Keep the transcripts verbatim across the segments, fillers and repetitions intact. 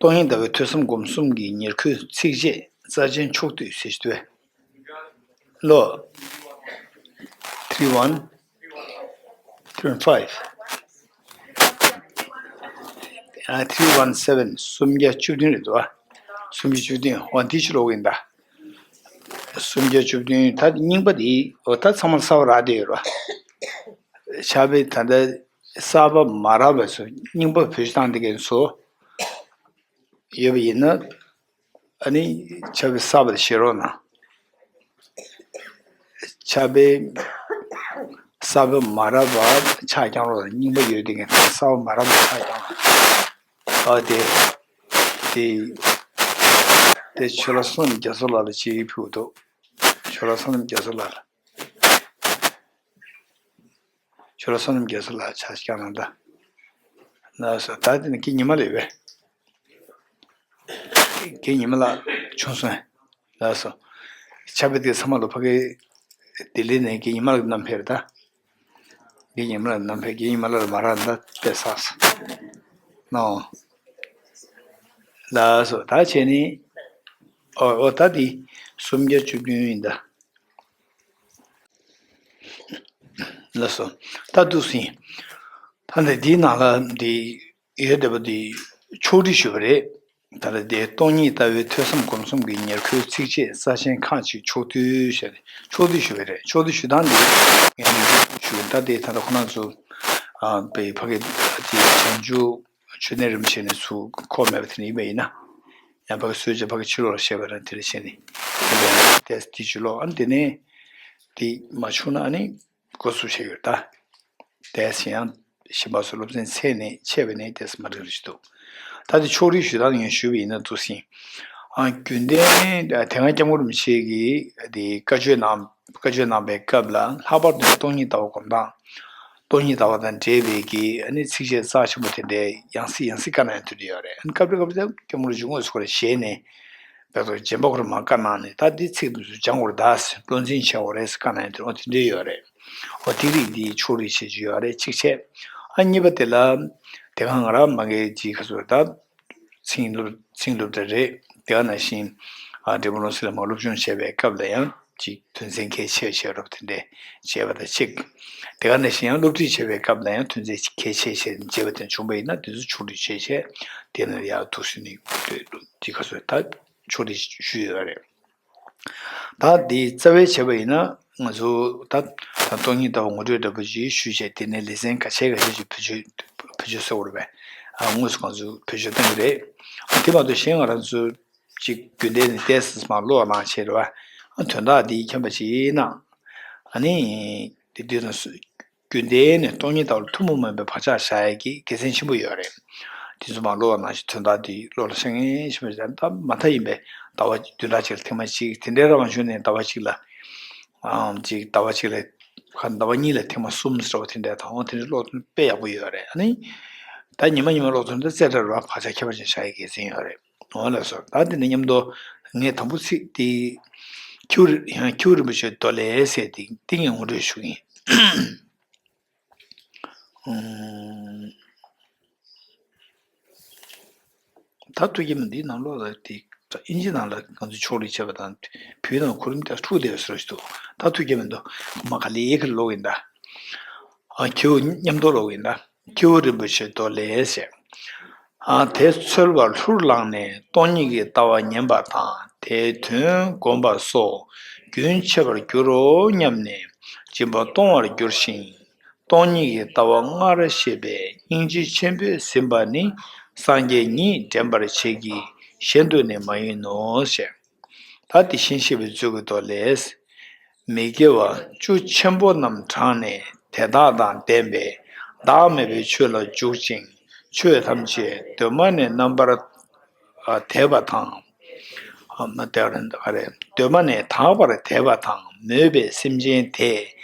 སྟོང་ཉིད་ལྟ་བའི་ཐོས་བསམ་སྒོམ་གསུམ་གྱི་ཉེར་མཁོའི་ཚིགས་བཅད་རྩ་ཆེན་ཕྱོགས་བསྡུས་ཟེར་ཞུ་དོན། ལོ། three one three one five ཨ། three one seven སུམ་བརྒྱ་བཅུ་བདུན་རེད་འདུག་ཨ། སུམ་བརྒྱ་བཅུ་བདུན། འོ་འདི་ཕྱི་ལོགས་ཡིན་ད། སུམ་བརྒྱ་བཅུ་བདུན་ད་རྙིང་པ་འདི་འོ་ད་ཚང་མ་གསར་པ་རག་བསྡད་ཡོད་ར། ཕྱག་དཔེ་ད་ལྟ་གསར་པ་མ་རག་པ་ཚོ་རྙིང་པ་བེད་སྤྱོད་བཏང་བསྡད་མཁན་ཚོ་ཡོད་པ་ཡིན་ན། ཨ་ནི་ཕྱག་དཔེ་གསར་པ་དེ་བཞེས་རོགས་གནང་། ཕྱག་དཔེ་གསར་པ་མ་རག་པ་ཆ་རྐྱང་རོགས་དང་། རྙིང་པ་ཡོད་དེ་ངས་གསར་པ་མ་རག་པ་ཆ་རྐྱང་རོགས། ཨ་དེ་དེ་དེ་ཆོས་ལ་བསོད་ནམས་རྒྱ་མཚོ་ལགས་ལ་ཅིག་ཕུལ་འདུག་ཆོས་ལ་བསོད་ནམས་རྒྱ་མཚོ་ལགས་ལ། ཆོས་ལ་བསོད་ནམས་རྒྱ་མཚོ་ལགས་ཆ་རྐྱང་རང་ད། ན་སོ་ད་དེ་ནི་ཀི་ཉི་མ་ལས་བས། རྒན་ཉི་མ་ལགས་བྱུང་སོང་། ལགས་སོ། ཕྱག་དཔེ་དེ་ཚང་མ་ལོ་ཕ་གི་ལྡི་ལི་ནས་རྒན་ཉི་མ་ལགས་བསྣམས་ཕེབས་རེད་ད། རྒན་ཉི་མ་ལགས་བསྣམས་ཕེབས། རྒན་ཉི་མ་ལགས་མ་རག་ད་དཔེ་བསགས་སོང་། ནོ། ལགས་སོ་ད་བྱས་ནི། ཨོ་ཨོ་ད་འདི་སུམ་བརྒྱ་བཅུ་བདུན་ཡིན་ད། ལགས་སོ། ད་འདུག་སེ་ཡིན། ད་འདི་འདིའི་ནང་ལ་འདི་ཡོད་བསྡད་པ་འདི་ཕྱོགས་སྒྲིག་ཞུས་པ་རེད། ད་ལྟ་འདི་སྟོང་ཉིད་ལྟ་བའི་ཐོས་བསམ་སྒོམ་གསུམ་གྱི་ཉེར་མཁོའི་ཚིགས་བཅད་རྩ་ཆེན་ཁག་ཅིག་ཕྱོགས་བསྡུས་ཞེས་ཕྱོགས་བསྡུས་ཞུས་པ་རེད། ཕྱོགས་བསྡུས་ཞུ་སྟངས་འདི་ངས་ཞུ། ད་འདི་ད་ལྟ་ཁོ་རང་ཚོ་ཨ་པའི་ཕ་གི་དེ་བྱང་ཆུབ་མཆོད་རྟེན་རིན་པོ་ཆེ་ནས་ཚུར་འཁོར་མེད་པ་དེ་འདྲ་ཡིན་པ་ཡིན་ན། ཡང་ཕ་གི་སྲོལ་རྒྱུན་ཕ་གི་ཕྱི་ལོགས་ལ་བཤད་པ་རང་དེ་འདྲ་བཤད་ནས་དེ་ལས་ཏེས་དེ་ཇུས་ལོག་ཨ་ནི་དེ་ནས་དེ་མ་བྱུང་ན་ཨ་ནི། འགོ་ཚུགས་བྱས་ཡོད་ད། དེས་ཡང་གཞན་པ་ཚོ་སློབ་ཚན་ཚད་ནས་ཆད་པ་ནས་དེས་མ་འགྲིག་རེ་ཞིག་འདུག་ད་དེ་ཕྱོགས་སྒྲིག་ཞུ་སྟངས་ངས་ཞུས་པ་ཡིན་ན་འདུག་སེ་ཡིན། ཨ་རྒྱུན་ལྡན་དེ་སྔ་སྐྱབས་མགོན་རིན་པོ་ཆེ་གིས་དེ་བཀའ་ཆོས་གནང་བཀའ་ཆོས་གནང་པའི་སྐབས་ལ་ལྷག་པར་དུ་སྟོང་ཉིད་ལྟ་བ་སྒོམ་སྟངས། སྟོང་ཉིད་ལྟ་བ་དང་འབྲེལ་བའི་གི་ཨ་ནི་ཚིགས་བཅད་རྩ་ཆེན་པོ་དེ་འདྲའི་ཡང་སེ་ཡང་སེ་བཀའ་གནང་ཡ་དུས་འདྲ་ཡོད་རེད། ཨ་ནི་སྐབས་རེ་སྐབས་རེ་སྐྱབས་མགོན་རིན་པོ་ཆེ་དངོས་སུ་ཁོ་རང་ཞལ་ནས། བལ་ཏོ་རྗེ་འབངས་ཁོ་རང་མར་བཀའ་གནང་ནས་ད་འདི་ཚིག་འདི་ཚོ་སྦྱང་དགོས་རེད་ད་ཟེར། བློ་འཛིན་བྱེད་དགོས་རེད་ཟེར་བཀའ་གནང་ཡོད་དེ་འོ་དེ་འདྲ་ཡོད་རེད། འོ་དེ་རིགས་འདི་ཕྱོགས་རིས་བྱེད་རྒྱུ་ཡོད་རེད་གཅིག་བྱས། ཨ་གཉིས་པ་དེ་ལ་དེ་ག་ང་རང་མ་གིའི་ཅིག་ཁ་སོ་ད་ཚིག་སློབ་ཚིག་སློབ་གྲྭ་རེད། དེ་ག་ནང་བཞིན་ཨ་འབྲས་སྤུངས་ལུང་ཚན་ལ་མ་སློབ་སྦྱོང་བྱས་པའི་སྐབས་ལ་ཡང་ཅིག་དོན་ཚན་གལ་ཆེ་བྱས་རབས་དེ་འདྲས་བྱས་པ་དང་གཅིག་དེ་ག་ནང་བཞིན་ཡང་སློབ་ཁྲིད་བྱས་པའི་སྐབས་ལ་ཡང་དོན་ཚན་གལ་ཆེ་བྱས་བྱས་པ་དེ་བྱུང་བ་ཡིན་ན་དེ་ཚོ་ཕྱོགས་རིས་བྱས་བྱས་དེ་ནས་ཡར་འདུག་སེ་ནས་ཅིག་ཁ་སོ་ད། ཕྱོགས་རིས་ཞུས་ཡོད་རེད། ད་འདི་རྩ་བའི་བྱས་པ་ཡིན་ན་ང་ཚོ་ད་ད་སྟོང་ཉིད་ལྟ་བ་ངོ་སྤྲོད་འདྲ་པོ་ཅིག་ཞུས་བྱས་དེ་ནས་ལེ་ཚན་ཁ་ཤས་ཁ་ཤས་ཅིག་བེད་སྤྱོད་བེད་སྤྱོད་གསོག་རེད་པས། ཨ་དངོས་སུ་ང་ཚོ་བེད་སྤྱོད་གཏོང་གི་རེད། ཨ་དེ་མ་གཏོགས་གཞན་ང་རང་ཚོ་ཅིག་རྒྱུན་ལྡན་ནས་ཏོག་ཙམ་མར་ཀློག་གནང་བྱས་རེད་པ། ཨ་དོན་དག་འདི་མཁྱེན་པ་ཅིག་གནང་། ཨ་ནི་དེ་དུས་ན་སུ། རྒྱུན་ལྡན་ནས་སྟོང་ཉིད་ལྟ་བ་ལ་ཐུན་མོང་མིན་པའི་བག་ཆགས་བཞག་ཡས་ཀྱི་དགེ་མཚན་ཆེན་པོ་ཡོད་རེད། དེ་ཚོ་མ་ཀློག་པ་ནང་བཞིན་དོན་དག་འདི་བློ་ལ་བཞག་མཁན་ཆེན་པོ་ཞིག་དང་མ་མཐའ་ཡིན་པའི་ཟླ་བ་བདུན་ཕྲག་གཅིག་ལ་ཐེངས་མ་གཅིག་དེ་འདྲའི་རང་བྱུང་ནས་ཟླ་བ་གཅིག་ལ་ཨང་གཅིག་ཟླ་བ་གཅིག་ལ་ཁ་ཟླ་བ་གཉིས་ལ་ཐེངས་མ་གསུམ་ཟེར་བ་དེ་འདྲའི་དང་དེ་འདྲའི་ཀློག་ཐུབ་ན་དཔེ་ཡག་པོ་ཡོད་རེད། ཨ་ནི་ད་ཉི་མ་ཉི་མ་ཀློག་ཐུབ་ན་ད་རྩེ་གྲ་རུ་བག་ཆགས་ཁྱད་པར་ཅན་བཞག་ཡས་དགེ་མཚན་ཡོད་རེད། འོ་ལགས་སོ། ད་དེ་ནས་མཉམ་དུ་ངས་དང་པོ་ཚིག་དེ་ཁྱེའུ་ཡང་ཁྱེའུ་རིན་པོ་ཆེའི་མདོ་ལས་ཟེར་དེ་དེ་ངས་ངོ་སྤྲོད་ཞུ་གི་ཡིན། ད་ཐུགས་རྗེ་མ་འདིའི་ནང་ལོགས་ལ་དེ་ཨིན་ཇི་ནང་ལ་ང་ཚོས་ཕྱོགས་རིས་བྱས་པ་དང་བོད་ནང་གོ་རིམ་དེ་འཁྲུག་བསྡད་པའི་བཟོ་ཞིག་འདུག་ད་ཐུགས་རྗེ་མ་འདུག་མ་ག་ལེ་ཡི་གེ་ཀློག་ཡིན་ད། ཨ་ཁྱེའུ་མཉམ་དུ་ཀློག་ཡིན་ད། ཁྱེའུ་རིན་པོ་ཆེའི་མདོ་ལས་ཟེར། ཨ་དེ་འཚོལ་བར་ལྷུར་བླངས་ནས་སྟོང་ཉིད་ཀྱི་ལྟ་བ་ཉན་པ་དང་དེའི་དོན་བསྒོམ་པ་སོགས་རྒྱུན་ཆད་པར་འགྱུར་རོ་སྙམ་ནས་སྦྱིན་པ་གཏོང་བར་འགྱུར་ཞིང་། སྟོང་ཉིད་ཀྱི་ལྟ་བ་སྔར་བཤད་པའི་སྙིང་རྗེ་ཆེན་པོས་ཟིན་པ་ནི་སངས་རྒྱས་ཉིད་འདྲེན་པར་བྱེད་ཀྱི་གཞན་དུ་ནི་མ་ཡིན་ནོ་ཞེས། ད་དེ་བཞིན་གཤེགས་པའི་མཛོད་ཀྱི་མདོ་ལས། མི་དགེ་བ་བཅུ་ཆེན་པོ་རྣམས་དྲངས་ནས་དེ་དག་དང་ལྡན་པའི་བདག་མེད་པའི་ཆོས་ལ་འཇུག་ཅིང་ཆོས་ཐམས་ཅད་གདོད་མ་ནས་རྣམ་པར་དག་པ་དང་། ཨ་མ་དེ་རེད་ག་རེ། གདོད་མ་ནས་དག་པར་དད་པ་དང་མོས་པས་སེམས་ཅན་དེ་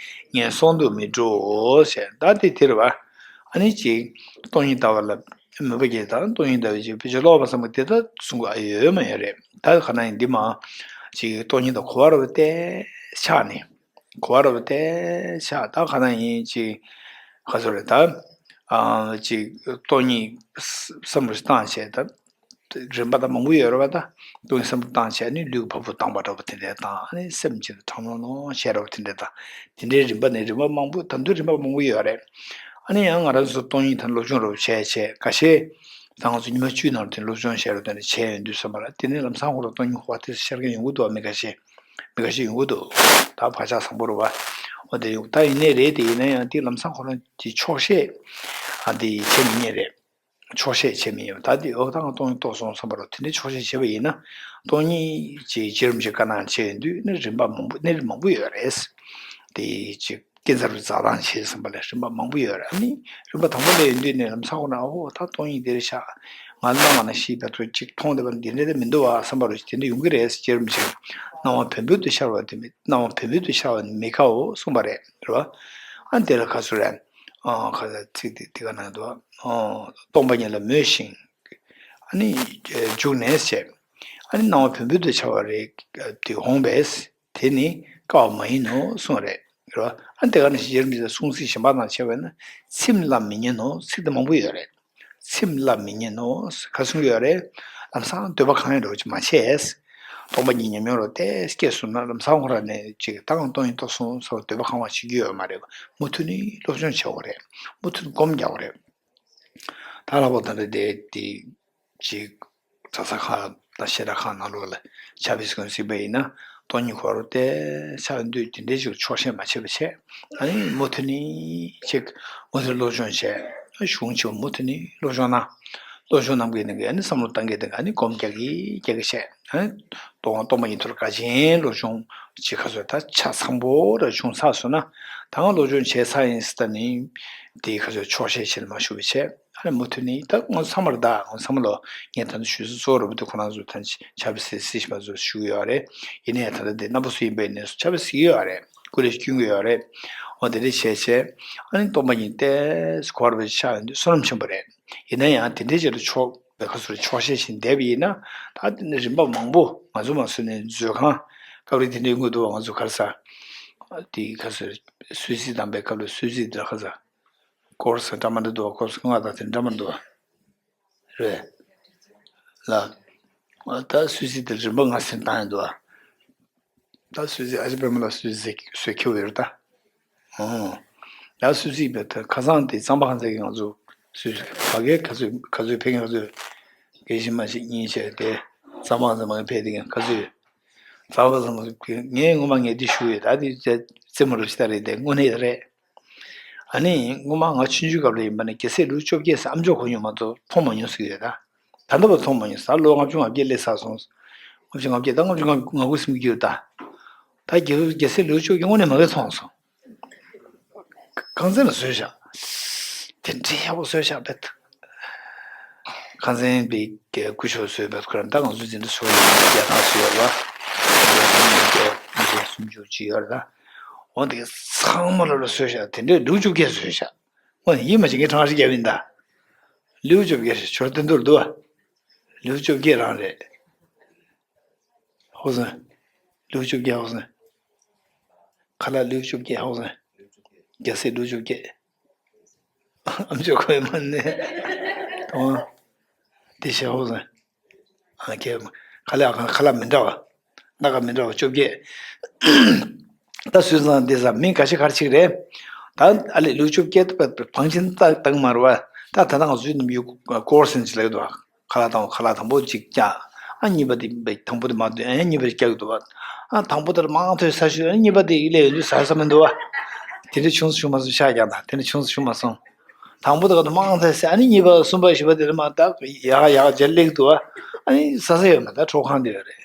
ངན་སོང་དུ་མི་འགྲོའོ་ཞེས་ད་དེ་དེ་རེད་བ། ཨ་ནི་ཅིག་སྟོང་ཉིད་ལྟ་བ་ལ་མོས་པ་སྐྱེས་དང་སྟོང་ཉིད་ལྟ་བའི་ཅིག་ཕལ་ཆེར་ཀློག་པ་བསམ་པ་དེ་ད་གསུང་གི་ཨ་ཡོད་མ་ཡོད་རེད། ད་ག་ན་ཡིན་འདི་མ་ཅིག་སྟོང་ཉིད་དང་གོ་བ་རུ་བལྟས་ཆགས་ནས། གོ་བ་རུ་བལྟས་ཆགས་ད་ག་ན་ཡིན་ཅིག་ག་ཚོད་རེད་ད། ཨ་ཅིག་སྟོང་ཉིད་བསམ་བློ་བཏང་བྱས་ད། རིམ་པ་དང་མང་པོ་ཡོད་རེད་བ། ད་སྟོང་ཉིད་བསམ་བློ་བཏང་བྱས་ནས་ལུས་ཀྱི་བ་སྤུ་བཏང་བ་འདྲ་པོ་དེ་འདྲས་དང་། ཨ་ནི་སེམས་ཅིག་གྲང་མོ་མོ་བྱས་འདྲ་པོ་དེ་འདྲས་དང་། དེ་འདྲའི་རིམ་པ་ནས་རིམ་པ་མང་པོ། ད་དུང་རིམ་པ་མང་པོ་ཡོད་རེད། ཨ་ནི་ཡང་ང་རང་ཚོ་སྟོང་ཉིད་དང་སློབ་སྦྱོང་འདྲ་པོ་བྱས་བྱས། ཁ་ཤས་ད་ང་ཚོ་ཉི་མ་བཅུའི་ནང་དུ་སློབ་སྦྱོང་བྱས་རེད། དེ་འདྲ་བྱས་ཡོང་དུས་ཙམ་པ་ལ། དེ་ནས་ལམ་སང་ཁོ་རང་སྟོང་ཉིད་འཁོར་བ་དེ་ཤར་མཁན་ཡོང་གི་འདུག་བ། མི་ཁ་ཤས། མི་ཁ་ཤས་ཡོང་གི་འདུག་ད་བག་ཆགས་བཟང་པོ་རེད་བ། འོ་དེ་ཡོང་། ད་ཡིན་ནའི་རེད། དེ་ཡིན་ན་ཡང་དེ་ལམ་སང་ཁོ་རང་གི་ཆོག་ཤེས་ཨ་དེ་བྱེད་མི་ཉན་རེད། ཆོག་ཤེས་བྱེད་མི་ཉན་པ། ད་དེ་འོ་ད་ང་སྟོང་ཉིད་རྟོགས་སོང་བསམ་པ་རེད། དེ་འདྲའི་ཆོག་ཤེས་བྱེད་པ་ཡིན་ན། སྟོང་ཉིད་ཀྱི་བརྒྱུད་རིམ་གྱི་དཀའ་སྣང་བྱས་ཡོང་དུས་ནི་རིམ་པ་མང་པོ། གནས་རིམ་མང་པོ་ཡོད་རེད། དེ་ཅིག་ཀུན་རྫོབ་ཀྱི་འཛག་སྟངས་བྱས་ཙམ་པ་ལ་རིམ་པ་མང་པོ་ཡོད་རེད། ཨ་ནི་རིམ་པ་དང་པོ་ལ་ཡོང་དུས་ནས་ལམ་སང་ཁོ་ན། ཨོ་ད་སྟོང་ཉིད་འདིར་བཞག་ང་སྣང་བ་ནང་བཞིན་བར་དུ་ཅིག་མཐོང་བསྡད་པ་འདི་འདྲ་དེ་མི་འདུག་བ་བསམ་པ་རེད། དེ་འདྲ་ཡོང་གི་རེད། བརྒྱུད་རིམ་བཞིན་སྣང་བ་བེམ་པོ་དུ་ཤར་བ་དེ་མི། སྣང་བ་བེམ་པོ་དུ་ཤར་བ་ནི་མི་དགའོ་གསུངས་པ་རེད། རེད་བ། ཨ་དེ་ལ་ག་ཚོད་རེད། ཨ་ག་ཚོད་ཚིག་དེ་དེ་ག་ནང་འདུག་ཨ་སྟོང་པ་ཉིད་ལ་མོས་ཤིང་། ཨ་ནི་འཇུག་ནས་བྱས། ཨ་ནི་སྣང་བ་བེམ་པོ་དུ་ཤར་བ་རེད། དེ་འོངས་པས། དེ་ནི་དཀའ་བ་མ་ཡིན་ནོ་གསུངས་རེད། རེད་བ། ཨ་དེ་ག་ནང་བཞིན་རྗེ་རིན་པོ་ཆེ་གསུང་ཚིག་གཞན་པ་དང་ཕྱད་པ་ཡིན་ན། ཚིམ་ལ་མི་ཉན་ནོ། ཚིག་དེ་མང་པོ་ཡོད་རེད། ཚིམ་ལ་མི་ཉན་ནོ། ག་གསུང་གི་ཡོད་རེད། ལམ་སང་འདོད་པ་གང་ཡང་འདྲ་བོ་ཅིག་མ་བྱས། སྟོང་པ་ཉིད་ཉམས་མྱོང་རོ་ཏོག་ཙམ་སྐྱེས་སོང་ན། ལམ་སང་ཁོ་རང་ནས་ཅིག་ད་གང་སྟོང་ཉིད་རྟོགས་སོང་ཟེར་བ་འདོད་པ་གང་བ་བྱེད་རྒྱུ་ཡོད་མ་རེད། མུ་མཐུད་ནས་སློབ་སྦྱོང་བྱེད་དགོས་རེད། མུ་མཐུད་ནས་སྒོམ་རྒྱག་དགོས་རེད། ད་ལྷག་པར་ད་ལྟ་དེ་དེ་ཅིག་གྲྭ་ས་ཁག་དང་བཤད་གྲྭ་ཁག་ནང་ལོགས་ལ་ཕྱག་དཔེ་གཟིགས་པ་ཡིན་ན། སྟོང་ཉིད་འཁོར་བ་དེ་ཆགས་འདུག་དེ་འདྲའི་ཅིག་ཆོག་ཤེས་མ་བྱས་པ་བྱས། ཨ་ནི་མུ་མཐུད་ནས་ཅིག་མུ་མཐུད་སློབ་སྦྱོང་བྱས། གཞུང་ཆེ་བ་མུ་མཐུད་ནས་སློབ་སྦྱོང་གནང་། སློབ་སྦྱོང་གནང་གི་ནས་ཨ་ནི་བསམ་བློ་བཏང་གི་དང་། ཨ་ནི་སྒོམ་རྒྱག་གི་རྒྱག་གི་བྱས། ཨ་ནི་སྟོང་སྟོང་པ་ཉིད་ཐོག་ལ་དགའ་ཆེན་སློབ་སྦྱོང་ཅིག་ག་ཚོད་ད་ཆ་ཚང་པོ་ར་བྱུང་ཚར་སོང་ན། ད་ང་སློབ་སྦྱོང་བྱས་ཚར་ཡིན་ཟེར། ད་ནི་དེ་ག་ཚོད་ཆོག་ཤེས་བྱས་ནས་མ་ཞུ་བ་བྱས། ཨ་ནི་མུ་མཐུད་ནས་ད་ང་ཚང་མར། ད་ང་ཚང་མ་ལོ་ངས་ད་ནི་ཞུ་ཚོད་གཙོ་བོ་རུ་དེ་ཁོ་རང་ཚོ་ད་ཆ་བི་སི་སི་ཞིག་མ་ཚོ་ཞུ་གི་ཡོད་རེད། ཡིན་ནའི་ད་ལྟ་དེ་རྣམ་པ་སུ་ཡིན་པའི་གནས་སུ་ཆ་བི་སི་ཡོད་རེད། ཀུ་རེ་སྐྱོན་གི་ཡོད་རེད། འོ་དེ་འདྲ་བྱས་བྱས། ཨ་ནི་སྟོང་པ་ཉིད་ཏོག་ཙམ་འཁོར་བའི་ཆ་ཡོང་དུས་བསོད་ནམས་ཆེན་པོ་རེད། ཡིན་ན་ཡང་དེ་འདྲའི་ཆེད་དུ་ཆོག་པའི་ཁ་སོར་ཆོག་ཤེས་བཞིན་བསྡད་པ་ཡིན་ན། ད་དེ་ནི་རིམ་པ་མང་པོ། ང་ཚོ་མ་སུ་ནས་མཛོད་ཁང་སྐབས་རེ་དེ་འདྲའི་དངོས་འདུག་བ། ང་ཚོ་ག་རེ་ཟ། དེ་ཁ་སོར་སུད་སི་དང་པའི་སྐབས་ལ་སུད་སི་དེ་ག་རེ་ཟ། ཀོར་སི་འདྲ་མི་འདྲ་འདུག་བ། ཀོར་སི་ལྔ་དང་དེ་འདྲ་མི་འདུག་བ། རེད། ལ། ད་སུད་སི་དེ་རིམ་པ་ལྔ་ཟིན་བཏང་ཡོད་འདུག་བ། ད་སུད་སི་ཨ་ཅེ་པད་མ་ལགས་སུད་སི་བཟོས་ཁྱེར་ཡོད་རེད་ད། ཨོ། ད་སུད་སི་བས་ད་ཁ་སང་དེ་གཙང་པ་ཁང་ཚན་གྱི་ང་ཚོ་སུད་སི་ཕ་གིར་ག་ཚོད་ག་ཚོད་ཕེབས་མཁན། ག་ཚོད་དགེ་བཤེས་མ་ཞིག་གཉིས་བྱས་ཏེ་གཙང་པ་ཁང་ཚན་མ་གི་ཕེབས་དེ་ག་ཚོད། གཙང་པ་ཁང་ཚན་མ་གི་ངས་སྔོན་མ་ངས་འདི་ཞུ་ཡོད། ད་འདི་རྩེད་མོ་རབ་ཞིག་ད་རེད་དེ་དངོས་གནས་རེད། ཨ་ནི་སྔོན་མ་ང་ཆུང་ཆུང་སྐབས་ལ་ཡིན་པ་ནི་རྒྱལ་སྲས་ལེའུ་བཅོ་བརྒྱད་ཟེར་ཨ་མཆོག་གོ་མྱོང་མ་གཏོགས་མཐོང་མ་མྱོང་ཟེར་གྱི་ཡོད་ད། ད་ལྟ་བར་མཐོང་མ་མྱོང་། ད་ལོ་ལྔ་བཅུ་ང་བརྒྱད་སླེབས་ཚར་སོང་། ལྔ་བཅུ་ང་བརྒྱད། ད་ལྔ་བཅུ་ང་དགུ་ཟིན་གྱི་ཡོད་ད། ད་རྒྱལ་རྒྱལ་སྲས་ལེའུ་བཅོ་བརྒྱད་དངོས་གནས་མ་གི་མཐོང་སོང་། ཁང་ཚན་ལ་བཟོས་བཞག་དེ་འདྲའི་ཡག་པོ་བཟོས་བཞག་པས། ཁང་ཚན་པའི་སྐུ་ཞབས་བཟོས་པའི་ཁོ་རང་ད་ང་ཚོ་འཛིན་གྲྭ་བཟོ་ཡོད། རྒྱ་ཐང་བཟོས་ཡོད་ལ། རྒྱ་སུམ་ཅུ་ཅིག་ཡོད་རེད་ད། འོ་དེ་ཚང་མ་ལོ་ལ་བཟོས་བཞག་དེ་འདྲའི་ལེའུ་བཅོ་བརྒྱད་བཟོས་བཞག་འོ་ཡིད་མ་ཆེས་ངས་གྲངས་ཤིག་རྒྱབ་ཡིན་ད། ལེའུ་བཅོ་བརྒྱད་ཞོར་སྟོན་དུར་འདུག་བ། ལེའུ་བཅོ་བརྒྱད་རང་རེད། ཧོ་སན། ལེའུ་བཅོ་བརྒྱད་ཧོ་སན། ཁ་ལག་ལེའུ་བཅོ་བརྒྱད་ཧོ་སན། རྒྱལ་སྲས་ལེའུ་བཅོ་བརྒྱད། ཨ་མཆོག་ཁོའི་མ་ནས། དང་། དེ་བྱས་ཧོ་སན། ཨ་ཁེ། ཁ་ལག་ཁ་ལག་མི་འདྲ་བ། སྣ་ཁ་མི་འདྲ་བ་བཅོ་བརྒྱད། ད་སུས་ཙང་འདི་ས་མིང་ག་ཤེད་ག་རེ་ཅིག་རེད། ད་ཨ་ལེ་ལེའུ་བཅོ་བརྒྱད་དུ་བ་བང་ཆེན་ད་དང་མ་རུ་བ། ད་ད་ནང་སུས་ནམ་ཡུ་ཀོར་སེན་ཅི་ལེགས་དུ་བ། ཁ་ལག་དང་ཁ་ལག་དང་པོ་གཅིག་བཀྱག་ཨ་གཉིས་པ་དེ་དང་པོ་དེ་མ་འདུག་ཨ་གཉིས་པ་བཀྱག་འདུག་བ། ཨ་དང་པོ་དེར་མང་ཐོས་ས་ཞུ། ཨ་གཉིས་པ་དེ་ཡིག་ལས་ཡོད་དུས་ཟ་ས་མི་འདུག་བ། དེ་འདྲ་བྱུང་སུ་བྱུང་མ་སོང་ཤག་ཀྱང་ད་དེ་འདྲ་བྱུང་སུ་བྱུང་མ་སོང་། དང་པོ་དེ་ག་དུ་མང་ཐོས་ས། ཨ་ནི་གཉིས་པ་གསུམ་པ་བཞི་པ་དེ་ལ་མ་ད་ཡག་ཡག་མཇལ་ལེགས་འདུག་བ། ཨ་ནི་ཟ་ས་ཡོད་མ་ད་ཁྲོ་ཁང་དེ་ཡོད་རེད།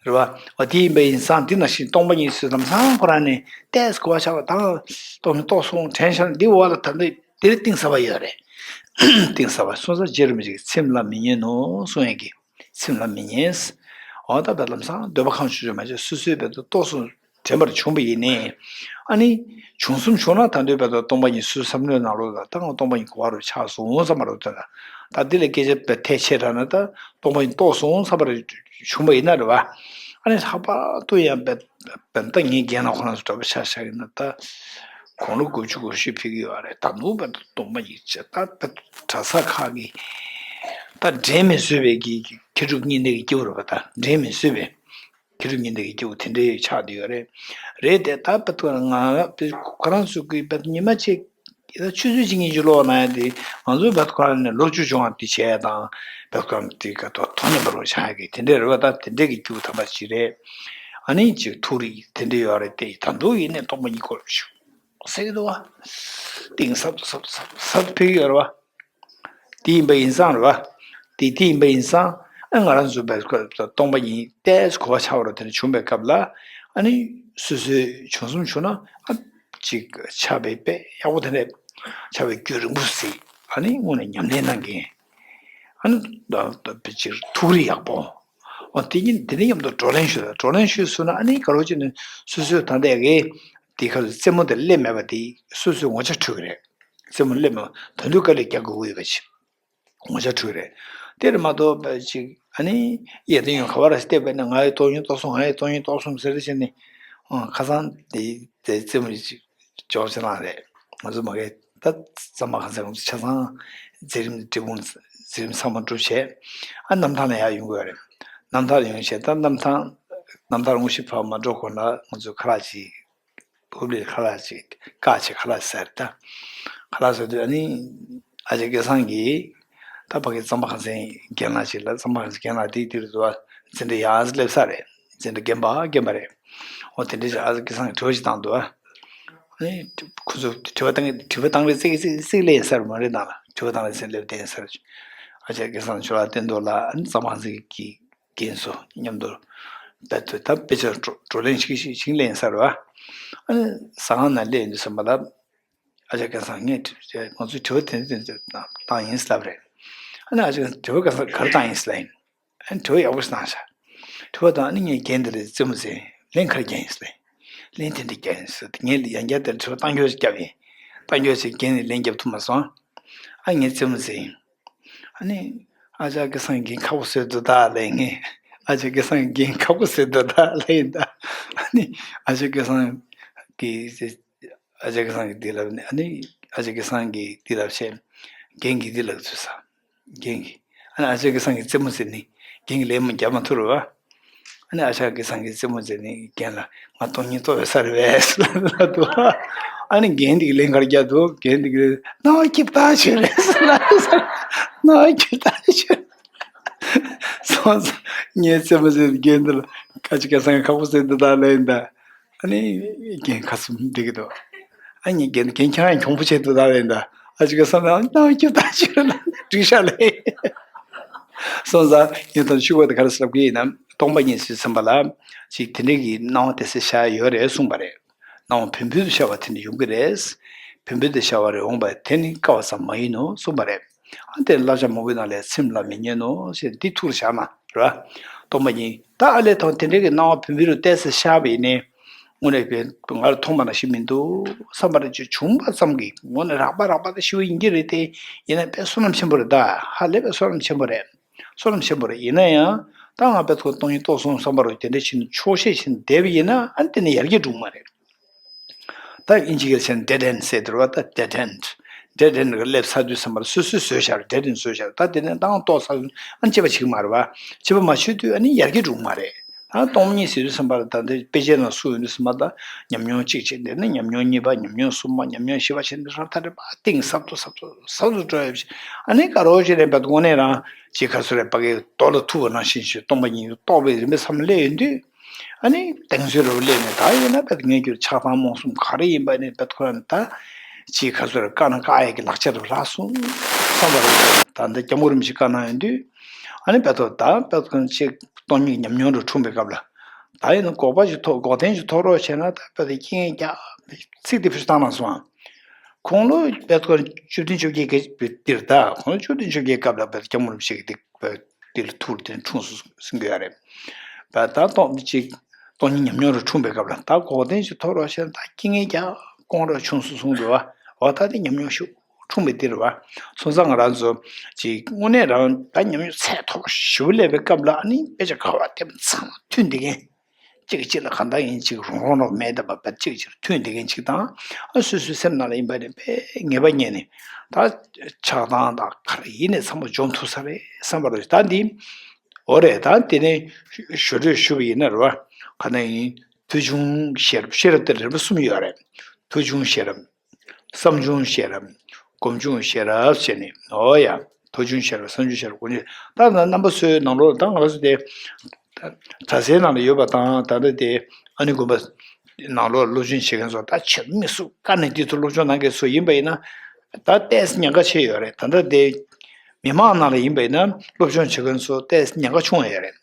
རེད་བ། འོ་དེ་ཡིན་པ་ཡིན་ཙང་དེ་ནང་བཞིན་སྟོང་པ་ཉིད་སུ་ལམ་སང་ཁོ་རང་ནས་ཏོག་ཙམ་གོ་བ་ཆགས་པ་དང་སྟོང་ཉིད་རྟོགས་སོང་དྲན་ཤར་འདི་འོག་ལ་ད་འདི་དེར་གཏིང་ཟབ་པ་ཡོད་རེད། གཏིང་ཟབ་པ་སོང་ཙང་རྗེ་རིན་པོ་ཆེ་གིས་ཚིམ་ལ་མི་ཉན་ནོ་གསུང་ཡག་གི། ཚིམ་ལ་མི་ཉན། འོ་ད་བས་ལམ་སང་འདོད་པ་གང་བྱུང་བྱུང་མ་བྱས་སོ་སོའི་བས་དུ་རྟོགས་སོང་དྲན་པར་བྱུང་བ་ཡིན་ནའི། ཨ་ནི། བྱུང་སོང་བྱུང་ན་ད་འདོད་པས་དུ་སྟོང་པ་ཉིད་སུ་བསམ་བློའི་ནང་ལོགས་ལ་ད་ང་སྟོང་པ་ཉིད་གོ་བ་རུ་ཆགས་སོང་བསམ་པ་རུ་ཐོན་ལ། ད་འདི་ལས་སྐད་ཆ་བས་ཐལ་ཆེ་དྲགས་ན་ད། སྟོང་པ་ཉིད་རྟོགས་སོང་བསམ་པར་བྱུང་བ་ཡིན་ན་རེད་བ། ཨ་ནི་ལྷག་པར་དུ་ཡང་བན་བན་བདག་ངའི་རྒན་ལགས་ཁོ་རང་ཚོ་འདྲ་པོ་ཆ་བཞག་ཡིན་ན་ད། དགུང་ལོ་དགུ་བཅུ་གོ་བཞི་ཕེབས་ཀྱི་ཡོད་རེད། ད་ནུབ་བན་དུ་སྟོང་པ་ཉིད་བྱས་ད་བན་གྲྭ་ས་ཁག་གི་ ད་འགྲན་མི་བཟོད་པའི་གི་མཁས་གྲུབ་གཉིས་ལྡན་གྱི་སྐྱེས་བུ་རེད་པ། ད་འགྲན་མི་བཟོད་པའི་མཁས་གྲུབ་གཉིས་ལྡན་གྱི་སྐྱེས་བུ་དེ་འདྲའི་ཆགས་བསྡད་ཡོད་རེད། རེད་དེ་ད་བད་ཁོ་ང་ཁོ་རང་ཚོ་གི་བད་ཉི་མ་གཅིག་ད་ཆུ་ཚོད་གཅིག་གཉིས་ཀྱི་ཀློག་གནང་ཡ་དེ་ང་ཚོའི་བད་ཁོ་རང་ནས་ལོ་བཅུ་བྱུང་བ་དེ་བྱས་ཡ་དང་། བད་ཁོ་རང་དེ་ག་ཐོག་ཐོག་ཉན་པ་རུ་ཆགས་ཡ་གི་དེ་འདྲའི་རེད་པ། ད་དེ་འདྲའི་གི་སྐྱེས་བུ་དམ་པ་ཞིག་རེད། ཨ་ནི་ཅིག་ཐུགས་རིག་དེ་འདྲའི་ཡོད་རེད་དེ། ད་དུང་ཡིན་ནའི་སྟོང་པ་ཉིད་སྐོར་ཞུ་ཟེར་གི་འདུག་བ། གཏིང་ཟབ་ཏུ་ཟབ་ཏུ་ཟབ་ཏུ་ཟབ་ཏུ་ཕེབས་ཀྱི་ཡོད་རེད་བ། དེ་ཡིན་པ་ཡིན་ཙང་རེད་བ། དེ་དེ་ཡིན་པ་ཡིན་ཙང་ཨ་ང་རང་ཚོ་བས་སྟོང་པ་ཉིད་ཏོག་ཙམ་གོ་བ་ཆགས་པ་རུ་དེ་འདྲ་བྱུང་བའི་སྐབས་ལ། ཨ་ནི་སོ་སོའི་བྱུང་སོང་བྱུང་ན་ཨ་ཅིག་ཆགས་པའི་དཔེ་ཡག་པོ་དེ་འདྲ་ཆགས་པའི་རྒྱུན་རིང་པོ་ཟིག་ཨ་ནི་དངོས་གནས་ཉམས་ལེན་གནང་མཁན། ཨ་ནི་ད་ད་ཅིག་ཐུགས་རིག་ཡག་པོ། འོ་དེ་ཉིད་དེ་ནས་མཉམ་དུ་བགྲོ་གླེང་ཞུ། བགྲོ་གླེང་ཞུས་སོང་ན་ཨ་ནི་ག་རེ་བྱས་ནས་སོ་སོའི་ད་ལྟའི་གི་དེ་ག་རྩེད་མོ་དེ་སླེབས་མེད་པ་དེ་སོ་སོའི་ངོ་ཆ་འཕྲོད་ཀྱི་རེད། རྩེད་མོ་སླེབས་མེད་པ་ད་དུང་དཀའ་ལས་རྒྱག་དགོས་ཀྱི་ཡོད་པ་ཅིག་ངོ་ཆ་འཕྲོད་ཀྱི་རེད། དེར་མ་གཏོགས་ཅིག་ཨ་ནི་གཡས་དེ་ཡོང་ག་བ་ར་བལྟས་པས་ན་ང་ཡི་སྟོང་ཉིད་རྟོགས་སོང་། ང་ཡི་སྟོང་ཉིད་རྟོགས་སོང་ཟེར་བྱས་ནས་ཨ་ཁ་སང་དེ་དེ་རྩེད་མོ་ཅིག་འཇོག་བྱེད་ལང་རེད། ང་ཚོ་མ་གི་ད་གཙང་མ་གང་ཟེར་ང་ཚོ་ཆ་ཚང་འཛིན་རིམ་འབྲས་སྤུངས་འཛིན་རིམ་ཚང་མ་གྲུབ་བྱས་ཨ་གནམ་ཐང་ལ་ཡར་ཡོང་དགོས་རེད། གནམ་ཐང་ལ་ཡོང་བྱས་ད་གནམ་ཐང་གནམ་ཐང་དངོས་གཞི་བར་མ་འགྲོ་གོང་ལ་ང་ཚོ་ཁ་ལག་ཅིག་ཧུབ་ལིར་ཁ་ལག་ཅིག་བཀག་བྱས་ཁ་ལག་ཟ་རེད། ད་ཁ་ལག་ཟ་དུས་ཨ་ནི་ཨ་ཅག་སྐལ་བཟང་གིས་ད་ཕ་གི་གཙང་མ་ཁང་ཚན་རྒན་ལགས་ཅིག་ལ། གཙང་མ་ཁང་ཚན་རྒན་ལགས་དེའི་དུས་རུ་འཛིན་གྲྭ་ཡར་སླེབས་ས་རེད། འཛིན་གྲྭ་རྒན་པ་རྒན་པ་རེད། འོ་དེ་འདྲ་ཅིག་ཨ་ཅག་སྐལ་བཟང་གིས་དྲི་བ་ཅིག་བཏང་འདུག་ཨ། ཨ་ནི་ཁོ་ཚོ་དྲི་བ་བཏང་གི་དྲི་བ་བཏང་རེས་ཙིག་ཙིག་ཙིག་སླེབས་ཡིན་ས་རེད་མ་རེད། ནང་ལ་དྲི་བ་བཏང་རེས་ཙིག་སླེབས་བསྡད་ཡིན་ས་རེད། ཨ་ཅག་སྐལ་བཟང་ཁྱོད་ལ་བསྟན་འདུག་ལ། ཨ་ནི་གཙང་མ་ཁང་ཚན་གྱི་རྒན་ཚོ་མཉམ་དུ་བེད་སྤྱོད་ད་བེད་སྤྱོད་བགྲོ་བགྲོ་གླེང་ཞིག་ཞིག་ཞིག་ལེན་ས་རེད་བ། ཨ་ནི་ཟ་ཁང་ནང་སླེབས་ཡོང་དུས་ཙམ་པ་ལ་ཨ་ཅག་སྐལ་བཟང་ངས་དྲི་ང་ཚོས་དྲི་བ་དེ་འདྲ་དེ་འདྲ་བཏང་ཡིན་ལབ་རེད། ཨ་ནི་ཨ་ཅག་དྲི་བ་ག་ས་ག་རེ་བཏང་ཡིན་ལབ་ཡིན། ཨ་ནི་དྲི་བ་ཡག་པོ་ཞིག་བཏང་ཤག་དྲི་བ་དང་ཨ་ནི་ངས་རྒན་དེ་ལ་རྩེད་མོ་རྩེ་ལན་ག་རེ་རྒྱག་ཡིན་ལབ་ཡིན། ལན་དེ་འདྲ་རྒྱག་ཡིན་ཟེར་ཏེ་ངས་ཡང་བསྐྱར་དེར་དྲི་བ་བཏང་རྒྱུ་ཞིག་བརྒྱབ་ཡིན། བཏང་རྒྱུ་ཞིག་རྒན་ནས་ལན་རྒྱབ་ཐུབ་མ་སོང་། ཨ་ངས་རྩེད་མོ་རྩེ་ཡིན། ཨ་ནི་ཨ་ཅག་སྐལ་བཟང་རྒན་ཁག་པོ་བཟོས་འདུག་ད་ལབ་ངས། ཨ་ཅག་སྐལ་བཟང་རྒན་ཁག་པོ་བཟོས་འདུག་ད་ལབ་ཡིན་ད། ཨ་ནི་ཨ་ཅག་སྐལ་བཟང་གིས་ཨ་ཅག་སྐལ་བཟང་གིས་འདི་ལབ་ནས། ཨ་ནི་ཨ་ཅག་སྐལ་བཟང་གིས་འདི་ལབ་བྱས། རྒན་གྱིས་འདི་ལབ་ཚུལ་ས། རྒན་གྱིས། ཨ་ནི་ཨ་ཅག་སྐལ་བཟང་གིས་རྩེད་མོ་རྩེ་ནི་རྒན་གྱིས་ལན་མ་རྒྱབ་མ་ཐུབ་རེད་བ། ཨ་ནི་ཨ་ཅག་སྐལ་བཟང་གིས་རྩེད་མོ་རྩེ་ནི་རྒན་ལ་ང་སྟོང་ཉིད་རྟོགས་ཡོད་ས་རེད་པས་ལབ་འདུག་ཨ་ནི་རྒན་དེ་གིས་ལན་ག་རེ་རྒྱག་འདུག་རྒན་དེ་གིས་རྣ་བ་སྐྱིབ་ཐག་ཆོད་རེད་ལབ། རྣ་བ་སྐྱིབ་ཐག་ཆོད། སོང་ཙང་ངས་རྩེད་མོ་རྩེ་རྒན་དེ་ལ་ཨ་ཅག་སྐལ་བཟང་གིས་ཁག་པོ་བཟོས་འདུག་ད་ལབ་ཡིན་ད། ཨ་ནི་རྒན་ཁ་ཚུམ་འགྲིག་གི་འདུག་ཨ་ནི་རྒན་རྒན་ཁྱེད་རང་གྱོང་པོ་བྱེད་འདུག་ད་ལབ་ཡིན་ད། ཨ་ཅག་སྐལ་བཟང་ལ་སྣང་སྐྱིད་ད་ཅིག་ལ་འགྲིག་ཤག་ལབ། སོང་ཙང་ངས་ད་ཤུ་བ་དེ་ག་རེ་ཟེར་གྱི་ཡིན་ནམ། སྟོང་པ་ཉིད་ཟེར་ཙམ་པ་ལ་ཅིག་དེ་འདྲ་གི་སྣང་བ་དེ་ཚོ་ཤར་ཡོད་རེད་གསུངས་པ་རེད། སྣང་བ་བུན་བུན་དུ་ཤར་བ་དེ་འདྲ་ཡོང་གི་རེད། བུན་བུན་དུ་ཤར་བ་རེད་འོང་པ་དེ་ནི་བསྐལ་བ་ཙམ་མ་ཡིན་ནོ་གསུངས་པ་རེད། ཨ་དེ་བསླབ་བྱ་མང་པོའི་ནང་ལས་ཚིམ་ལ་མི་ཉན་ནོ་ཞེས་འདི་ཐུགས་ལ་བཞག་ན་རེད་བ། སྟོང་པ་ཉིད་ད་ཨ་ལས་དང་དེ་འདྲའི་གི་སྣང་བ་བུན་བུན་རུ་ཏོག་ཙམ་ཤར་བ་ཡིན་ནའི་དངོས་གནས་དཔེ་ང་ལ་མཐོང་བ་ནང་བཞིན་མི་འདུག་བསམ་པ་རེ་ཅིག་བྱུང་བ་ཙམ་གྱིས་དངོས་གནས་རགས་པ་རགས་པ་དེ་ཤི་བ་ཡིན་གྱི་རེད་དེ། ཡིན་ན་དཔེ་བསོད་ནམས་ཆེན་པོ་རེད་ད། ཧ་ལས་པའི་བསོད་ནམས་ཆེན་པོ་རེད། བསོད་ནམས་ཆེན་པོ་རེད། ཡིན་ན་ཡང་ད་ང་དཔེ་ཐོག་སྟོང་ཉིད་རྟོགས་སོང་བསམ་པ་རུ་དེ་འདྲ་ཕྱིན་ཆོག་ཤེས་ཕྱིན་བསྡད་པ་ཡིན་ན་ཨ་ནི་དེ་ནི་ཡར་རྒྱས་འགྲོ་གི་མ་རེད། ད་ཨིན་ཇི་སྐད་ཆ་ནས་ཌེཌ་ཨེན་ཌི་ཟེར་འདུག་བ། ད་ཌེཌ་ཨེན་ཌི་ཌེཌ་ཨེན་ཌི་གི་སླེབས་ཚར་དུས་ཙམ་པར་སོ་སོས་བཟོས་བཞག་རེད། ཌེཌ་ཨེན་ཌི་བཟོས་བཞག་རེད། ད་དེ་ནས་ཏང་ཏོག་ཚར་དུས་ཨ་ནི་བྱེད་པ་བྱེད་ཀྱི་མ་རེད་བ། བྱེད་པ་མ་བྱེད་དུས་ཨ་ནི་ཡར་རྒྱས་འགྲོ་གི་མ་རེད། ད་སྟོང་ཉིད་ཟེར་དུས་ཙམ་པར་ད་ལྟ་དཔེ་ཆའི་ནང་གསུངས་ཡོང་དུས་ཙམ་པར་ད་ཉམས་མྱོང་གཅིག་བྱས་ནས་ནི་ཉམས་མྱོང་གཉིས་པ་ཉམས་མྱོང་གསུམ་པ་ཉམས་མྱོང་བཞི་པ་བྱས་ནས་རབ་ཐ་རེ་པ་གཏིང་ཟབ་ཏུ་ཟབ་ཏུ་ཟབ་ཏུ་འགྲོ་ཡོད་པ་ཞིག་ཨ་ནི་དཀར་པོ་ཞིག་རེད་པ། དངོས་གནས་རང་ཅིག་ག་ཚོད་རེད་པ་གི་རྡོ་ལ་ཐུག་པ་ནང་བཞིན་ཞིག་སྟོང་པ་ཉིད་རྟོགས་པའི་རིམ་པས་བསམ་བློ་སླེབས་ཡོང་དུས། ཨ་ནི་གདེང་ཚོད་རབ་སླེབས་ནས་ད་ཡིན་ན་བད་ངས་ཁྱོད་ཆགས་སྡང་རྨོངས་གསུམ་ག་རེ་ཡིན་པ་ནི་བད་ཁོ་རང་ད་ཅིག་ག་ཚོད་རེ་བཀག་ན་བཀག་ཡས་ཀྱི་ལག་ཆ་རུ་རག་སོང་བསམ་པ་རེད། ད་འདི་སྐྱབས་མགོན་རིན་པོ་ཆེ་བཀའ་གནང་ཡོང་དུས་ཨ་ནི་བད་ཐོ་ད་བད་ཁོ་ཅིག་སྟོང་ཉིད་ཉམས་མྱོང་རུ་འཁྲུངས་པའི་སྐབས་ལ་ད་ཡིན་ན་འགོག་པ་ཞིག་ཐོག་འགོག་བདེན་ཞིག་ཐོག་རོགས་བྱས་ན་ད་བད་ཐོ་རྐྱེན་ངན་རྒྱག་ཚིག་དེ་ཕུལ་བཏང་གནང་སོང་ཨ། ཁོང་ལོ་བད་ཁོ་བཅུ་བདུན་བཅོ་བརྒྱད་ཀྱི་འདིར་ད་ཁོང་ལོ་བཅུ་བདུན་བཅོ་བརྒྱད་སྐབས་ལ་བད་སྐྱབས་མགོན་རིན་པོ་ཆེ་གི་དེ། དེ་ལ་ཐུགས་དེ་འཁྲུངས་སོ་གསུང་གི་ཡོད་རེད། ད་ད་སྟོང་གཅིག་སྟོང་ཉིད་ཉམས་མྱོང་རུ་འཁྲུངས་པའི་སྐབས་ལ་ད་འགོག་བདེན་ཞིག་ཐོག་རོགས་ཞེ་ན་ད་རྐྱེན་ངན་རྒྱག་སྐོང་རོགས་བྱུང་སོ་གསུང་འདུག་བ། འོ་ད་དེ་ཉམས་མྱོང་ཤུགས་འཁྲུངས་པའི་དེ་རེད་བ། སོང་ཙང་ང་རང་ཚོ་ཅིག་དངོས་གནས་རང་ད་ཉམས་མྱོང་ཚད་མཐོ་པོ་ཞེ་པོ་སླེབས་པའི་སྐབས་ལ་ཨ་ནི་དཔེ་ཆ་ག་བ་དེ་ཚང་མ་མཐུན་བསྡད་མཁན། གཅིག་གཅིག་ལ་གང་ལྟར་ཡིན་གཅིག་རུང་རུང་རུང་མེད་དམ་པ་བར་གཅིག་གཅིག་ལ་མཐུན་བསྡད་མཁན་གཅིག་དང་། ཨ་སོ་སོའི་སེམས་ནང་ལ་ཡིན་པ་ནི་དཔེ་ངེས་པ་རྙེད་ནས་ད་ཆགས་སྡང་དང་ག་རེ་ཡིན་ནས་ཚང་མ་འཇོམས་ཐུབ་ས་རེད་བསམ་པ་རེད། ད་འདི་འོ་རེད། ད་དེ་ནས་ཞུ་འཕྲོས་ཞུ་བ་ཡིན་ན་རེད་བ། ག་ན་ཡིན། ཐོས་བྱུང་ཤེས་རབ། ཤེས་རབ་དེ་རིམ་པ་གསུམ་ཡོད་རེད། ཐོས་བྱུང་ཤེས་རབ། བསམ་བྱུང་ཤེས་རབ། སྒོམ་བྱུང་ཤེས་རབ་བྱས་ནས། འོ་ཡ། ཐོས་བྱུང་ཤེས་རབ། བསམ་བྱུང་ཤེས་རབ། སྒོམ་བྱུང་། ད་ལྟ་རྣམ་པ་ཚོའི་ནང་ལོགས་ལ་ད་ང་རང་ཚོ་དེ་གྲྭ་སའི་ནང་ལ་ཡོད་པ་དང་། ད་ལྟ་དེ་ཨ་ནི་དགོན་པ་ནང་ལོགས་ལ་སློབ་སྦྱོང་བྱེད་མཁན་ཚོ་ད་ཆེད་དུ་མི་སུ་བཀའ་ནས་དེ་ཚོ་སློབ་སྦྱོང་གནང་མཁན་ཚོ་ཡིན་པ་ཡིན་ན། ད་ཏོག་ཙམ་ཉེན་ཁ་ཆེ་ཡོད་རེད། ད་ལྟ་དེ་མི་མང་ནང་ལ་ཡིན་པ་ཡིན་ན་སློབ་སྦྱོང་བྱེད་མཁན་ཚོ་ཏོག་ཙམ་ཉེན་ཁ་ཆུང་བ་ཡོད་རེད།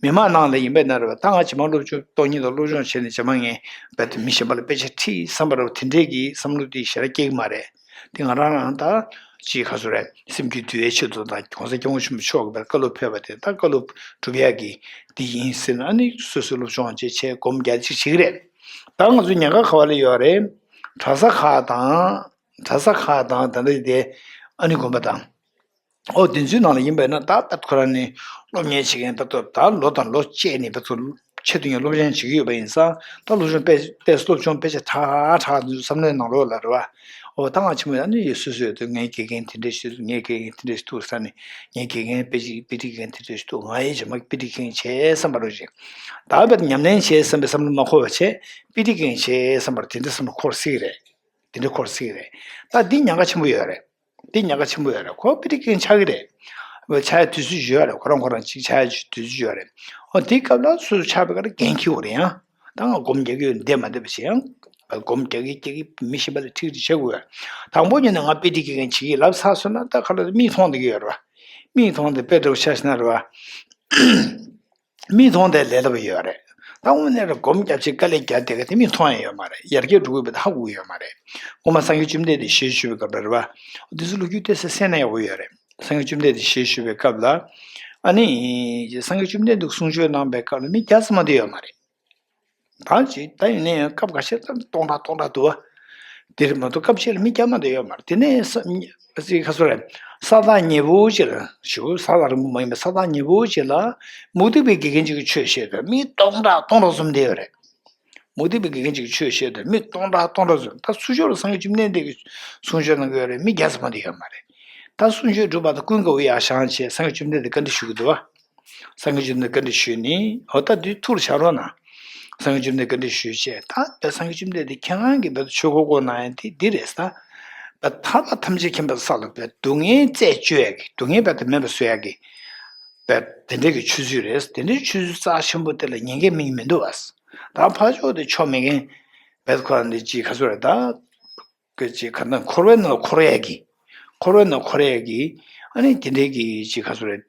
མི་མང་ནང་ལ་ཡིན་པའི་ན་རེ་བ། ད་ང་ཇེ་མང་སློབ་སྦྱོང་སྟོང་ཉིད་དུ་སློབ་སྦྱོང་བྱས་ནས་ཇེ་མང་ངས་རྦད་དེ་མི་གཞན་པ་ལ་དཔེ་ཆ་ཁྲིད་བསམ་པ་རེ་བ། དེ་འདྲའི་གི་བསམ་བློ་དེ་ཞེ་དྲག་སྐྱེ་གི་མ་རེད། དེ་ང་རང་རང་ད་ཅིག་ག་ཚོད་རེད། སེམས་རྒྱུད་བསྡུ་བའི་ཆེད་དུ་དང་གོང་ས་སྐྱབས་མགོན་ཆེན་པོ་མཆོག་གི་བཀའ་སློབ་ཕེབས་པ་དེ་ད་བཀའ་སློབ་སྒྲུབ་ཡག་གི་འདི་ཡིན་ཟེར་ན། ཨ་ནི་སོ་སོའི་སློབ་སྦྱོང་བྱེད་བྱེད་སྒོམ་རྒྱག་ཅིག་བྱེད་ཀྱི་རེད། ད་ང་ཚོ་ཉེན་ཁ་ག་བ་ལ་ཡོད་རེད། གྲྭ་ས་ཁག་དང་། གྲྭ་ས་ཁག་དང་། ད་ལྟ་དེ་ཨ་ནི་དགོན་པ་དང་། ཨོ་དེ་ཚོའི་ནང་ལ་ཡིན་པས་ན། ད་ད་ཁོ་རང་ནི་སློབ་གཉེར་བྱེད་མཁན་ད་ལྟ་ད་ལོ་དང་ལོ་བཅད་ནས་ད་ཚོ་ཆེད་དུ་ངས་སློབ་སྦྱོང་བྱེད་ཀྱི་ཡོད་པ་ཡིན་ཙང་། ད་སློབ་སྦྱོང་དཔེ་དཔེ་སློབ་སྦྱོང་དཔེ་ཆ་ཁྲ་ཁྲ་འདི་ཚོ་བསམ་བློའི་ནང་ལོགས་ལ་རེད་བ། ཨོ་ད་ང་ཆེན་མོ་ཡང་ནི་ཡོད་སོ་སོས་ད་ངའི་དགེ་རྒན་དེ་འདྲས་ཞིག་འདུག་ངའི་དགེ་རྒན་དེ་འདྲས་ཞིག་འདུག་ཟེར་ནས། ངའི་དགེ་རྒན་དཔེ་ཆ་དཔེ་ཁྲིད་མཁན་དེ་འདྲས་ཞིག་འདུག་ང་ཡི་རྗེས་མ་དཔེ་ཁྲིད་མཁན་བྱེད་བསམ་པ་རེད་ཅིག་ད་བར་ཉམས་ལེན་བྱེད་བསམ་པའི་བསམ་བློ་མ་འཁོར་བ་བྱས། དཔེ་ཁྲིད་མཁན་བྱེད་བསམ་པར་དེ་འདྲ་བསམ་བློ་འཁོར་སྲིད་ཀྱི་རེད། དེ་འདྲ་འཁོར་སྲིད་ཀྱི་རེད། ད་འདི་ཉེན་ཁ་ཆེན་པོ་ཡོད་རེད། འདི་ཉེན་ཁ་ཆེན་པོ་ཡོད་རེད། ཁོ་དཔེ་ཁྲིད་མཁན་ཆགས་ཀྱི་རེད། འོ་ཆགས་ཡ་དུས་ཚོད་ཅིག་ཡོད་རེད། ཁོ་རང་ཁོ་རང་ཅིག་ཆགས་ཡ་དུས་ཚོད་ཅིག་ཡོད་རེད། འོ་དེའི་སྐབས་ལ་སོ་སོ་ཆགས་པའི་ཁར་འགན་འཁྱེར་དགོས་རེད། ཡང་ད་ང་སྒོམ་རྒྱག་གི་ཡོད། བསྡད་མ་བསྡད་པ་བྱེད། ཡང་སྒོམ་རྒྱག་གི་རྒྱག་གི་མི་གཞན་པ་ལ་ཁྲིད་ཁྲིད་བྱེད་དགོས་ཡོད། དང་པོ་ཉིད་ནས་ང་དཔེ་ཁྲིད་མཁན་བྱེད་ཀྱི་ལབ་ཚར་སོང་ན། ད་ག་ལ་མིག་མཐོང་བསྡད་ཀྱི་ཡོད་རེད་བ། མིག་མཐོང་བསྡད། དཔེ་འདྲ་པོ་ཆ་བཞག་ན་རེད་བ། མིག་མཐོང་དེ་ལས་སླ་པོ་ཡོད་རེད། ད་དངོས་གནས་རེད། སྒོམ་རྒྱབ་ཆེད་དཀའ་ལས་རྒྱག་བསྡད་མཁན་དེ་མིག་མཐོང་ཡ་ཡོད་མ་རེད། ཡར་རྒྱས་འགྲོ་གི་ཡོད་པ་དེ་ཧ་གོ་གི་ཡོད་མ་རེད། སྔོན་མ་སངས་རྒྱས་བཅོམ་ལྡན་འདས་ཞལ་བཞུགས་པའི་སྐབས་ལ་རེད་བ། འདི་ཚོ་ལོ་རྒྱུས་ཏོག་ཙམ་གསན་ན་ཡག་པོ་ཡོད་རེད། སངས་རྒྱས་བཅོམ་ལྡན་འདས་ཞལ་བཞུགས་པའི་སྐབས་ལ། ཨ་ནི་སངས་རྒྱས་བཅོམ་ལྡན་འདས་གསུང་ཆོས་གནང་པའི་སྐབས་ལ་མི་བརྒྱ་ཙམ་མ་གཏོགས་ཡོད་མ་རེད། ད་ཅིག་ད་ཡིན་ན་ཡང་སྐབས་འགའ་ཤས་ད་སྟོང་ཕྲག་སྟོང་ཕྲག་འདུག་བ། དེར་མ་གཏོགས་སྐབས་ཤིག་ལ་མི་བརྒྱ་མ་གཏོགས་ཡོད་མ་རེད། དེ་ནས་ས་ཅིག་ག་ཚོད་རེད། ས་ཐག་ཉེ་པོ་ཅིག་ལ་ཞུ། ས་ཐག་རིང་པོ་མ་ཡིན་པའི་ས་ཐག་ཉེ་པོ་ཅིག་ལ་མུ་སྟེགས་པའི་དགེ་རྒན་ཅིག་གིས་ཆོས་བཤད་དུས་མི་སྟོང་ཕྲག་སྟོང་ཕྲག་འཛོམས་བསྡད་ཡོད་རེད། མུ་སྟེགས་པའི་དགེ་རྒན་ཅིག་གིས་ཆོས་བཤད་དུས་མི་སྟོང་ཕྲག་སྟོང་ཕྲག་འཛོམས། ད་ཚུར་ཕྱོགས་ལ་སངས་རྒྱས་བཅོམ་ལྡན་འདས་ཀྱིས་གསུང་ཆོས་གནང་གི་ཡོད་རེད། མི་བརྒྱ་ཙམ་མ་གཏོགས་ཡོད་མ་རེད། ད་གསུང་ཆོས་གྲུབ་པ་དང་ཀུན་དགའ་བོ་ཡར་བཞེངས་བྱས་སངས་རྒྱས་བཅོམ་ལྡན་འདས་བཀའ་འདྲི་ཞུ་གི་འདུག་བ། སངས་རྒྱས་བཅོམ་ལྡན་བཀའ་འདྲི་ཞུས་ནས། འོ་ད་དུས་ཐུགས་ལ་བཞག་རོགས་གནང་། སངས་རྒྱས་བཅོམ་ལྡན་བཀའ་འདྲི་ཞུས་བྱས། ད་ད་སངས་རྒྱས་བཅོམ་ལྡན་འདས་ཁྱེད་རང་གིས་བོད་དུ་ཆོས་འཁོར་བསྐོར་གནང་ཡ་དེ་འདི་རེད་ཟེར། ད་ཐར་པ་ཐམས་ཅད་མཁྱེན་པའི་ས་ལ་བོད་སྡུག་བསྔལ་རྩད་གཅོད་ཡ་གི། སྡུག་བསྔལ་བོད་དུ་མེད་པ་བཟོ་ཡ་གི་བོད་དེ་འདྲའི་གི་ཆོས་ཚུལ་རེད། དེ་འདྲའི་ཆོས་ཚུལ་རྩ་ཆེན་པོ་དེ་ལ་ཉན་མཁན་མི་མི་འདུག་བ། ད་ཕར་ཕྱོགས་དེ་ཆོ་མེད་མཁན་བོད་ཁོ་རང་འདི་ཅིག་ག་ཚོད་རེད་ད། གི་ཅིག་ག་ན་འཁོར་བའི་ནང་འཁོར་ཡས་ཀྱི། འཁོར་བའི་ནང་འཁོར་ཡས་ཀྱི། ཨ་ནི་དེ་འདྲའི་གི་ཅིག་ག་ཚོད་རེད།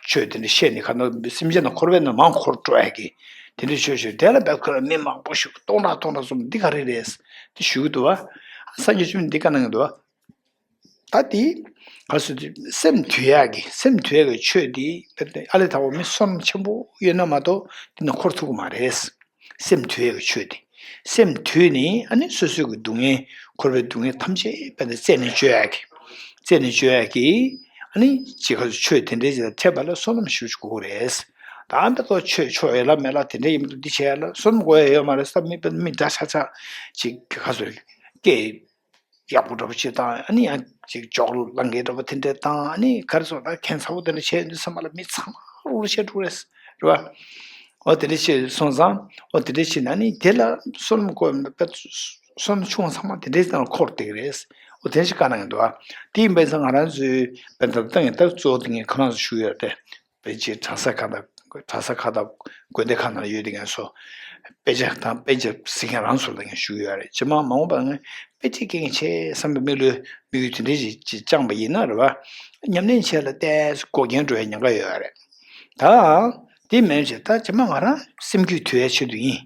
ཆོས་དེ་འདྲ་བཤད་ནས་ག་ན་སེམས་ཅན་དང་འཁོར་བའི་ནང་མར་འཁོར་འགྲོ་ཡས་ཀྱི། དེ་འདྲའི་ཆོས་ཞུ། དེ་ལ་བབ་ཁ་ལ་མི་མང་པོ་ཞིག་སྟོང་ཕྲག་སྟོང་ཕྲག་འཛོམས། འདི་ག་རེ་རེད་དེ་ཞུ་གི་འདུག་བ། སངས་རྒྱས་བཅོམ་འདི་བཀའ་གནང་གི་འདུག་བ། ད་དེ་ག་ཚོད་དེ་སེམས་དུལ་ཡག་གི། སེམས་དུལ་ཡག་གི་ཆོས་དེ་ཨ་ལས་དང་པོ་མི་བསོད་ནམས་ཆེན་པོ་ཡོད་ན་མ་གཏོགས་དེ་ནང་འཁོར་ཐུབ་ཀྱི་མ་རེད། སེམས་དུལ་ཡག་གི་ཆོས་དེ། སེམས་དུལ་ནས་ཨ་ནི་སོ་སོའི་གི་སྡུག་བསྔལ། འཁོར་བའི་སྡུག་བསྔལ་ཐམས་ཅད་དཔེ་དེ་རྩད་ནས་གཅོད་ཡག་གི། རྩད་ནས་གཅོད་ཡག་གི། ཨ་ནི་ཅིག་ག་ཚོད་ཆོས་དེ་འདྲའི་ཅིག་ལ་འཕྲད་པ་ལ་བསོད་ནམས་ཞེ་པོ་ཅིག་དགོས་ཀྱི་རེད། ད་ཨ་འདི་ལྟར་ཆོས་ཆོས་ཡོད་ལ་མེད་ལ་དེ་འདྲ་ཡིན་མི་འདུག་འདི་བྱས་ལ་བསོད་ནམས་དགོས་ཡ་ཡོད་མ་རེད། ས་མི་དཔེ་མི་འདྲ་ཆགས་ཆགས་ཅིག་ག་ཚོད་སྐད་ཡག་པོ་འདྲ་པོ་ཅིག་དང་། ཨ་ནི་ཡང་ཅིག་ཇོག་ལང་གེ་འདྲ་པོ་དེ་འདྲ་དང་། ཨ་ནི་ག་རེ་ཟེར་ད་ཁྱད་མཚར་པོ་དེ་འདྲ་བྱས་ཡོང་དུས་ཙམ་པ་ལ་མི་ཚང་མ་རུ་རུ་བཤད་འགྲོ་རེད། རེད་བ། འོ་དེ་འདྲ་བྱས་སོང་ཙང་། འོ་དེ་འདྲ་བྱས་ན་ནི་དེ་ལ་བསོད་ནམས་དགོས་པ་དཔེ་བསོད་ནམས་ཆུང་བ་ཚང་མ་དེ་འདྲའི་སྟེང་ལ་འཁོར་བསྡད་ཀྱི་རེད། འོ་དེ་འདྲ་ཞིག་བཀའ་གནང་གི་འདུག་བ། དེ་ཡིན་པས་ཙང་ང་རང་ཚོའི་བོད་འདབས་སྟེང་གི་ད་གཙོ་བོ་དེ་ངས་ཁ་ནང་དུ་ཞུ་ཡོད་དེ། དཔེ་ཆའི་གྲྭ་ས་ཁག་དང་གྲྭ་ས་ཁག་དང་དགོན་སྡེ་ཁག་ནང་ཡོད་དེ་ངས་སོ། དཔེ་ཆ་དང་དཔེ་ཆ་གཟིགས་མཁན་རང་ཚོ་ལ་ངས་ཞུ་གི་ཡོད་རེད། རྗེས་མ་མ་འོངས་པར་ངས་དཔེ་ཁྲིད་མཁན་བྱེད་བསམ་པའི་དམིགས་ཡུལ་དམིགས་ཡུལ་དེ་འདྲ་ཞིག་ཅིག་བཅངས་པ་ཡིན་ན་རེད་བ། ཉམས་ལེན་བྱེད་ལ་ཏོག་ཙམ་འགོག་རྐྱེན་འགྲོ་བའི་ཉེན་ཁ་ཡོད་རེད། ད་དེ་མིན་བྱས་ད་རྗེས་མ་ང་རང་སེམས་རྒྱུད་དུལ་བའི་ཆེད་དུ་ཡིན།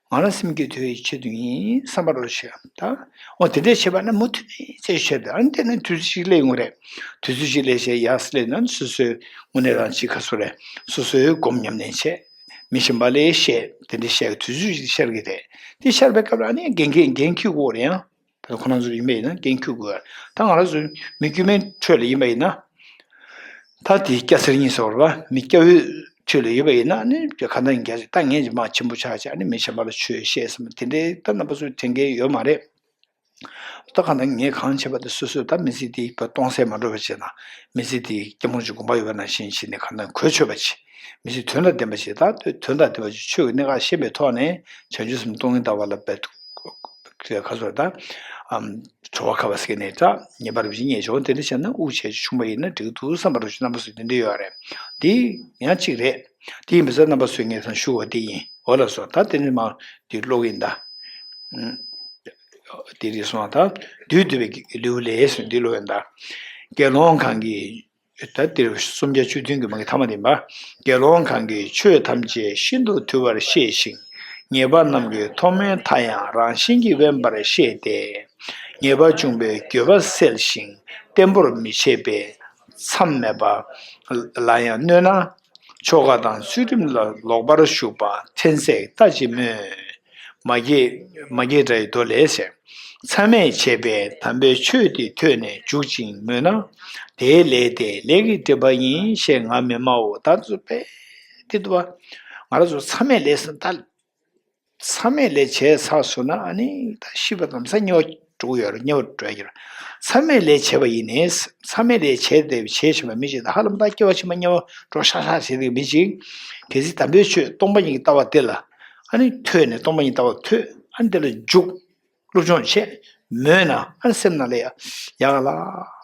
ང་རང་སེམས་རྒྱུད་དུལ་བའི་ཆེད་དུ་ཡིན་བསམ་པ་རོ་ཞེས་ད། འོ་དེ་འདྲས་བྱས་པ་ན་མུ་མཐུད་ནས་རྩད་ཞིབ་བྱས་ཏེ། ཨ་ནི་དེ་ནས་དུས་ཚོད་ཅིག་སླེབས་ཡོང་རེད། དུས་ཚོད་ཅིག་སླེབས་བྱས་ཡར་སླེབས་ན་སོ་སོའི་དངོས་གནས་རང་ཅིག་ག་ཚོད་རེད། སོ་སོའི་སྒོམ་ཉམས་ལེན་བྱས། མི་གཞན་པ་ལ་བཤད། དེ་འདྲས་བཤད་དུས་ཚོད་ཅིག་ཤར་གྱི་རེད། དེ་ཤར་བའི་སྐབས་ལ་ཨ་ནི་འགན་འཁྱེར་འགན་འཁྱེར་དགོས་རེད་ཡང་། ད་ཁོ་རང་ཚོ་ཡིན་པ་ཡིན་ན་འགན་འཁྱེར་དགོས། ད་ང་རང་ཚོ་མི་དཀྱུས་མའི་ཁྲོད་ལ་ཡིན་པ་ཡིན་ན། ད་དེ་སྐྱ་སེར་གཉིས་ཟེར་བ་རེད་བ། མི་སྐྱ་བོའི་ ཁྲོད་ལ་ཡོད་པ་ཡིན་ན་ནི་གང་ལྟར་ངས་ད་ངས་ཀྱི་མ་ཆེན་པོ་ཆགས་ཆགས་ནི་མི་གཞན་པ་ལ་ཆོས་བཤད་བསམ་དེ་འདྲའི་ད་རྣམ་པ་ཚོ་དྲན་གྱི་ཡོད་མ་རེད། ད་གང་ལྟར་ངས་གང་བྱས་པ་དེ་སོ་སོས་ད་མི་ཚེ་འདི་སྟོང་ཟད་མ་འགྲོ་བ་བྱས་ན་མི་ཚེ་འདི་སྐྱབས་མགོན་གྱི་དགོངས་པ་ཡོད་པ་ནང་བཞིན་བྱས་ནས་གང་ལྟར་གོ་ཆོད་པ་བྱེད། མི་ཚེ་དོན་དང་ལྡན་པ་ཞིག་ད་དོན་དང་ལྡན་པ་ཞིག་ཆོས་ཀྱི་གནད་འགག་ཤེས་པའི་ཐོག་ནས་བྱང་ཆུབ་སེམས་སྟོང་ཉིད་ལྟ་བ་ལ་འབད་ཁ་སོར་ད། གྲོ་བ་ཁ་བ་ཟེར་ནས་ད་ངེས་པར་བཞིན་ངེས་བྱུང་དེ་འདྲ་བྱས་ན་དབུགས་ཆད་བྱུང་བ་ཡིན་ན་འགྲིག་འདུག་བསམ་པ་རུ་ཞིག་རྣམ་པ་ཚོས་དེ་འདྲ་ཡོད་རེད། འདི་ཡང་གཅིག་རེད། དེ་ཡིན་པ་ཚོ་རྣམ་པ་ཚོས་ངས་ད་ཞུ་བ་དེ་ཡིན། འོ་ལགས་སོ། ད་དེ་ནི་མ་དེ་ཀློག་གིན་ད། དེ་རིགས་སོང་ད། བདུད་འདུལ་བའི་ལེའུ་ལས་ཟེར་འདི་ཀློག་ཡིན་ད། དགེ་སློང་གང་གིས། ད་འདིར་སུམ་བརྒྱ་བཅུ་བདུན་གྱི་མ་གི་ཐ་མ་ཡིན་པ། དགེ་སློང་གང་གིས་ཆོས་ཐམས་ཅད་ཤིན་ཏུ་དུལ་བར་ཤེས་ཤིང་། ཉེས་པ་རྣམས་ཀྱི་ཐོག་མའི་མཐའ་ཡང་རང་བཞིན་གྱིས་དབེན་པར་ཤེས་ཏེ། ཉེས་པ་བྱུང་བའི་འགྱོད་པ་སེལ་ཞིང་བརྟན་པོར་མི་བྱེད་པས་མཚམས་མེད་པ་ལ་ཡང་གནོད་ན། ཆོ་ག་དང་ཚུལ་ཁྲིམས་ལ་ལོག་པར་ཞུགས་པ་ཕྲན་ཚེགས་ལྟ་ཅི་སྨོས། མ་སྐྱེས་མ་སྐྱེས་དགྲ་ཡི་མདོ་ལས་ཟེར། མཚམས་མེད་བྱས་པས་དམ་པའི་ཆོས་འདི་ཐོས་ནས་འཇུག་ཅིང་མོས་ན། དེའི་ལས་དེ་ལས་ཀྱི་སྒྲིབ་པ་ཡིན་ཞེས་ང་མི་སྨྲའོ། ད་ཚོ་པས་དེ་འདུག་བ། ང་རང་ཚོ་མཚམས་མེད་ལས་ཟེར་ད། མཚམས་མེད་ལས་བྱས་ཚར་སོང་ན་ཨ་ནི་ད་ཤི་བ་དང་ས་དམྱལ་བ་འགྲོ་གི་ཡོད་རེད། དམྱལ་བ་འགྲོ་ཡ་གི་རེད། མཚམས་མེད་ལས་བྱས་པ་ཡིན་ནས་མཚམས་མེད་ལས་བྱས་ཏེ་བྱས་བྱས་པ་མི་ཞིག་ད་ཧ་ལམ་ད་སྐྱེ་བ་ཕྱི་མ་དམྱལ་བ་འགྲོ་ཤག་ཤག་བྱས་ཏེ་མི་ཞིག་གལ་སྲིད་དམ་པའི་ཆོས་སྟོང་པ་ཉིད་ཀྱི་ལྟ་བ་དེ་ལ་ཨ་ནི་ཐོས་ནས་སྟོང་པ་ཉིད་ལྟ་བ་ཐོས་ཨ་ནི་དེ་ལ་འཇུག་སློབ་སྦྱོང་བྱས། མོས་ན་ཨ་ནི་སེམས་ནང་ལ་ཡ་ཡག་ག་ལ་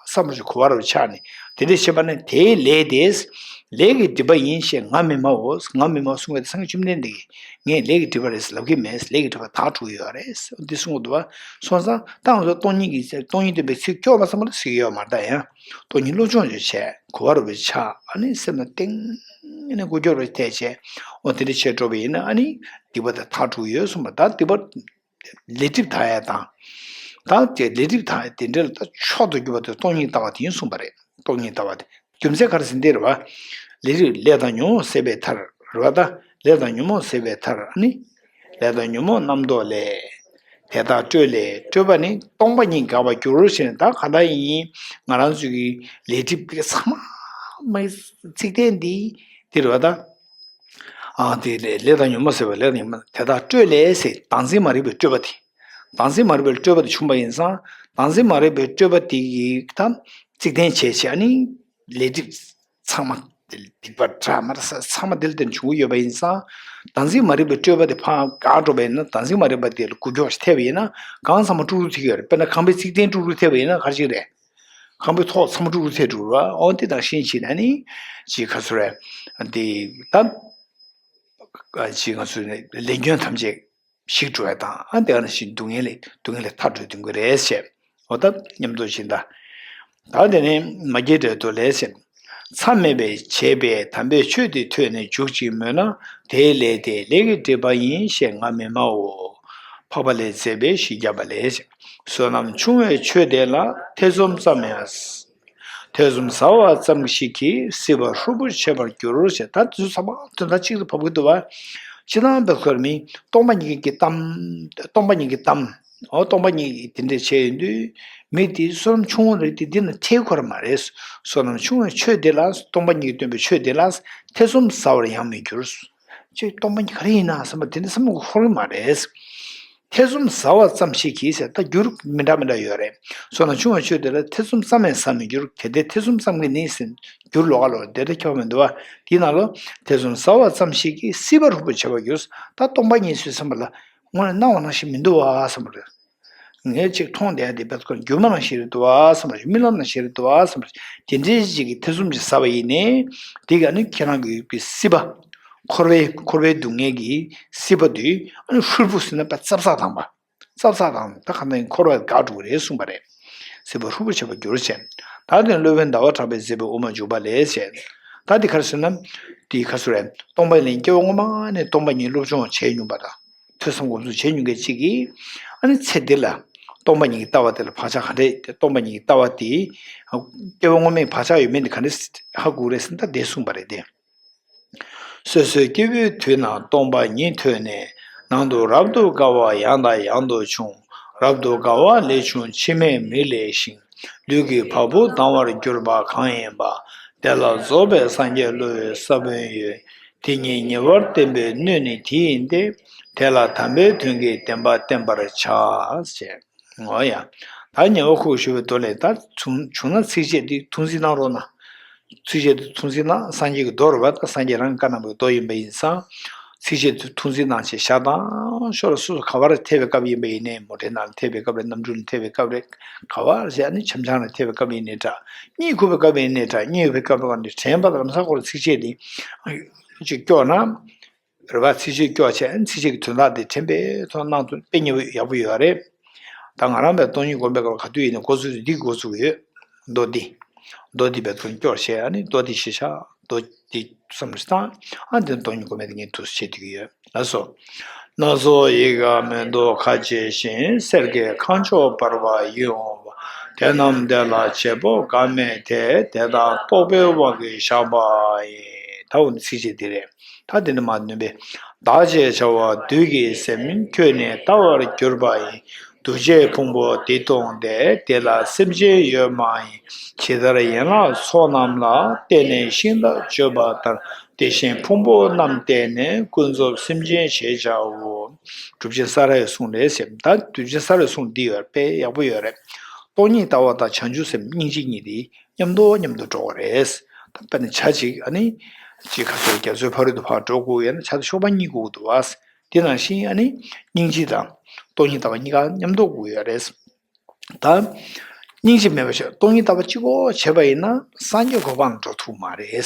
བསམ་བློ་ཞིག་གོ་བ་རུ་ཆགས་ནས་དེ་འདྲ་བྱས་པ་ནི་དེའི་ལས་དེ་ལས་ཀྱི་སྒྲིབ་པ་ཡིན་ཞེས་ང་མི་སྨྲའོ། ང་མི་སྨྲ་གསུང་བའི་སངས་རྒྱས་བཅོམ་ལྡན་འདས་ཀྱིས་ངས་ལས་ཀྱི་སྒྲིབ་པ་རེད་ལབ་ཀྱི་མེད། ལས་ཀྱི་སྒྲིབ་པ་དག་འགྲོ་གི་ཡོད་རེད། འདི་གསུང་གི་འདུག་བ། སོང་ཙང་ད་ང་ཚོ་སྟོང་ཉིད་ཀྱི་སྟོང་ཉིད་སྟོན་པའི་ཚིག་སྐྱོ་བ་ཙམ་ལ་ཟེར་གྱི་ཡོད་མ་རེད། ད་ཡང་སྟོང་ཉིད་སློབ་སྦྱོང་ཞིག་བྱས་གོ་བ་རུ་ཆགས་ཨ་ནི་སེམས་ལ་གཏིང་ནས་འགུལ་སྐྱོད་རུ་ཐེབས་བྱས་འོ་དེ་འདྲ་བྱས་འགྲོ་བ་ཡིན་ན་ཨ་ནི་སྡིག་པ་དེ་དག་འགྲོ་གི་ཡོད་གསུངས་པ། ད་སྡིག་པ་ལས་སྒྲིབ་དག་ཡ་དང་། ད་དེ་ལས་སྒྲིབ་དག་ཡ་དེ་འདྲ་ལ་ད་མཆོག་ཏུ་གྱུར་པ་དེ་སྟོང་ཉིད་ལྟ་བ་དེ་ཡིན་གསུངས་པ་རེད། སྟོང་ཉིད་ལྟ་བ་དེ་རྒྱུ་མཚན་ག་རེ་ཟེར་འདི་རེད་བ། ལས་སྒྲིབ་ལས་དང་ཉོན་མོངས་ཟད་པའི་མཐར་རེད་བ། ད་ལས་དང་ཉོན་མོངས་ཟད་པའི་མཐར་ཨ་ནི། ལས་དང་ཉོན་མོངས་རྣམ་རྟོག་ལས། དེ་དག་སྤྲོས་ལས་སྤྲོས་པ་ནི་སྟོང་པ་ཉིད་འགག་པར་འགྱུར་ཞེས་ནས་ད་ག་ད་ཡིན་ང་རང་ཚོའི་གི་ལས་སྒྲིབ་དེ་ཚང་མ་མ་ཚིག་དོན་འདི་འདི་རེད་བ་ད། ཨ་དེ་ལས་ལས་དང་ཉོན་མོངས་ཟད་པ་ལས་དང་ཉོན་མོངས་དེ་དག་སྤྲོས་ལས་ཟེར་བདག་འཛིན་མ་རིག་པའི་སྤྲོས་པ་དེ། བདག་འཛིན་མ་རིག་པའི་སྤྲོས་པ་དེ་བྱུང་བ་ཡིན་ཙང་བདག་འཛིན་མ་རིག་པའི་སྤྲོས་པ་དེ་ཡི་ད་ཚིག་དོན་བྱས་བྱས་ཨ་ནི་ལས་སྒྲིབ་ཚང་མ་སྡིག་པ་དགྲ་མ་ར་ས་ཚང་མ་དེ་ལ་བརྟེན་བྱུང་གི་ཡོད་པ་ཡིན་ཙང་། བདག་འཛིན་མ་རིག་པའི་སྤྲོས་པ་དེ་ཕར་འགག་འགྲོ་བ་ཡིན་ན་བདག་འཛིན་མ་རིག་པ་དེ་ལ་འགུལ་སྐྱོད་ཐེབས་པ་ཡིན་ན་གང་ཚང་མ་དཀྲུག་རུ་ཐེབས་ཀྱི་ཡོད་རེད། དཔེར་ན་ཁང་པའི་ཚིག་དོན་དཀྲུག་རུ་ཐེབས་པ་ཡིན་ན་ག་རེ་ཞིག་རེད། ཁང་པའི་ཐོག་ཚང་མ་དཀྲུག་རུ་ཐེབས་འགྲོ་ར། འོ་དེ་དང་ཤེས་བྱས་ན་ནི་ཅིག་ག་ཚོད་རེད། དེ་ད་ཅིག་ང་ཚོ་ནི་ལས་ཉོན་ཐམས་ཅད་ཞིག་འགྲོ་བ་དང་ཨ་དེ་ག་ནང་བཞིན་སྡུག་བསྔལ་ལས་སྡུག་བསྔལ་ལས་ཐར་འགྲོ་དུས་དགོས་རེད་ཟེར། འོ་ད་མཉམ་དུ་བཞིན་ད། ད་དེ་ནས་མ་སྐྱེས་དགྲ་ཡི་མདོ་ལས་ཟེར། མཚམས་མེད་པའི་བྱས་པས་དམ་པའི་ཆོས་འདི་ཐོས་ནས་འཇུག་ཅིང་མོས་ན་དེའི་ལས་དེ་ལས་ཀྱི་སྒྲིབ་པ་ཡིན་ཞེས་ང་མི་སྨྲའོ། འཕགས་པ་ལས་མཛད་པའི་བཞི་བརྒྱ་པ་ལས་ཟེར། བསོད་ནམས་ཆུང་བའི་ཆོས་དེ་ལ་ཐེ་ཚོམ་ཙམ་ཡང་། ཐེ་ཚོམ་ཟ་བ་ཙམ་ཞིག་གིས་སྲིད་པ་ཧྲུལ་པོར་བྱེད་པར་འགྱུར་ཞེས། ད་དུས་ཚང་མ་དོན་དག་གཅིག་ཏུ་བབ་ཀྱི་འདུག་བ། སྤྱིར་བཏང་བབ་ཁོར་མི་སྟོང་པ་ཉིད་ཀྱི་གཏམ། སྟོང་པ་ཉིད་ཀྱི་གཏམ། འོ་སྟོང་པ་ཉིད་ཀྱི་དེ་འདྲ་བྱས་ཡོང་དུས་མི་དེ་བསོད་ནམས་ཆུང་ངུ་རེད་དེ་འདི་ན་ཐེ་ཁོར་མ་རེད། བསོད་ནམས་ཆུང་བའི་ཆོས་དེ་ལ་སྟོང་པ་ཉིད་ཀྱིས་སྟོན་པའི་ཆོས་དེ་ལ་ཐེ་ཚོམ་ཟ་བར་ཡང་མི་འགྱུར། ཅེས་སྟོང་པ་ཉིད་ག་རེ་ཡིན་ན་བསམ་པ་དེ་འདྲ་བསམ་བློ་འཁོར་གྱི་མ་རེད། ཐེ་ཚོམ་ཟ་བ་ཙམ་ཞིག་གིས་ཟེར་ད་འགྱུར་མི་འདྲ་མི་འདྲ་ཡོད་རེད། བསོད་ནམས་ཆུང་བའི་ཆོས་དེ་ལ་ཐེ་ཚོམ་ཙམ་ཡང་ཟ་མི་འགྱུར། དེ་ལྟའི་ཐེ་ཚོམ་ཙམ་གྱིས་ནི་ཟེར་འགྱུར་ལོགས་ཀ་ལོགས་དེ་ལྟར་ཁྱབ་པ་མི་འདུག་བ། དེའི་ནང་ལོ་ཐེ་ཚོམ་ཟ་བ་ཙམ་ཞིག་གིས་སྲིད་པ་ཧྲུལ་པོར་བྱེད་པར་འགྱུར། ད་སྟོང་པ་ཉིད་ཚོའི་བསམ་པ་ལ་དངོས་གནས་སྣང་བ་ནང་བཞིན་མི་འདུག་བ་བསམ་པ་རེད། ངས་ཅིག་མཐོང་བསྡད་དེ་བེད་ཁོ་སྒྱུ་མ་ནང་བཞིན་རེད་འདུག་བ་བསམ་པ་རེད། རྨི་ལམ་ནང་བཞིན་རེད་འདུག་བ་བསམ་པ་རེད། དེ་འདྲའི་ཅིག་གི་ཐེ་ཚོམ་ཅིག་ཟ་བ་ཡིན་ནའི་དེ་ག་ནི་ཁྱེད་རང་གི་ཡོད་པའི་སྲིད་པ། འཁོར་བའི་འཁོར་བའི་སྡུག་བསྔལ་གྱི་སྲིད་པ་དེ་ཨ་ནི་ཧྲུལ་པོ་ཟེར་ན་པ་ཙབ་ཙ་དང་པ། ཙབ་ཙ་དང་ད་ག་ནས་འཁོར་བ་དགག་འགྲོ་གི་རེད་གསུངས་པ་རེད། སྲིད་པ་ཧྲུལ་པོ་བྱེད་པར་འགྱུར་ཞེས། ད་དེ་སློབ་དཔོན་ཟླ་བ་གྲགས་པས་མཛད་པའི་དབུ་མ་འཇུག་པ་ལས་ཞེས། ད་འདི་ག་རེ་ཟེར་ན། འདི་ག་ཟེར་རེད། སྟོང་པ་ལས་སྐྱེ་བ་སྔོན་མ་ནས་སྟོང་པ་ཉིད་སློབ་སྦྱོང་བྱས་མྱོང་པ་དང་། ཐོས་བསམ་སྒོམ་གསུམ་བྱས་མྱོང་མཁན་གཅིག་གིས། ཨ་ནི་ཚེ་འདི་ལ། སྟོང་པ་ཉིད་ཀྱི་ལྟ་བ་དེ་ལ་བག་ཆགས་ག་འདྲས་སྟོང་པ་ཉིད་ཀྱི་ལྟ་བ་དེ། སྐྱེ་བ་སྔོན་མའི་བག་ཆགས་ཡོད་མེད་འདི་ག་འདྲས་ཧ་གོ་རེད་ཟེར་ན་ད་འདི་གསུངས་པ་རེད་དེ། སོ་སོའི་སྐྱེ་བོའི་དུས་ན་སྟོང་པ་ཉིད་ཐོས་ནས། ནང་དུ་རབ་ཏུ་དགའ་བ་ཡང་དང་ཡང་དུ་འབྱུང་། རབ་ཏུ་དགའ་བ་ལས་བྱུང་མཆི་མས་མིག་བསླད་ཅིང་། ལུས་ཀྱི་བ་སྤུ་ལྡང་བར་གྱུར་པ་གང་ཡིན་པ། དེ་ལ་རྫོགས་པའི་སངས་རྒྱས་སློབ་པའི་ས་བོན་ཡོད། དེ་ཉིད་ཉེ་བར་བསྟན་པའི་སྣོད་ནི་དེ་ཡིན་ཏེ། དེ་ལ་དམ་པའི་དོན་གྱི་བདེན་པ་བསྟན་པར་བྱ། ཞེས། འོ་ཡ། ད་ཉེ་བར་ཁུག་ཞུ་བའི་མདོ་ལས། ད་བྱུང་བྱུང་ན་ཚིགས་བཅད་འདི་ཐུགས་འཛིན་གནང་རོགས་གནང་། ཚིགས་བཅད་འདི་ཐུགས་འཛིན་གནང་། སངས་རྒྱས་ཀྱི་མདོ་རེད་པ། ད་སངས་རྒྱས་རང་བཀའ་གནང་བའི་མདོ་ཡིན་པ་ཡིན་ཙང་། ཚིགས་བཅད་འདི་ཐུགས་འཛིན་གནང་བྱས་བཞག་དང་། ཤོར་སོ་སོ་ག་བར་ཐེབས་པའི་སྐབས་ཡིན་ནའི། མོ་ཊའི་ནང་ལ་ཐེབས་པའི་སྐབས་རེད། གནམ་གྲུ་ལ་ཐེབས་པའི་སྐབས་རེད། ག་བར་བྱས་ནས་འཆམ་འཆམ་ལ་ཐེབས་པའི་སྐབས་ཡིན་ནའི་འདྲ། གཉིད་ཁུག་པའི་སྐབས་ཡིན་ནའི་འདྲ། གཉིད་ཁུག་པའི་སྐབས་ལ་དྲན་པ་དང་ལམ་སང་ཁོ་ལ་ཚིགས་བཅད་འདི་ཅིག་སྐྱོར་ན། རེད་པ། ཚིགས་བཅད་སྐྱོར་བྱས། ཚིགས་བཅད་ཀྱི་དོན་དག་དེ་དྲན་པའི་ཐོག་གནང་ཐུབ་དཔེ་ཉེ་བོ་ཡག་པོ་ཡོད་རེད། ད་ང་རང་བས་སྟོང་ཉིད་སྒོམ་པའི་སྐབས་ག་དུས་ཡིན་ནའི་འགོ་ཚུགས་དུས་འདི་གི་འགོ་ཚུགས་ཡོད། མདོ་འདི། མདོ་འདི་བས་ཐོག་སྐྱོར་བྱས། ཨ་ནི་མདོ་འདི་གཞིར་བཞག་མདོ་འདི་བསམ་བློ་བཏང་། ཨ་འདི་སྟོང་ཉིད་སྒོམ་པའི་དེ་ཉིད་དུ་བྱེད་ཐུབ་ཀྱི་ཡོད་ལགས་སོ། སྣ་ཚོགས་ཡི་གེ་མེ་ཏོག་ཁ་འབྱེད་བཞིན། གསེར་གྱི་ཁ་མཆོག་འབར་བ་ཡིད་འོང་བ། དེ་རྣམས་དེ་ལ་བྱེད་པོ་འགའ་མེད་དེ། དེ་དག་རྟོག་པའི་དབང་གིས་བཞག་པ་ཡིན། ད་འོ་ན་ཚིགས་བཅད་འདི་རེད། ད་དེ་ནི་མ་ནུས་པས། བདག་ཅེས་བྱ་བ་བདུད་ཀྱི་སེམས། ཁྱོད་ནི་ལྟ་བར་གྱུར་པ་ཡིན། འདུ་བྱེད་ཕུང་པོ་འདི་སྟོང་སྟེ། འདི་ལ་སེམས་ཅན་ཡོད་མ་ཡིན། ཇི་ལྟར་ཡན་ལག་ཚོགས་རྣམས་ལ། བརྟེན་ནས་ཤིང་རྟ་བཅོས་པ་ལྟར། དེ་བཞིན་ཕུང་པོ་རྣམས་བརྟེན་ནས། ཀུན་རྫོབ་སེམས་ཅན་ཞེས་བྱའོ། གྲུབ་ཆེན་ས་ར་ཡའི་གསུང་རེད་ཟེར། ད་གྲུབ་ཆེན་ས་ར་ཡའི་གསུང་འདི་ཡོད་པས་ཡག་པོ་ཡོད་རེད། སྟོང་ཉིད་ལྟ་བ་དང་བྱང་ཆུབ་སེམས་སྙིང་རྗེ་གཉིས་དེ་མཉམ་དུ་མཉམ་དུ་འགྲོ་བ་རེད། ད་དཔེར་ན་བྱ་གཅིག་ཨ་ནི་གཅིག་ཁ་སོ་རྒྱ་མཚོའི་ཕ་རོལ་ཏུ་ཕར་འགྲོ་དགོས་ཡོད་ན་བྱ་དང་གཤོག་པ་གཉིས་དགོས་ཀྱི་འདུག་བ། དེ་ནང་བཞིན་ཨ་ནི་སྙིང་རྗེ་དང་སྟོང་ཉིད་ལྟ་བ་གཉིས་ཀ་མཉམ་དུ་དགོས་ཡོད་རེད། ད་སྙིང་རྗེ་མེད་པ་བྱས། སྟོང་ཉིད་ལྟ་བ་གཅིག་པོ་བྱས་པ་ཡིན་ན་སངས་རྒྱས་གོ་འཕང་ལ་འགྲོ་ཐུབ་མ་རེད།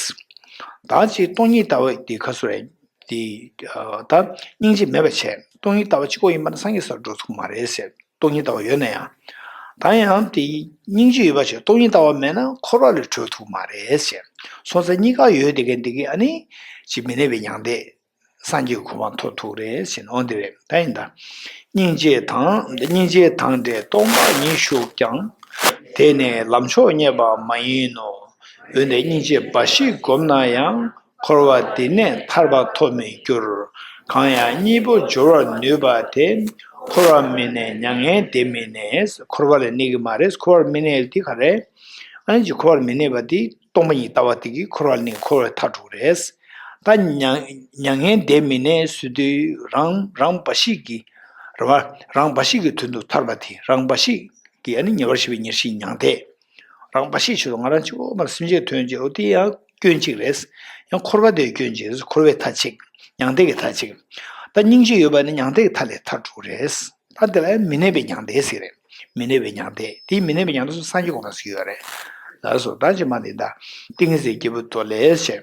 ད་ཅིག་སྟོང་ཉིད་ལྟ་བ་དེ་ཁ་སོ་རེད། དེ་ད་སྙིང་རྗེ་མེད་པ་བྱས། སྟོང་ཉིད་ལྟ་བ་གཅིག་པོ་ཡིན་པ་ན་སངས་རྒྱས་སར་འགྲོ་ཐུབ་མ་རེད་ཟེར། སྟོང་ཉིད་ལྟ་བ་ཡོད་ན་ཡང་། ད་ཡང་དེ་སྙིང་རྗེ་ཡོད་པ་བྱས། སྟོང་ཉིད་ལྟ་བ་མེད་ན་འཁོར་བ་ལས་གྲོལ་ཐུབ་མ་རེད་ཟེར། སོང་ཙང་གཉིས་ཀ་ཡོད་དེ་གན་དེ་གི་ཨ་ནི་ཅིག་མི་གནས་པའི་མྱང་འདས། སངས་རྒྱས་ཀྱི་གོ་འཕང་ཐོབ་ཐུབ་རེད་ཟེར་ནོ་འདི་རེད། ད་ཡིན་ད། སྙིང་རྗེ་དང་སྙིང་རྗེ་དང་འབྲེལ་སྟོང་པ་ཉིད་ཞུགས་ཀྱང་། དེ་ནི་ལམ་མཆོག་རྙེད་པ་མ་ཡིན་ནོ། འོན་ཏེ་སྙིང་རྗེ་འབའ་ཞིག་བསྒོམས་ན་ཡང་། འཁོར་བ་འདི་ནས་ཐར་པ་ཐོབ་མི་འགྱུར། གང་ཡང་གཉིས་པོ་སྦྱོར་བར་ནུས་པ་དེ། འཁོར་བར་མི་གནས་མྱ་ངན་འདས་མི་གནས། འཁོར་བ་ལ་གནས་ཀྱི་མ་རེད། འཁོར་བར་མི་གནས་འདི་ག་རེད། ཨ་ནི་ཅིག་འཁོར་བར་མི་གནས་པ་འདི་སྟོང་པ་ཉིད་ལྟ་བ་དེ་གིས་འཁོར་བ་ལས་འཁོར་བའི་མཐར་འགྲོ་གི་རེད། ད་མྱ་མྱ་ངན་འདས་མི་གནས་ཟེར་དུས་རང་རང་འབའ་ཞིག་གི་རེད་བ། རང་འབའ་ཞིག་གི་དོན་དུ་ཐར་པ་དེ། རང་འབའ་ཞིག་གི་ཨ་ནི་ཉེ་བར་ཞི་བའི་ཉེར་ཞིའི་མྱང་འདས། རང་འབའ་ཞིག་ཆེད་དུ་ང་རང་གཅིག་པོ་མར་སེམས་ཅན་དོན་བྱེད། འོ་དེ་ཡང་སྐྱོན་གཅིག་རེད། ཡང་འཁོར་བ་དེའི་སྐྱོན་གཅིག་རེད། འཁོར་བའི་མཐའ་གཅིག་མྱང་འདས་ཀྱི་མཐའ་གཅིག་ད་སྙིང་རྗེ་ཡོད་པ་ནི་མྱང་འདས་ཀྱི་མཐའ་ལས་མཐར་འགྲོ་གི་རེད། ད་དེ་ལ་མི་གནས་པའི་མྱང་འདས་ཟེར་རེད། མི་གནས་པའི་མྱང་འདས། དེའི་མི་གནས་པའི་མྱང་འདས་སུ་སངས་རྒྱས་གོ་འཕང་ཟེར་ཡོད་རེད། ལགས་སོ། ད་ཅི་མ་འདི་ད། ཏིང་ངེ་འཛིན་སྐྱེས་བུ་མདོ་ལས་བཤད།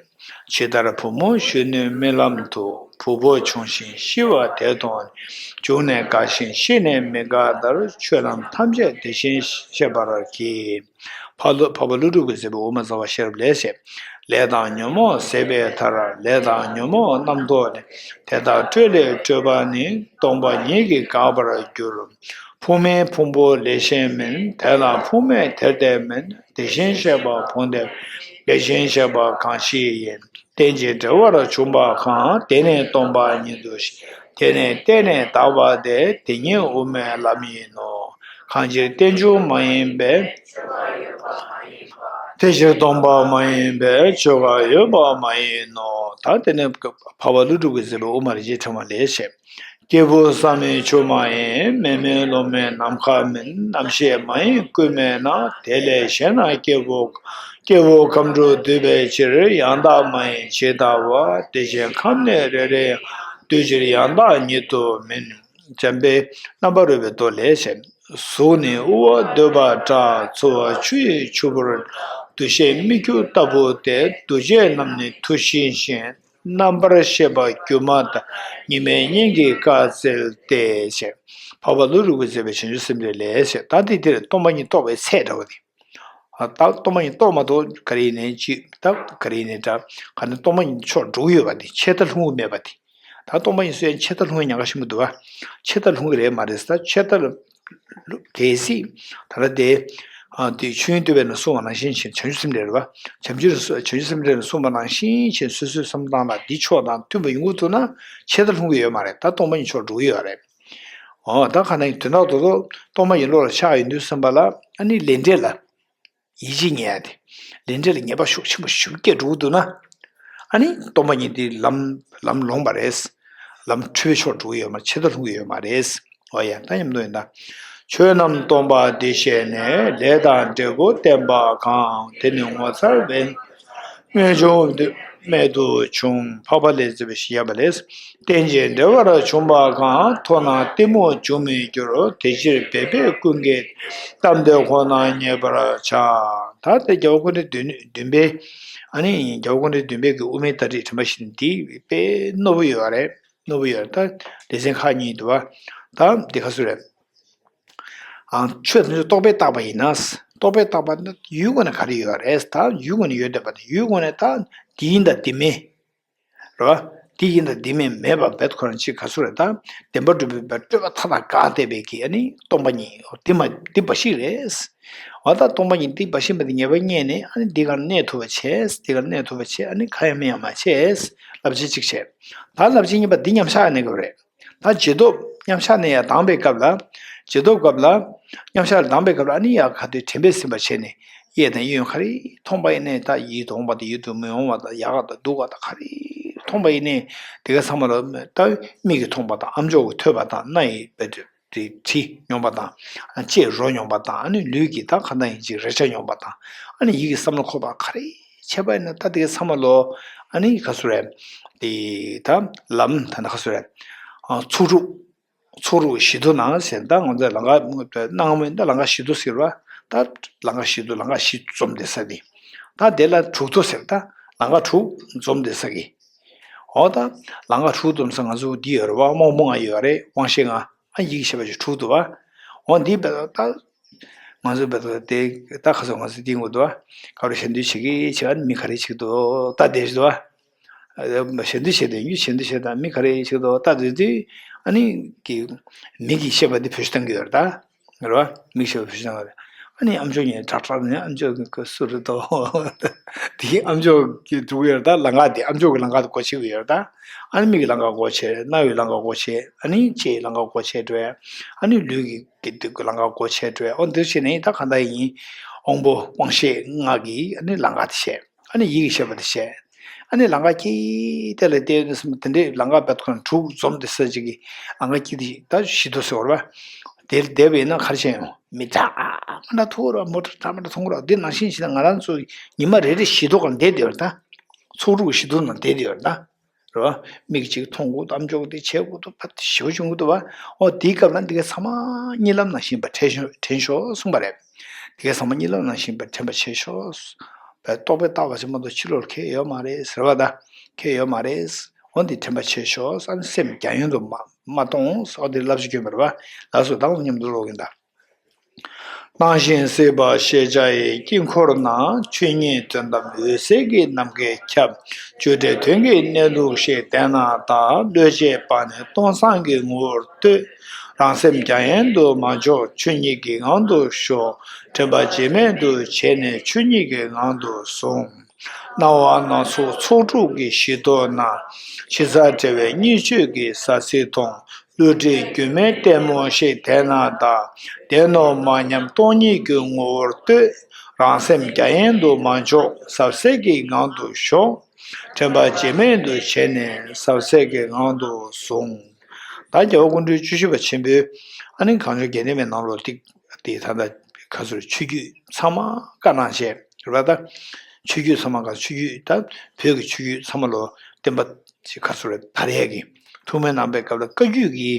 ཇི་ལྟར་བུ་མོ་གཞོན་ནུའི་རྨི་ལམ་དུ། བུ་ཕོ་འབྱུང་ཞིང་ཤི་བ་དེ་མཐོང་ནས། འབྱུང་གནས་འགགས་ཤིང་ཤི་ནས་མི་འགག་ལྟར། ཆོས་ལམ་ཐམས་ཅད་དེ་བཞིན་ཤེས་པར་གྱིས། འཕགས་ལུ་འཕགས་པ་ཀླུ་སྒྲུབ་ཀྱིས་མཛད་པའི་དབུ་མ་ཚང་བ་ཤེས་རབ་ལས་བཤད། ལས་དང་ཉོན་མོངས་ཟད་པའི་མཐར། ལས་དང་ཉོན་མོངས་རྣམ་རྟོག་ལས། དེ་དག་སྤྲོས་ལས་སྤྲོས་པ་ནི། སྟོང་པ་ཉིད་ཀྱིས་འགག་པར་འགྱུར། ཕུང་མེད་ཕུང་པོ་ལས་གཞན་མིན། དེ་ལ་ཕུང་མེད་དེར་བརྟེན་མིན། དེ་བཞིན་གཤེགས་པ་ཕུང་དེར། དེ་བཞིན་གཤེགས་པ་གང་ཞིག་ཡིན། རྟེན་ཅིང་འབྲེལ་བར་བྱུང་བ་གང་། དེ་ནི་སྟོང་པ་ཉིད་དུ་ཤེས། དེ་ནི་བརྟེན་ནས་དག་པ་སྟེ། དེ་ཉིད་དབུ་མའི་ལམ་ཡིན་ནོ། གང་ཕྱིར་རྟེན་འབྱུང་མ་ཡིན་པའི། དེ་ཕྱིར་སྟོང་པ་མ་ཡིན་པའི། ཆོས་འགའ་ཡོད་པ་མ་ཡིན་ནོ། ད་དེ་ནས་འཕགས་པ་ཀླུ་སྒྲུབ་ཀྱིས་མཛད་པའི་དབུ་མ་རིན་ཆེན་ཕྲེང་བ་ལས་བཤད། སྐྱེས་བུ་བསམ་མིན་ཆུང་མ་ཡིན། མེ་མིན་རླུང་མིན་ནམ་མཁའ་མིན། རྣམ་ཤེས་མ་ཡིན་ཀུན་མེད་ན། དེ་ལས་གཞན་ན་སྐྱེས་བུ། སྐྱེས་བུ་ཁམས་དྲུག་འདུས་པའི་ཕྱིར། ཡང་དག་མ་ཡིན་ཇི་ལྟ་བ། དེ་བཞིན་ཁམས་ནི་རེ་རེ་ཡང་། འདུས་ཕྱིར་ཡང་དག་ཉིད་དུ་མིན། འཇམ་དཔལ་རྣམ་པར་རོལ་པའི་མདོ་ལས་བཤད། གཟུགས་ནི་དབུ་བ་འདོད་པ་འདྲ། ཚོར་བ་ཆུ་ཡི་ཆུ་བུར། འདུ་ཤེས་མིག་ཆུ་ལྟ་བུ་སྟེ། འདུ་བྱེད་རྣམས་ནི་དུ་ཤེས་བཞིན། རྣམ་པར་ཤེས་པ་སྒྱུ་མ་ལྟ། ཉི་མའི་གཉེན་གྱིས་བཀའ་སྩལ་ཏེ། ཞེས་འཕགས་པ་ཀླུ་སྒྲུབ་ཀྱིས་མཛད་པའི་བྱང་ཆུབ་སེམས་དེ་ལས་ཞེས། ད་འདི་འདིར་སྟོང་པ་ཉིད་རྟོགས་པའི་ཚད་འདྲ་བ་དེ། ད་སྟོང་པ་ཉིད་རྟོགས་མ་ཐུབ་ག་རེ་ཡིན་ནའི་ཅི། ད་ག་རེ་ཡིན་ནའི་འདྲ། ག་ནི་སྟོང་པ་ཉིད་ཕྱོགས་འགྲོ་གི་ཡོད་པ་དེ། ཆད་ལྟ་ལྷུང་གི་མེད་པ་དེ། ད་སྟོང་པ་ཉིད་སུ་ཡང་ཆད་ལྟ་ལྷུང་བའི་ཉེན་ཁ་ཞིག་མི་འདུག་བ། ཆད་ལྟ་ལྷུང་གི་རེད་མ་རེད་ཟེར། ད་ཆད་ལྟ་ལ། གལ་སྲིད། ད་ལྟ་དེ། ཨ་དེ་ཆོས་དབྱིངས་སྟོན་པས་ནི་གསུངས་པ་ནང་བཞིན་བྱས། བྱང་ཆུབ་སེམས་འགྲེལ་རེད་བ། བྱང་ཆུབ་བྱང་ཆུབ་སེམས་འགྲེལ་ནས་གསུངས་པ་ནང་བཞིན་བྱས། སོ་སོའི་བསམ་བློ་བཏང་ན་འདི་ཕྱོགས་དང་མཐུན་པ་ཡོང་གི་འདུག་ན་ཆད་ལྟ་ལྷུང་གི་ཡོད་མ་རེད། ད་སྟོང་པ་ཉིད་ཕྱོགས་འགྲོ་གི་ཡོད་རེད། འོ་ད་ག་ནང་བཞིན་དོན་དག་ཏུ་སྟོང་པ་ཉིད་བློ་ལ་ཆགས་ཡོང་དུས་ཙམ་པ་ལ། ཨ་ནི་ལས་འབྲས་ལ་ཡིད་ཆེས་ཉེ་ཡ་དེ། ལས་འབྲས་ལ་ངེས་པ་ཤུགས་ཆེན་པོ་ཞིག་སྐྱེ་འགྲོ་གི་འདུག་ན། ཨ་ནི་སྟོང་པ་ཉིད་དེ་ལམ་ལམ་ལོངས་པ་རེད། ལམ་འཁྲུལ་པའི་ཕྱོགས་འགྲོ་གི་ཡོད་མ་རེད། ཆད་ལྷུང་གི་ཡོད་མ་རེད། འོ་ཡ། ད་མཉམ་དུ་ཡིན་ད། ཆོས་རྣམས་སྟོང་པ་འདི་ཤེས་ནས། ལས་དང་འབྲས་བུ་བརྟེན་པ་གང་། དེ་ནི་ངོ་མཚར་བའི། རྨད་བྱུང་རྨད་དུ་བྱུང་། འཕགས་པ་ལས་བརྩེ་བའི་ཞི་བ་ལས། རྟེན་ཅིང་འབྲེལ་བར་འབྱུང་བ་གང་། མཐོང་ན་གཏི་མུག་འབྱུང་མི་འགྱུར། དེ་ཕྱིར་འབད་པས་ཀུན་གྱི་གཏམ་དེ་ཁོ་ན་ཉན་པར་བྱ། ད་ལྟ་རྒྱལ་བ་ཀུན་འདུས་བདུན་པའི། ཨ་ནི་རྒྱལ་བ་ཀུན་འདུས་བདུན་པའི་གི་དབུ་མའི་ལྟ་ཁྲིད་དྲན་པ་བཞི་འདི་དཔེ་རྣོ་པོ་ཡོད་རེད། རྣོ་པོ་ཡོད་རེད། ད་སྡེ་ཚན་ཁག་གཉིས་འདུག་བ། ད་འདི་ཁ་སུ་རེད། ཨང་། ཆོས་ཐམས་ཅད་རྟོག་པས་བཏགས་པ་ཡིན་ན། རྟོག་པས་བཏགས་པ་ནི་ཡུལ་སྒོ་ནས་ག་རེ་ཡོད་རེད། ད་ཡུལ་སྒོ་ནས་ཡོད་བསྡད་པ་དེ། ཡུལ་སྒོ་ནས་ད་འདི་ཡིན་ད་འདི་མིན། རེད་བ། འདི་ཡིན་ད་འདི་མིན་མེད་པ་བེད་ཁོ་རང་གཅིག་ག་སུ་རེད། ད་བདེན་པ་གྲུབ་པའི་སྤྲོས་པ་མཐའ་དག་འགག་བསྡད་པའི་གི་ཨ་ནི་སྟོང་པ་ཉིད་འདི་མ་འདི་འབའ་ཞིག་རེད། འོ་ད་སྟོང་པ་ཉིད་འདི་འབའ་ཞིག་མ་དེ་ངེས་པ་རྙེད་ནས་ཨ་ནི་འདི་གར་གནས་ཐུབ་པ་བྱས། འདི་གར་གནས་ཐུབ་པ་བྱས། ཨ་ནི་གང་ཡང་མིན་ཡང་མ་བྱས། བསླབ་བྱ་གཅིག་བྱས། ད་བསླབ་བྱ་གཉིས་པ་འདི་མཉམ་བཞག་གནས་སྐབས་རེད། ད་རྗེས་ཐོབ་མཉམ་བཞག་ནས་ཡར་ལྡང་པའི་སྐབས་ལ། རྗེས་ཐོབ་སྐབས་ལ། མཉམ་བཞག་ལ་ལྡང་པའི་སྐབས་ལ་ཨ་ནི་ཡར་ག་དུས་དྲན་པས་ཟིན་པར་བྱས་ནས། གཡས་དང་གཡོན་ག་རེ་མཐོང་པ་ཡིན་ནའི་ད་ཡིད་དུ་འོང་བ་དང་ཡིད་དུ་མི་འོང་བ་དང་ཡག་ག་དང་སྡུག་ག་དང་ག་རེ་མཐོང་པ་ཡིན་ནའི་དེ་ག་ཚང་མ་ལ་ད་མིག་གིས་མཐོང་པ་དང་ཨ་མཆོག་གིས་ཐོས་པ་དང་། རྣ་ཡིས་དཔེ་དེ་དྲི་མྱོང་བ་དང་། ལྕེས་རོ་མྱོང་བ་དང་། ཨ་ནི་ལུས་ཀྱིས་ད་ག་འདྲ་ཡིན་ཅིག་རེག་བྱ་མྱོང་བ་དང་། ཨ་ནི་ཡིད་ཀྱིས་བསམ་བློ་འཁོར་བ་ག་རེ་བྱས་པ་ཡིན་ན་ད་དེ་ག་ཚང་མ་ལོ། ཨ་ནི་ག་སུ་རེད། དེ་ད་ལམ་ད་ན་ག་སུ་རེད། ཨ་ཚོགས་དྲུག་ཚོགས་དྲུག་གི་བཞི་མདོ་ནང་ཟེར། ད་ང་ཚོས་ལམ་ཁ་སྣང་བ་མིན་ད་ལམ་ཁ་བཞི་མདོ་ཟེར་བ། ད་ལམ་ཁ་བཞི་མདོ་ལམ་ཁ་བཞི་འཛོམས་བསྡད་ས་དེ། ད་དེ་ལ་དྲུག་མདོ་ཟེར། ད་ལམ་ཁ་དྲུག་འཛོམས་བསྡད་ས་གི། འོ་ད་ལམ་ཁ་དྲུག་འཛོམས་ས་ང་ཚོ་འདི་ཡོད་རེད་བ། རྨོངས་པ་ལྔ་ཡོད་རེད། དབང་ཤེས་ལྔ། ཨ་ཡིད་ཀྱི་ཤེས་པ་ཅིག་དྲུག་འདུག་བ། འོ་འདི་བས་ད་ང་ཚོ་བས་ད་དེ་ད་ཁ་སང་ང་ཚོ་འདི་ངོ་འདུག་བ། ག་རེ་ཞལ་འདོན་བྱེད་ཀྱི་བྱེད་ཨ་ནི་མི་ག་རེ་བྱེད་ཀྱི་འདུག་ད་བསྡད་ཤི་འདུག་བ། ཞལ་འདི་བྱས་ཏེ་ཡུལ་ཞལ་འདི་བྱས་དང་མི་ག་རེ་ཞིག་ཏུ་ལྟ་དུས་དུས་ཨ་ནི་གི་མིག་གིས་ཤེས་པ་འདི་བེད་སྤྱོད་གཏང་གི་ཡོད་རེད་ད། རེད་བ། མིག་ཤེས་པ་བེད་སྤྱོད་གཏང་གི་ཡོད་རེད། ཨ་ནི་ཨ་མཆོག་ཉིད་དྲག་དྲག་ནས་ཨ་མཆོག་གི་སུ་རེད་དོ། དེ་ཨ་མཆོག་གི་འགྲོ་གི་ཡོད་རེད་ད། ལམ་ཁ་དེ་ཨ་མཆོག་གི་ལམ་ཁ་དེ་སྒོ་ཕྱེ་གི་ཡོད་རེད་ད། ཨ་ནི་མིག་གི་ལམ་ཁ་སྒོ་ཕྱེ། རྣ་བའི་ལམ་ཁ་སྒོ་ཕྱེ། ཨ་ནི་ལྕེའི་ལམ་ཁ་སྒོ་ཕྱེ་འགྲོ། ཨ་ནི་ལུས་ཀྱི་གི་ལམ་ཁ་སྒོ་ཕྱེ་འགྲོ། འོ་འདི་བྱས་ནས་ད་ག་འདྲ་ཡིན། དབང་པོ་དབང་ཤེས་ལྔ་གི་ཨ་ནི་ལམ་ཁ་དེ་བཤད། ཨ་ནི་ཡིད་ཀྱི་ཤེས་པ་དེ་བཤད། ཨ་ནི་ལམ་ཁ་དཀྱིལ་དེ་ལ་བལྟས་ནས་སོང་དེ་འདྲའི་ལམ་ཁ་བར་དུ་དྲུག་འཛོམས་ཏེ་ས་ཅིག་གི་ལམ་ཁ་དཀྱིལ་དེ་ད་བཞི་མདོ་ཟེར་བ་རེད་བ། དེར་བསྡད་པ་ཡིན་ན་ག་རེ་བྱས་ཡོང་། མི་དྲག་མ་དྲག་ཐུག་ར་མོ་ཊ་དྲག་མ་དྲག་མཐོང་ར། དེ་ནང་བཞིན་བྱས་ན་ང་རང་ཚོ་ཉི་མ་རེ་རེ་བཞི་མདོ་གང་བསྡད་བསྡད་ཡོད་རེད་ད། ཚོགས་དྲུག་གི་བཞི་མདོ་ནང་བསྡད་བསྡད་ཡོད་རེད་ད། རེད་བ། མིག་གཅིག་མཐོང་གི་འདུག་ཨ་མཆོག་དེ་བྱེད་དགོས་འདུག་ཕ་ཞེ་པོ་བྱུང་གི་འདུག་བ། ཨོ་དེའི་སྐབས་ལ་འདི་ག་ཚང་མ་གཉིད་ལམ་ནང་བཞིན་པ་དྲན་ཤོག་དྲན་ཤོག་གསུངས་པ་རེད། དེ་ག་ཚང་མ་གཉིད་ལམ་ནང་བཞིན་པ་དྲན་པ་བྱེད་ཤོག་བས། རྟོག་པས་བཏགས་པ་ཅིག་མ་གཏོགས་ཕྱི་ལོགས་ཁེལ་ཡོད་མ་རེད་ཟེར་བ་ད། ཁེལ་ཡོད་མ་རེད། འོ་འདི་དྲན་པ་བྱེད་ཤོག་ཨ་ནི་སེམས་རྒྱ་ཡན་དུ་མ་མ་གཏོང་ཟེར་བ་འདི་བསླབ་བྱ་སྐྱོན་པ་རེད་བ། ལགས་སོ་ད་མཉམ་དུ་ཀློག་གིན་ད། སྣང་ཞིང་སྲིད་པ་ཤེས་བྱ་ཡི་དཀྱིལ་འཁོར་ན། ཆོས་ཉིད་དོན་དམ་འོད་གསལ་གྱི་ནམ་མཁས་ཁྱབ། བརྗོད་བྲལ་དོན་གྱི་གནས་ལུགས་ཤེས་བདེན་ན་བདག་བློས་བྱས་པ་ནི་སྟོང་སང་གི་ངོ་བོར་ལྟོས། རང་སེམས་རྒྱ་ཡན་དུ་མ་འཇོག་ཆོས་ཉིད་ཀྱི་ངང་དུ་ཞོག་དྲན་པ་བརྗེད་མེད་དུ་བྱས་ནས་ཆོས་ཉིད་ཀྱི་ངང་དུ་ཟུངས། སྣང་བ་སྣ་ཚོགས་ཚོགས་དྲུག་གི་གཞི་མདོ་ན། ཕྱི་གསལ་བྲལ་བའི་གཉིས་ཆོས་ཀྱི་ཟབ་གསལ་མཐོང་། བསླུ་བྲིད་སྒྱུ་མའི་ལྟད་མོ་ཞིག་བལྟས་ན་བདག་བདེན་ནོ་མ་སྙམ་སྟོང་ཉིད་ཀྱི་ངོ་བོར་ལྟོས། རང་སེམས་རྒྱ་ཡན་དུ་མ་འཇོག་ཟབ་གསལ་གྱི་ངང་དུ་ཞོག་དྲན་པ་བརྗེད་མེད་དུ་བྱས་ནས་ཟབ་གསལ་གྱི་ངང་དུ་ཟུངས། ད་རྒྱལ་བ་སྐུ་ཕྲེང་བཅུ་བཞི་པ་ཆེན་པོའི་ཨ་ནི་གངས་ལྗོངས་དགེ་ལྡན་པའི་ནང་ལོགས་ཏིག་དེ་ད་ལྟ་ག་ཚོད་ཆོས་བརྒྱུད་ཚང་མ་བཀའ་གནང་བྱས་རེད་པ། ད་ཆོས་བརྒྱུད་ཚང་མ་ག་ཆོས་བརྒྱུད་ད་བོད་ཀྱི་ཆོས་བརྒྱུད་ཚང་མ་ལོ་བསྟན་པ་ཞིག་ག་ཚོད་རེད་དར་ཡས་ཀྱི་ཐུགས་སྨོན་གནང་པའི་སྐབས་ལ་བཀའ་བརྒྱུད་ཀྱི་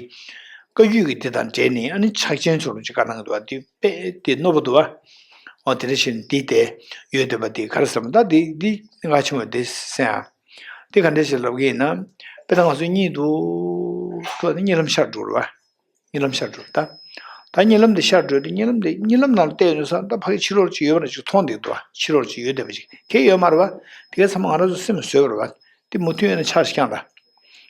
བཀའ་བརྒྱུད་ཀྱི་དེ་དང་འབྲེལ་ནས་ཨ་ནི་ཕྱག་ཆེན་ཚོ་ལ་ཅིག་བཀའ་གནང་གི་འདུག་བ། དེ་དཔེ་དེ་རྣོ་པོ་འདུག་བ། འོ་དེ་འདྲ་བྱས་ནས་འདི་དེ་ཡོད་བསྡད་པ་དེ་ག་རེ་ཟེར་བ་ད་འདི་འདི་ང་ཆེན་མོ་དེ་གསན་ཨ། དེ་ག་འདྲ་ཞིག་ལབ་ཀྱི་ཡིན་ན། དཔེ་ད་ང་ཚོ་གཉིད་འདུག་ཐོག་ནས་གཉིད་ལམ་ཤར་འགྲོ་རེད་བ། གཉིད་ལམ་ཤར་འགྲོ་རེད་ད། ད་གཉིད་ལམ་དེ་ཤར་འགྲོ་དུས་གཉིད་ལམ་དེ་གཉིད་ལམ་ནང་ལ་བལྟས་ཡོང་དུས་ཙམ་ད་ཕ་གི་ཕྱི་ལོགས་ཅིག་ཡོད་པ་འདྲ་ཅིག་མཐོང་བསྡད་འདུག་བ། ཕྱི་ལོགས་ཅིག་ཡོད་བསྡད་པ་ཅིག་གང་ཡང་ཡོད་མ་རེད་བ། དེ་ག་ཚང་མ་ང་རང་ཚོ་སེམས་བཟོས་པ་རེད་བ། དེ་མུ་མཐུད་ཡོད་ན་ཆགས་ཤིག་ཀྱང་ད།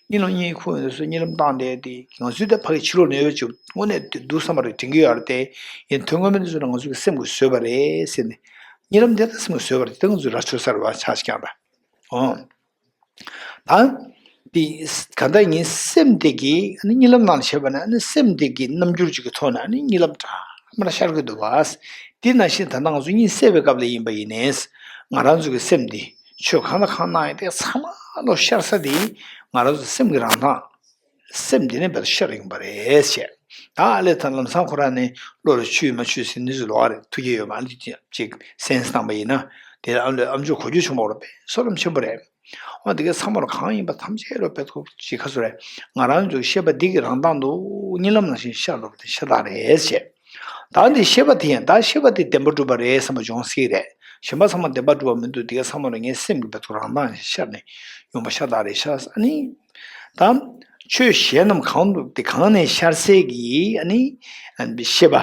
གཉིད་ལམ་གཉིད་ཁུག་ཡོང་དུས་ཙམ་གཉིད་ལམ་བཏང་བསྡད་དེ་ང་ཚོའི་ད་ཕ་གི་ཕྱི་ལོགས་ནས་ཡོད་པ་ཅིག་དངོས་གནས་དེ་འདུག་བསམ་པ་རེད་དྲན་གྱི་ཡོད་རེད་དེ། ཡིན་དོན་ངོ་མའི་དུས་ཚོད་ལ་ང་ཚོ་གི་སེམས་ཀྱིས་བཟོས་པ་རེད་ཟེར་ནས། གཉིད་ལམ་དེ་ད་སེམས་ཀྱིས་བཟོས་པ་རེད་དེ་ང་ཚོའི་ར་ཆོད་ས་རེད་བ་ཆགས་ཤིག་ཀྱང་ད། འོ། ད། དེ་ག་ད་ཡིན་སེམས་དེ་གིས་ཨ་ནི་གཉིད་ལམ་ནང་བྱས་པ་ན་ཨ་ནི་སེམས་དེ་གི་རྣམ་འགྱུར་ཅིག་གི་ཐོག་ནས་ཨ་ནི་གཉིད་ལམ་འདྲ་མི་འདྲ་ཤར་གི་འདུག་བ། དེ་ནང་བཞིན་ད་ལྟ་ང་ཚོ་གཉིད་སད་པའི་སྐབས་ལ་ཡིན་པ་ཡིན་ནའི། ང་རང་ཚོ་གི་སེམས་དེ་ ཆོས་གང་དང་གང་གནང་ཡོད་དེ་ཚང་མ་ལོ་ཤར་ས་དེ་ང་རང་ཚོ་སེམས་ཀྱི་རང་མདངས། སེམས་འདི་ནས་བེད་ཤར་ཡོང་པ་རེད་ཞེས། ད་ཨ་ལས་ད་ལམ་སང་ཁོ་རང་ནི་བློ་ལ་ཆུད་མ་ཆུད་ཟེར་ནི་ཚོ་ལོག་རེད། ཐུགས་རྗེ་ཡོད་མ་ལ་ཅིག་སེམས་བཏང་པ་ཡིན་ན། དེ་ལ་ཨ་ལས་ཨམ་ཅོག་གོ་རྒྱུ་བྱུང་བ་རེད་པས། བསོད་ནམས་ཆེན་པོ་རེད། འོ་དེ་ག་ཚང་མ་ལ་གང་ཡིན་པ་ཐམས་ཅད་ལོ་བེད་ཁོ་ཅིག་ཁ་སོ་རེད། ང་རང་ཚོའི་ཤེས་པ་འདི་གི་རང་མདངས་འདུག་གཉིད་ལམ་ནང་བཞིན་ཤར་འགྲོ་བ་དེ་ཤ་སྟག་རེད་ཞེས། ད་འདི་ཤེས་པ་དེ་ཡང་ད་ཤེས་པ་དེ་བདེན་པ་གྲུབ་པ་རེད་བསམ་པ་འབྱུང་སྲིད་རེད། གཞན་པ་ཚང་མ་བདེན་པ་གྲུབ་པ་མི་འདུག་དེ་ག་ཚང་མ་ལ་ངའི་སེམས་ཀྱི་བེད་ཁོ་རང་མདངས་ཤར་ནས་ཡོང་པ་ཤ་སྟག་རེད་ཤག་ཨ་ནི། ད་ཆོས་གཞན་རྣམས་གང་དུ་དེ་གང་ནས་ཤར་གསལ་གྱི་ཨ་ནི་ཤེས་པ།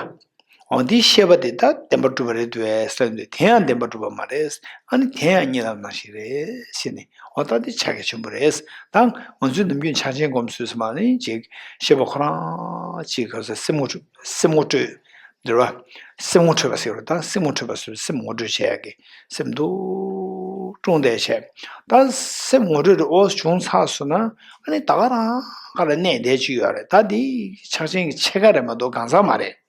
འོ་འདིའི་ཤེས་པ་དེ་ད་བདེན་པར་གྲུབ་པ་རེད་འདུག་བས་ཟེར་འདུག་དེ་ཡང་བདེན་པར་གྲུབ་པ་མ་རེད། ཨ་ནི་དེ་ཡང་གཉིད་ལམ་ནང་བཞིན་རེད་ཟེར་ནས། འོ་ད་དེ་ཕྱག་རྒྱ་ཆེན་པོ་རེད། ད་ང་ཚོས་ནམ་རྒྱུན་ཕྱག་ཆེན་སྒོམ་ཚུལ་ཟེར་མ་ནི་ཅིག་ཤེས་པ་ཁོ་རང་ཅིག་ག་ཚོད་སེམས་ངོ་སྤྲོད་སེམས་ངོ་སྤྲོད་འདྲ་བ། སེམས་ངོ་འཕྲོད་པ་ཟེར་བ་ད་སེམས་ངོ་འཕྲོད་པ་ཟེར་སེམས་ངོ་སྤྲོད་བྱེད་ཡག་གི་སེམས་སྡུག་ཀྲུང་བསྡད་བྱས། ད་སེམས་ངོ་སྤྲོད་དེ་འོ་བྱུང་ཚར་སོང་ན་ཨ་ནི་ད་ག་རང་ག་ལ་གནས་བསྡད་ཀྱི་ཡོད་རེད། ད་འདི་ཕྱག་ཆེན་གྱི་ཕྱེད་ཀ་རེད་མ་གཏོགས་གང་ཟག་མ་རེད།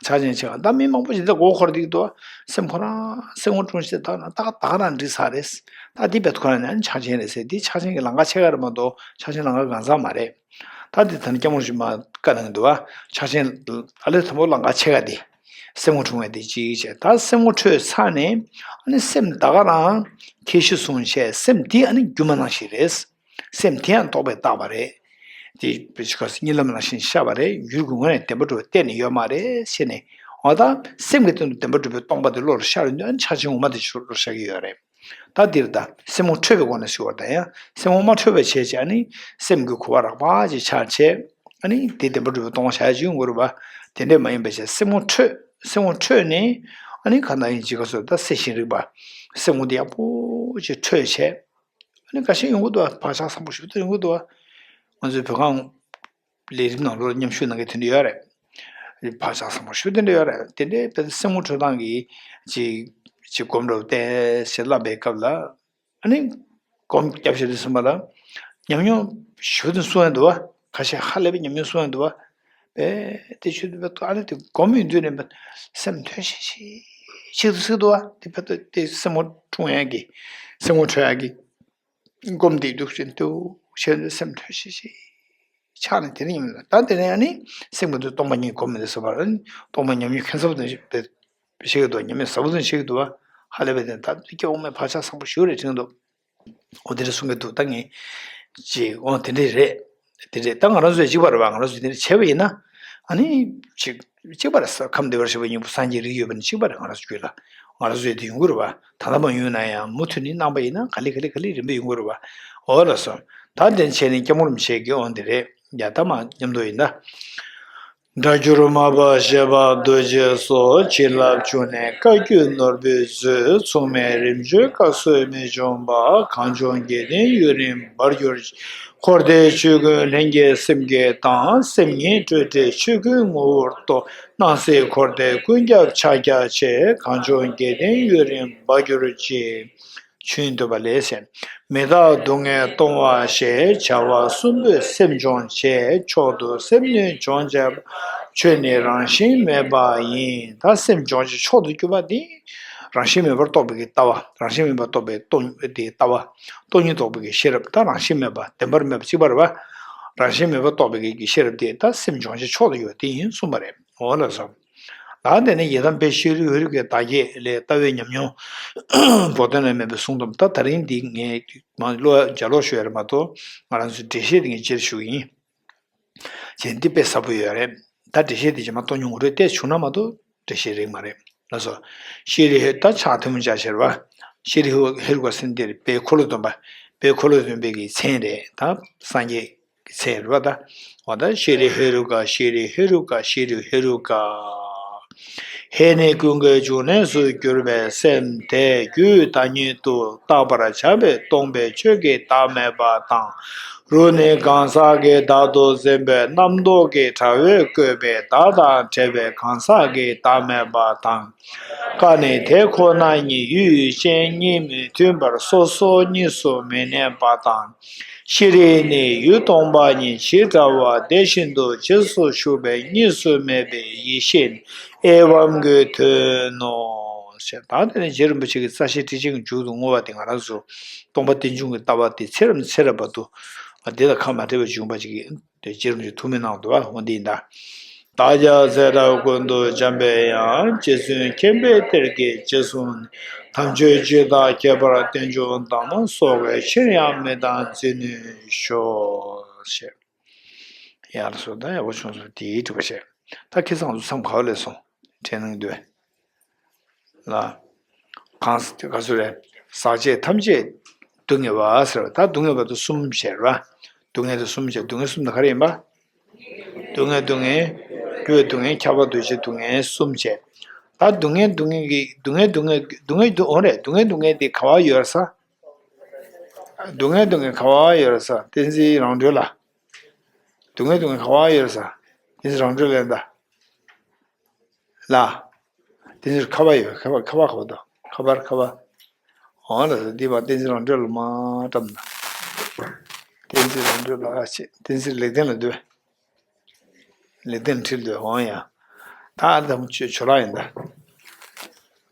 ཕྱག་ཆེན་ཆེ་བ་ད་མི་མང་པོ་ཞིག་ད་མགོ་འཁོར་བསྡད་ཀྱི་འདུག་སེམས་ཁོ་རང་སེམས་ངོ་སྤྲོད་བྱེད་ད་ན་ད་ག་ད་ག་རང་འགྲིག་ས་རེད། ད་འདི་བེད་ཁོ་རང་ནས་ཕྱག་ཆེན་རེད་ཟེར། འདི་ཕྱག་ཆེན་གྱི་ལམ་ཁ་ཕྱེད་ཀ་རེད་མ་གཏོགས་ཕྱག་ཆེན་ལམ་ཁ་གང་ཟག་མ་རེད། ད་འདི་ད་ནི་སྐྱབས་མགོན་རིན་པོ་ཆེ་མ་བཀའ་གནང་གི་འདུག་བ། ཕྱག་ཆེན་ཨ་ལས་དང་པོ་ལམ་ཁ་ཕྱེད་ཀ་འདི་སེམས་ངོ་སྤྲོད་པ་འདི་གཅིག་བྱས། ད་སེམས་ངོ་འཕྲོད་ཚར་ནས་ཨ་ནི་སེམས་ད་ག་རང་ཁྱད་གཞི་བཟུང་བྱས་སེམས་འདི་ཨ་ནི་སྒྱུ་མ་ནང་བཞིན་རེད། སེམས་དེ་ཡང་རྟོག་པས་བཏགས་པ་རེད། དེ་བེད་ཁོ་གཉིད་ལམ་ནང་བཞིན་ཤར་བ་རེད། ཡུལ་གྱི་ངོས་ནས་བདེན་པ་གྲུབ་པ་གཏན་ནས་ཡོད་མ་རེད་ཟེར་ནས། འོ་ད་སེམས་ཀྱི་སྟེང་དུ་བདེན་པ་གྲུབ་པའི་སྟོང་པ་དེ་བློ་ལ་ཤར་ཡོང་དུས་ཕྱག་ཆེན་འོག་མ་དེ་ཆུ་བློ་ཤར་གྱི་ཡོད་རེད། ད་འདིར་ད་སེམས་ངོ་འཕྲོད་པའི་སྒོ་ནས་ཞུ་བར་ད་ཡང་སེམས་ངོ་མ་འཕྲོད་པའི་བྱས་བྱས་ནི་སེམས་ཀྱི་གོ་བ་རགས་པ་ཅིག་ཆགས་བྱས། ཨ་ནི་དེ་བདེན་པ་གྲུབ་པའི་སྟོང་པ་བྱ་ཡ་ཅིག་ཡོང་དགོས་རེད་པ། དེ་འདྲས་མ་ཡིན་པའི་བྱས་སེམས་ངོ་འཕྲོད་སེམས་ངོ་འཕྲོད་ནས་ཨ་ནི་གང་ལྟར་ཡིན་ཅིག་ག་སོ་ད་སེམས་ཤེས་རིག་པ། སེམས་ངོ་དེ་ཡག་པོ་ཅིག་འཕྲོད་བྱས། ཨ་ནི་འགའ་ཤས་ཡོང་གི་འདུག་བ། བག་ཆགས་བཟང་པོ་ཞེ་པོ་ཅིག་ཡོང་གི་འདུག་བ། ང་ཚོའི་བོད་ཁང་ལས་རིམ་ནང་ལོགས་ལ་མཉམ་ཞུགས་གནང་མཁན་དེ་འདྲ་ཡོད་རེད། བག་ཆགས་བཟང་པོ་ཞེ་པོ་དེ་འདྲ་ཡོད་རེད། དེ་འདྲའི་དཔེ་སེམས་ངོ་འཕྲོད་སྟངས་ཀྱི་ཅིག་ཅིག་སྒོམ་རོགས་བསྟན་ཞེས་ལབ་པའི་སྐབས་ལ། ཨ་ནི་སྒོམ་རྒྱབ་བྱས་དུས་ཙམ་པ་ལ་ཉམས་མྱོང་ཞེ་པོ་དེ་གསུང་ཡ་འདུག་བ། ཁ་ཤས་ཧ་ལས་པའི་ཉམས་མྱོང་གསུང་ཡ་འདུག་བ། པས་དེ་ཆུ་དུ་པའི་ཐོག་ཨ་ནི་དེ་སྒོམ་ཡོང་དུས་ནས་སེམས་ཐོན་ཤིག་ཤིག་ཤིག་ཏུ་ཟེར་འདུག་བ། དེ་ཕན་ཐོགས་དེ་སེམས་ངོ་སྤྲོད་ཡག་གི་སེམས་ངོ་འཕྲོད་ཡག་གི་སྒོམ་དེ་འདུག་ཅིང་འདུག་བྱས་ནས་སེམས་ཐོན་ཤིག་ཤིག་ཆགས་ནས་དེ་ནས་ཉམས་ལ་ད་དེ་ནས་ཨ་ནི་སེམས་ཀྱི་འདུ་སྟོང་པ་ཉིད་སྒོམ་མི་འདུག་ཟེར་བ་ཨ་ནི་སྟོང་པ་ཉམས་མྱོང་ཁྱད་མཚར་པོ་དང་ཤེས་ཀྱི་འདུག་ཉམས་མྱོང་ཟབ་པོ་དང་ཤེས་ཀྱི་འདུག་བ། ཧ་ལས་པའི་དེ་ད་སྐྱེ་བོ་མའི་བག་ཆགས་བཟང་པོ་ཞུ་རེ་དྲན་འདུག་འོ་དེ་འདྲ་གསུང་གི་འདུག་ད་ངས་ཅིག་འོ་དེ་འདྲས་རེད། དེ་རེད། ད་ང་རང་ཚོས་གཅིག་པ་རེད་བ། ང་རང་ཚོས་དེ་འདྲ་བྱས་པ་ཡིན་ན་ཨ་ནི་ཅིག་གཅིག་པ་རེད་ས། ཁམས་བདེ་བར་གཤེགས་པའི་སྙིང་པོ་སངས་རྒྱས་རིགས་ཡོད་པ་ནི་གཅིག་པ་རེད། ང་རང་ཚོ་རྒྱུད་ལ་ང་རང་ཚོས་དེ་ཡོང་གི་རེད་བ། ད་ལྟ་མ་ཡོང་ན་ཡང་མུ་མཐུད་ནས་གནང་པ་ཡིན་ན་ག་ལེ་ག་ལེ་ག་ལེ་རིམ་པས་ཡོང་གི་རེད་བ། འོ་ལགས་སོ། ད་དེ་བྱས་ནས་སྐྱབས་མགོན་རིན་པོ་ཆེ་གི་འོ་འདི་རེད། ཡ་ད་མ་མཉམ་དུ་ཡིན་ད། སྒྲ་སྒྱུར་མར་པ་ཞེས་པ་རྡོ་རྗེ་སོགས་བྱིན་རླབས་བྱུང་ནས་བཀའ་བརྒྱུད་ནོར་བུའི་མཛོད། མཚུངས་མེད་རིམ་བྱོན་བཀའ་སྲོལ་མི་འབྱུང་པ། གངས་ལྗོངས་དགེ་ལྡན་ཡུན་རིང་འབར་གྱུར་ཅིག་འཁོར་འདས་ཆོས་ཀུན་ལྷན་སྐྱེས་སེམས་བསྐྱེད་དང་། སེམས་ཉིད་སྤྲོས་བྲལ་ཆོས་ཀུན་ངོ་བོར་རྟོགས། སྣང་སྲིད་འཁོར་འདས་ཀུན་ཁྱབ་ཕྱག་རྒྱ་ཆེ། གངས་ལྗོངས་དགེ་ལྡན་ཡུན་རིང་འབར་གྱུར་ཅིག་ཆོས་འདུལ་བ་ལས་ཟེར། མི་རྟག་སྡུག་བསྔལ་སྟོང་བར་ཤེས། བྱ་བ་གསུམ་པོས་སེམས་སྦྱོང་བྱེད། མཆོག་ཏུ་སེམས་ནི་སྦྱོང་བྱེད་པ། ཆོས་ནི་རང་བཞིན་མེད་པ་ཡིན། ད་སེམས་སྦྱོང་བྱེད་མཆོག་ཏུ་གྱུར་པ་འདི་རང་བཞིན་མེད་པར་རྟོགས་པའི་གི་ལྟ་བ། རང་བཞིན་མེད་པར་རྟོགས་པའི་སྟོང་དེའི་ལྟ་བ། སྟོང་ཉིད་རྟོགས་པའི་གི་ཤེས་རབ། ད་རང་བཞིན་མེད་པ་བདེན་པར་མེད་པ་གཅིག་པ་རེད་བ། རང་བཞིན་མེད་པར་རྟོགས་པའི་གི་ཤེས་རབ་དེ་ད་སེམས་སྦྱོང་བྱེད་མཆོག་ཏུ་གྱུར་པ་དེ་ཡིན་གསུངས་པ་རེད། འོ་ལགས་སོ། ད་དེ་ནས་ཡི་དམ་དཔལ་ཤེས་རིག་ཧེ་རུ་ཀའི་བདག་བསྐྱེད་ལས་ལྟ་བའི་ཉམས་མྱོང་། བོགས་ཐོན་ལས་མེད་པའི་གསུང་དུམ། ད་ད་རིང་འདི་ངས་མ་ཀློག་ལྗགས་ཀློག་ཞུ་ཡ་རེད་མ་གཏོགས་ང་རང་ཚོའི་འགྲེལ་བཤད་དེ་ངས་སྤྱིར་ཞུ་གི་ཡིན། བྱས་འདི་དཔེ་ཟབ་པོ་ཡོད་རེད། ད་འགྲེལ་བཤད་དེ་རྗེས་མ་སྟོང་ཉིད་ངོ་སྤྲོད་ཏོག་ཙམ་བྱུང་ན་མ་གཏོགས་འགྲེལ་བཤད་རིགས་མ་རེད། ལགས་སོ། ཤེས་རིག་ཧེ་ད་ཕྱག་ཐུན་མོང་ཅག་ཤེས་རབ། ཤེས་རིག་ཧེ་རུ་ཀ་ཟེར་འདིར་དཔལ་འཁོར་ལོ་སྡོམ་པ། དཔལ་འཁོར་ལོ་སྡོམ་པའི་གི་མཚན་རེད། ད་སངས་རྒྱས། ཚེ་རེད་པ་ད། འོ་ད་ཤེས་རིག་ཧེ་རུ་ཀ། ཤེས་རིག་ཧེ་རུ་ཀ། ཤེས་རིག་ཧེ་རུ་ཀ། ཧེ་ནི་ཀུན་དགའི་འབྱུང་གནས་སུ་གྱུར་པའི་སེམས་དེ་རྒྱུད་བདག་ཉིད་དུ་བརྟག་པར་བྱ་བའི་སྟོང་པའི་ཆོས་ཀྱི་བདག་མེད་པ་དང་། རུ་ནི་གང་ཟག་གི་བདག་ཏུ་འཛིན་པའི་རྣམ་རྟོག་གི་དྲ་བས་བཀོད་པའི་བདག་དང་བྲལ་བའི་གང་ཟག་གི་བདག་མེད་པ་དང་། ཀ་ནི་དེ་ཁོ་ན་ཉིད་ཡུལ་ཡུལ་ཅན་གཉིས་མི་མཐུན་པར་སོ་སོ་གཉིས་སུ་མི་གནས་པ་དང་། ཤེས་རིག་ནི་ཡུལ་སྟོང་པ་ཉིད་ཇི་འདྲ་བ་དེ་བཞིན་དུ་རྗེས་སུ་ཞུགས་པའི་གཉིས་སུ་མེད་པའི་ཡེ་ཤེས་ནི་ཨེ་ཝཾ་གྱི་དོན་ནོ། ཞེས། ད་དེ་ནས་རྗེ་རིན་པོ་ཆེ་གིས་རྩ་ཤེ་ཊཱིཀ་ཆེན་གྱི་མཇུག་ཏུ་བསྔོ་བ་དེ་ང་རང་ཚོ་སྟོང་པ་རྟེན་འབྱུང་གི་ལྟ་བ་དེ་ཚེ་རབས་ནས་ཚེ་རབས་བར་དུ་དེ་དང་ཁ་མ་བྲལ་བར་འབྱུང་བ་ཅིག་གིས་དེ་རྗེ་རིན་པོ་ཆེས་ཐུགས་སྨོན་གནང་འདུག་པ། འོ་འདི་ཡིན་ད། བདག་ཀྱང་ཚེ་རབས་ཀུན་ཏུ་བྱམས་པའི་དབྱངས། རྗེ་བཙུན་མཁྱེན་པའི་གཏེར་གྱིས་རྗེས་བཟུང་ནས། དམ་ཆོས་ཇི་ལྟར་ཁྱད་པར་བསྟན་བཅུག་དམ། སྲོག་གི་ཕྱིར་ཡང་མི་གཏང་བརྩོན་ནུས་ཤོག །ཞེས། ཡར་སོ་ད་ཡག་པོ་བྱུང་སོང་། དེའི་གྲུབ་པ་བཤད། ད་ཁྱེད་ཚང་ཚོ་མཚམས་ག་བ་ལས་སོང་། དྲན་གནང་འདུག་ལ། གང་ག་ཚོད་རེད། ཟག་བཅས་ཐམས་ཅད་སྡུག་བསྔལ་བ་ཟེར་བ། ད་སྡུག་བསྔལ་བ་དེ་གསུམ་བཤད་རེད་པ། སྡུག་བསྔལ་དེ་གསུམ་བཤད། སྡུག་བསྔལ་གསུམ་དེ་ག་རེ་ཡིན་པ། སྡུག་བསྔལ་སྡུག་བསྔལ། རྒྱུ་བའི་སྡུག་བསྔལ། ཁྱབ་པ་འདུ་བྱེད་སྡུག་བསྔལ་གསུམ་བཤད། ད་སྡུག་བསྔལ་སྡུག་བསྔལ་གྱི་སྡུག་བསྔལ་སྡུག་བསྔལ་སྡུག་བསྔལ་འདུག་འོ་རེད། སྡུག་བསྔལ་སྡུག་བསྔལ་དེ་ག་བ་ཡོད་རེད་ཟེར། སྡུག་བསྔལ་སྡུག་བསྔལ་ག་བ་ཡོད་རེད་ཟེར། བསྟན་འཛིན་རང་གྲོལ་ལ། སྡུག་བསྔལ་སྡུག་བསྔལ་ག་བ་ཡོད་རེད་ཟེར། བསྟན་འཛིན་རང་གྲོལ་ལ་ཡིན་ད། ལ། དེ་ཚོར་ཁ་བ་ཡོད། ཁ་བ་ཁ་བ་ཁ་བ་དང་ཁ་པར་ཁ་བ། འོང་ལ་འདི་བ་བསྟན་འཛིན་རང་གྲོལ་ལ་མ་བཀྲམ་ན། བསྟན་འཛིན་རང་གྲོལ་ལ་ཨ་ཆེ་བསྟན་འཛིན་ལེགས་ལྡན་ལ་འདུས། ལེགས་ལྡན་ཁྲིད་འདུས་འོང་ཡ། ད་ཨ་དམ་ཆོས་ཆོས་ལ་ཡིན་ད།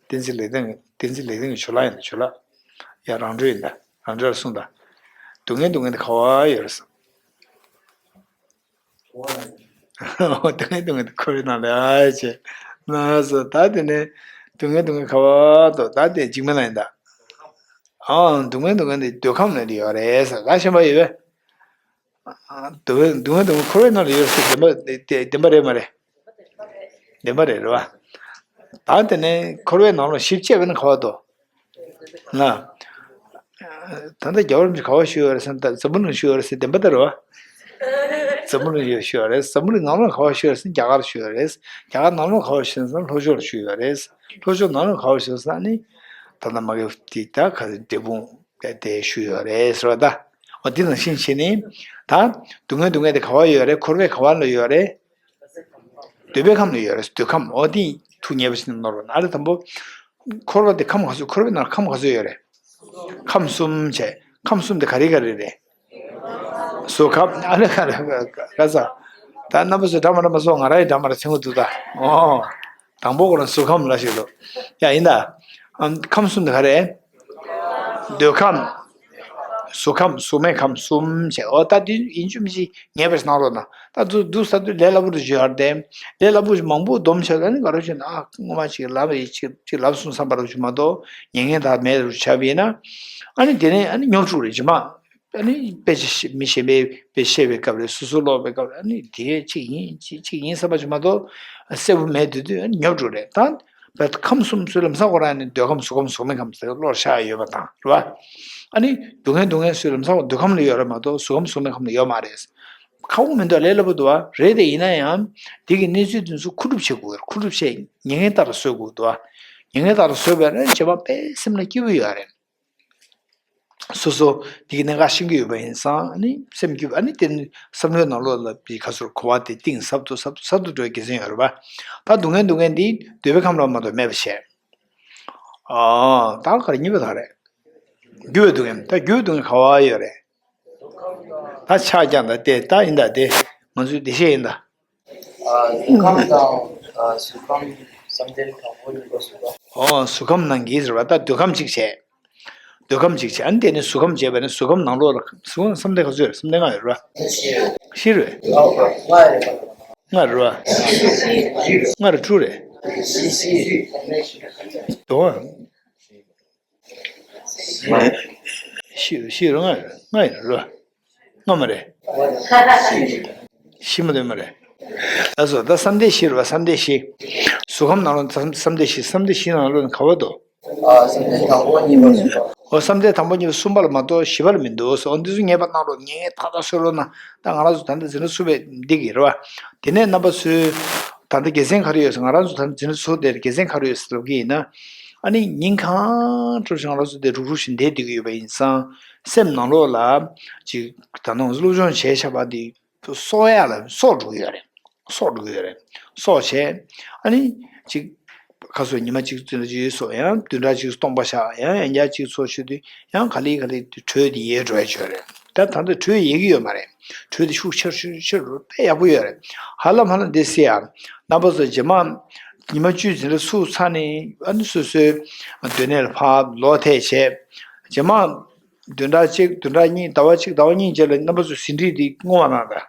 བསྟན་འཛིན་ལེགས་ལྡན་བསྟན་འཛིན་ལེགས་ལྡན་གྱི་ཆོས་ལ་ཡིན་ད་ཆོས་ལ། ཡ་རང་གྲོལ་ཡིན་ད་རང་གྲོལ་གསུངས་ད། སྡུག་བསྔལ་སྡུག་བསྔལ་དེ་ག་བ་ཡོད་རེད་ཟེར། སྡུག་བསྔལ་སྡུག་བསྔལ་དེ་འཁོར་བའི་ནང་ལ་ཨ་ཅེ། ན་སོ་ད་དེ་ནས་སྡུག་བསྔལ་སྡུག་བསྔལ་ག་བ་དོ་ད་དེ་འཇིགས་མེད་ལ་ཡིན་ད། ཨང་སྡུག་བསྔལ་སྡུག་བསྔལ་དེ་འདོད་ཁམས་ལ་ཡོད་རེད་ཟེར་ད་ཤེས་པ་ཡོད་པས། སྡུག་བསྔལ་སྡུག་བསྔལ་སྡུག་བསྔལ་འཁོར་བའི་ནང་ལ་ཡོད་ཟེར་བདེན་པ་བདེན་པ་རེད་མ་རེད། བདེན་པ་རེད་རེད་བ། ད་དེ་ནས་འཁོར་བའི་ནང་ལ་ཞིབ་དཔྱད་པས་ན་ག་བ་དོ། ལ། ད་ལྟ་རྒྱལ་བ་རིན་པོ་ཆེ་ག་བ་བཞུགས་ཡོད་རེད་ཟེར་ན་ད་འཛམ་བུ་གླིང་བཞུགས་ཡོད་རེད་ཟེར་བདེན་པ་ད་རེད་བ། འཛམ་བུ་གླིང་བཞུགས་ཡོད་རེད། འཛམ་བུ་གླིང་ནང་ལོགས་ག་བ་བཞུགས་ཡོད་རེད་ཟེར་ན་རྒྱ་གར་བཞུགས་ཡོད་རེད། རྒྱ་གར་ནང་ལོགས་ག་བ་བཞུགས་ཡོད་ཟེར་ན་ལྷོ་ཕྱོགས་ལ་བཞུགས་ཡོད་རེད། ལྷོ་ཕྱོགས་ནང་ལོགས་ག་བ་བཞུགས་ཡོད་ཟེར་ན་ནི། ད་ལྟ་མ་གི་དེ་ད་ག་རེ་འབྲས་སྤུངས་དེ་བཞུགས་ཡོད་རེད་ཟེར་བ་ད། འོ་འདི་ནང་བཞིན་བྱས་ནི། ད་སྡུག་བསྔལ་སྡུག་བསྔལ་དེ་ག་བ་ཡོད་རེད། འཁོར་བའི་ག་བ་ལ་ཡོད་རེད། འདོད་པའི་ཁམས་ལ་ཡོད་རེད། འདོད་ཁམས་འོ་དེ་ཐུགས་མཉེས་པོ་ཞིག་ནོར་བ་ན་ཨ་རེ་དང་པོ། འཁོར་བ་དེ་ཁམས་ག་ཚོད་འཁོར་བའི་ནང་ཁམས་ག་ཚོད་ཡོད་རེད། ཁམས་གསུམ་བྱས། ཁམས་གསུམ་དེ་ག་རེ་ག་རེ་རེད། གཟུགས་ཁམས་ཨ་རེ་ག་རེ་ག་ས། ད་རྣམ་པ་ཚོས་འདྲ་མ་འདྲ་མ་སོང་ང་རང་ཡི་འདྲ་མ་འདྲ་ཚིག་ངོ་འདུག་ད། ཨོ། དང་པོ་ཁོ་རང་གཟུགས་ཁམས་ལ་ཞིག་འདུག་ཡ་ཡིན་ད། ཁམས་གསུམ་དེ་ག་རེ། འདོད་ཁམས། གཟུགས་ཁམས་གཟུགས་མེད་ཁམས་གསུམ་བྱས། འོ་ད་དེ་ཡིན་རྒྱུ་མི་ཤེས་ངེས་པར་གནང་རོགས་གནང་། ད་འདུག་འདུག་ས་དུས་ལས་སླ་པོ་རུ་བརྗོད་ཡར་ལྡན། ལས་སླ་པོ་ཞིག་མང་པོ་སྡོམ་བྱས་ཨ་ནི་ག་རེ་བྱས་ན་ཨ་སྔོན་མ་ཅིག་ལབ་ཡིན་ཅིག་ཅིག་ལབ་སོང་བསམ་པ་རུ་ཅིག་མ་གཏོགས་ཉན་མཁན་དག་མེད་རུ་ཆགས་པ་ཡིན་ན། ཨ་ནི་དེ་ནས་ཨ་ནི་ཉོབ་འགྲོ་རེད་ཇི་མ། ཨ་ནི་དཔེ་ཆ་ཤེས་མི་གཞན་པའི་དཔེ་བཤད་པའི་སྐབས་རེད། སོ་སོ་ཀློག་པའི་སྐབས་རེད། ཨ་ནི་དེ་གཅིག་ཡིན་གཅིག་གཅིག་ཡིན་བསམ་པ་ཅིག་མ་གཏོགས་གསལ་པོ་མེད་དུས་དུས་ཨ་ནི་ཉོབ་འགྲོ་རེད་ད། བས་ཁམས་གསུམ་སུ་ལམ་སང་ཁོ་རང་ནི་འདོད་ཁམས་གཟུགས་ཁམས་གཟུགས་མེད་ཁམས་ཟེར་བློར་ཤར་ཡོད་པ་དང་རེད་བ། ཨ་ནི་སྡུག་བསྔལ་སྡུག་བསྔལ་སུ་ལམ་སང་འདོད་ཁམས་ལ་ཡོད་རེད་མ་གཏོགས་གཟུགས་ཁམས་གཟུགས་མེད་ཁམས་ལ་ཡོད་མ་རེད། ཁག་པོ་མི་འདུག་ལས་སླ་པོ་འདུག་བ་རེད་དེ་ཡིན་ན་ཡང་དེ་གི་གནས་ཚུལ་དེ་ཚོ་མཁོ་སྒྲུབ་བྱེད་དགོས་རེད། མཁོ་སྒྲུབ་བྱེད་ཉན་མཁན་ལྟར་བཟོ་དགོས་འདུག་བ། ཉན་མཁན་ལྟར་བཟོས་པས་ན་བྱེད་པ་དཔེ་སེམས་ལ་སྐྱིད་པོ་ཡོད་རེད། སོ་སོ་འདི་གི་གནད་འགག་ཤེས་ཀྱི་ཡོད་པ་ཡིན་ཙང་ཨ་ནི་སེམས་སྐྱིད་པ་ཨ་ནི་དེ་ནི་བསམ་བློའི་ནང་ལོགས་ལ་བི་ཁ་སོར་གོ་བ་དེ་གཏིང་ཟབ་ཏུ་ཟབ་ཏུ་ཟབ་ཏུ་འགྲོ་བའི་དགེ་མཚན་ཡོད་རེད་པ། ད་སྡུག་བསྔལ་སྡུག་བསྔལ་འདི་འདོད་པའི་ཁམས་ལ་མ་གཏོགས་མེད་པ་བྱས། ཨ་ད་ག་རེ་གཉིས་པ་དག་རེད། རྒྱུ་བའི་སྡུག་བསྔལ། ད་རྒྱུ་བའི་སྡུག་བསྔལ་ག་བ་ཡོད་རེད། ད་ཆགས་ཀྱང་ད་དེ་ད་ཡིན་ད་དེ་ང་ཚོའི་བདེ་གཤེགས་ཡིན་ད། གཟུགས་ཁམས་དང་གཟུགས་ཁམས་བསམ་གཏན་དང་པོ་གཉིས་པ་གཟུགས་ཁམས། ཨོ་གཟུགས་ཁམས་ནང་གི་ཟེར་བ་ད་འདོད་ཁམས་གཅིག་བྱས། འདོད་ཁམས་གཅིག་བྱས་ཨ་ནི་དེ་ནི་གཟུགས་ཁམས་བྱས་པ་ནི་གཟུགས་ཁམས་ནང་ལོགས་ལ་གཟུགས་ཁམས་བསམ་གཏན་ག་ཚོད་རེད། བསམ་གཏན་ལྔ་ཡོད་རེད་བ། བཞི་རེད། ལྔ་རེད་བ། ལྔ་རེད་དྲུག་རེད། དོ། བཞི་བཞི་རུ་ལྔ་རེད། ལྔ་ཡིན་རུ། ལྔ་མ་རེད། བཞི་མ་དོན་མ་རེད། ལགས་སོ་ད་བསམ་གཏན་བཞི་རུ་བ་བསམ་གཏན་བཞི། གཟུགས་ཁམས་ནང་ལོགས་བསམ་བསམ་གཏན་བཞི་བསམ་གཏན་བཞི་ནང་ལོགས་ནི་ག་བ་དོ། ཨ་བསམ་གཏན་དང་པོ་གཉིས་པ་གསུམ་པ། ཨོ་བསམ་གཏན་དང་པོ་གཉིས་པ་གསུམ་པ་ལ་མ་གཏོགས་བཞི་པ་ལ་མི་འདུག་ཟེར། ཨོ་འདི་ཚོ་ངེས་པར་གནང་རོགས། ངེས་ངེས་ཐག་ཐག་གསོལ་རོགས་གནང་། ད་ང་རང་ཚོ་ད་ལྟ་འཛིན་གྲྭ་ཚུགས་པའི་འདི་གི་རེད་བ། དེ་ནས་རྣམ་པ་ཚོས་ད་ལྟ་དགེ་མཚན་ག་རེ་ཡོད་ཟེར། ང་རང་ཚོ་ད་ལྟ་འཛིན་གྲྭ་ཚུགས་དེར་དགེ་མཚན་ག་རེ་ཡོད་ཟེར་ལབ་ཀྱི་ཡིན་ན། ཨ་ནི་ཉིན་གང་འགྲོ་ཞིང་ང་རང་ཚོ་དེ་རུག་རུག་བཞིན་བསྡད་བསྡད་ཀྱི་ཡོད་པ་ཡིན་ཙང་སེམས་ནང་ལོགས་ལ་ཅིག་ད་ནང་སློབ་སྦྱོང་བྱས་བཞག་པ་འདི་སྲོག་ཡག་ལ་སྲོག་འགྲོ་གི་ཡོད་རེད། སྲོག་འགྲོ་གི་ཡོད་རེད། སྲོག་བྱས། ཨ་ནི་ཅིག་ཁ་སོ་ཉི་མ་གཅིག་ཙམ་ལ་ཅིག་སོ་ཡང་བདུན་ཕྲག་གཅིག་སྟོང་པ་བཞག་ཡང་ཡང་བསྐྱར་གཅིག་འཚོ་བྱེད་དུས་ཡང་ག་ལེ་ག་ལེ་དུས་དྲོད་དེ་ཡལ་འགྲོ་ཡ་ཅིག་ཡོད་རེད། ད་ད་ལྟ་དྲོད་ཡལ་གྱི་ཡོད་མ་རེད། དྲོད་དེ་ཤུགས་ཆེར་ཆེར་ཆེར་འགྲོ་དཔེ་ཡག་པོ་ཡོད་རེད། ཧ་ལམ་ཧ་ལམ་འདི་སྲིད་ཡ། རྣམ་པ་ཚོ་རྗེས་མ། ཉི་མ་བཅུའི་ཟིན་བྲིས་ཚུགས་ཚར་ནས་ཨ་ནི་སོ་སོའི་སྡོད་གནས་ལ་ཕར་ལོག་ཐལ་བྱས། རྗེས་མ་བདུན་ཕྲག་གཅིག་བདུན་ཕྲག་གཉིས་ཟླ་བ་གཅིག་ཟླ་བ་གཉིས་རྗེས་ལ་རྣམ་པ་ཚོས་ཟིན་བྲིས་འདི་བསྔོ་བ་གནང་དང་།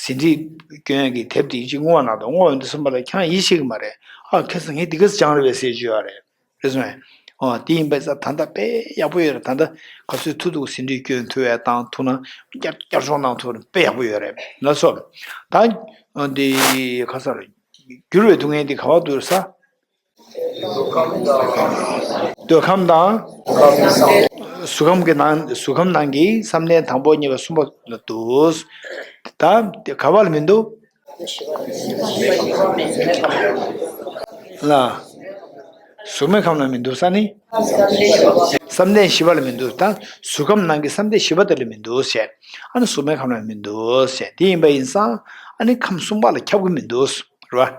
ཟིན་བྲིས་སྐྱོན་གྱི་དེབ་དེ་ཅིག་བསྔོ་བ་གནང་དང་། བསྔོ་བ་འདི་གསུམ་པ་ལ་ཁྱེད་རང་ཡིད་ཆེས་ཀྱི་མ་རེད། ཨ་ཁ་སང་ངས་འདི་ག་ཚོད་སྦྱངས་རེད་པས་ཟེར་གྱི་ཡོད་རེད། རེད་སོང་ངས། ཨོ་དེ་ཡིན་པས་ས་ད་ལྟ་དཔེ་ཡག་པོ་ཡོད་རེད། ད་ལྟ་ག་ཚོད་ཐུབ་ཐུབ་ཟིན་བྲིས་སྐྱོན་ཐུབ་པས་དང་ཐུབ་ན་བསྐྱར་བསྐྱར་སྦྱོང་གནང་ཐུབ་ན་དཔེ་ཡག་པོ་ཡོད་རེད་ལགས་སོ། ད་འདི་ཁ་སང་འགྱུར་བའི་སྡུག་བསྔལ་འདི་ག་པར་འདུག་ས། འདོད་ཁམས་དང་། གཟུགས་ཁམས་ཀྱི་ནང་གཟུགས་ཁམས་ནང་གི་བསམ་གཏན་དང་པོ་གཉིས་པ་གསུམ་པ་ལ་འདུག་ད་ག་པ་ལ་མི་འདུག་ལ། གཟུགས་མེད་ཁམས་ལ་མི་འདུག་ས་ནི། བསམ་གཏན་བཞི་པ་ལ་མི་འདུག་ད་གཟུགས་ཁམས་ནང་གི་བསམ་གཏན་བཞི་པ་དེ་ལ་མི་འདུག་ཟེར། ཨ་ནི་གཟུགས་མེད་ཁམས་ལ་མི་འདུག་ཟེར། དེ་ཡིན་པ་ཡིན་ཙང་ཨ་ནི་ཁམས་གསུམ་པ་ལ་ཁྱབ་ཀྱི་མི་འདུག་རེད་པ།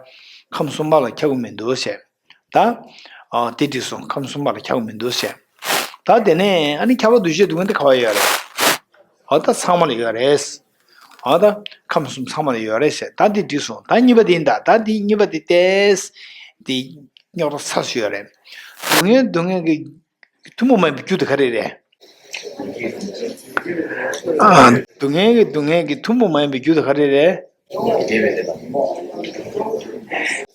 ཁམས་གསུམ་པ་ལ་ཁྱབ་ཀྱི་མི་འདུག་ཟེར། ད། ཨ་དེ་འགྲིག་སོང་། ཁམས་གསུམ་པ་ལ་ཁྱབ་ཀྱི་མི་འདུག་ཟེར། ད་དེ་ནས་ཨ་ནི་ཁྱབ་པ་འདུ་བྱེད་སྡུག་བསྔལ་དེ་ག་པར་ཡོད་རེད། འོ་ད་ཚང་མ་ལ་ཡོད་རེད། འོ་ད་ཁམས་གསུམ་ཚང་མ་ལ་ཡོད་རེད་ཟེར། ད་འདི་འགྲིག་སོང་། ད་གཉིས་པ་དེ་ཡིན་ད། ད་འདི་གཉིས་པ་དེ་ཏེས། འདི་རྙོག་དྲ་ཚ་སུ་ཡོད་རེད། སྡུག་བསྔལ་སྡུག་བསྔལ་གྱི་ཐུན་མོང་མ་ཡིན་པའི་རྒྱུ་དེ་ག་རེ་རེད། ཨ་སྡུག་བསྔལ་གྱི་སྡུག་བསྔལ་གྱི་ཐུན་མོང་མ་ཡིན་པའི་རྒྱུ་དེ་ག་རེ་རེད།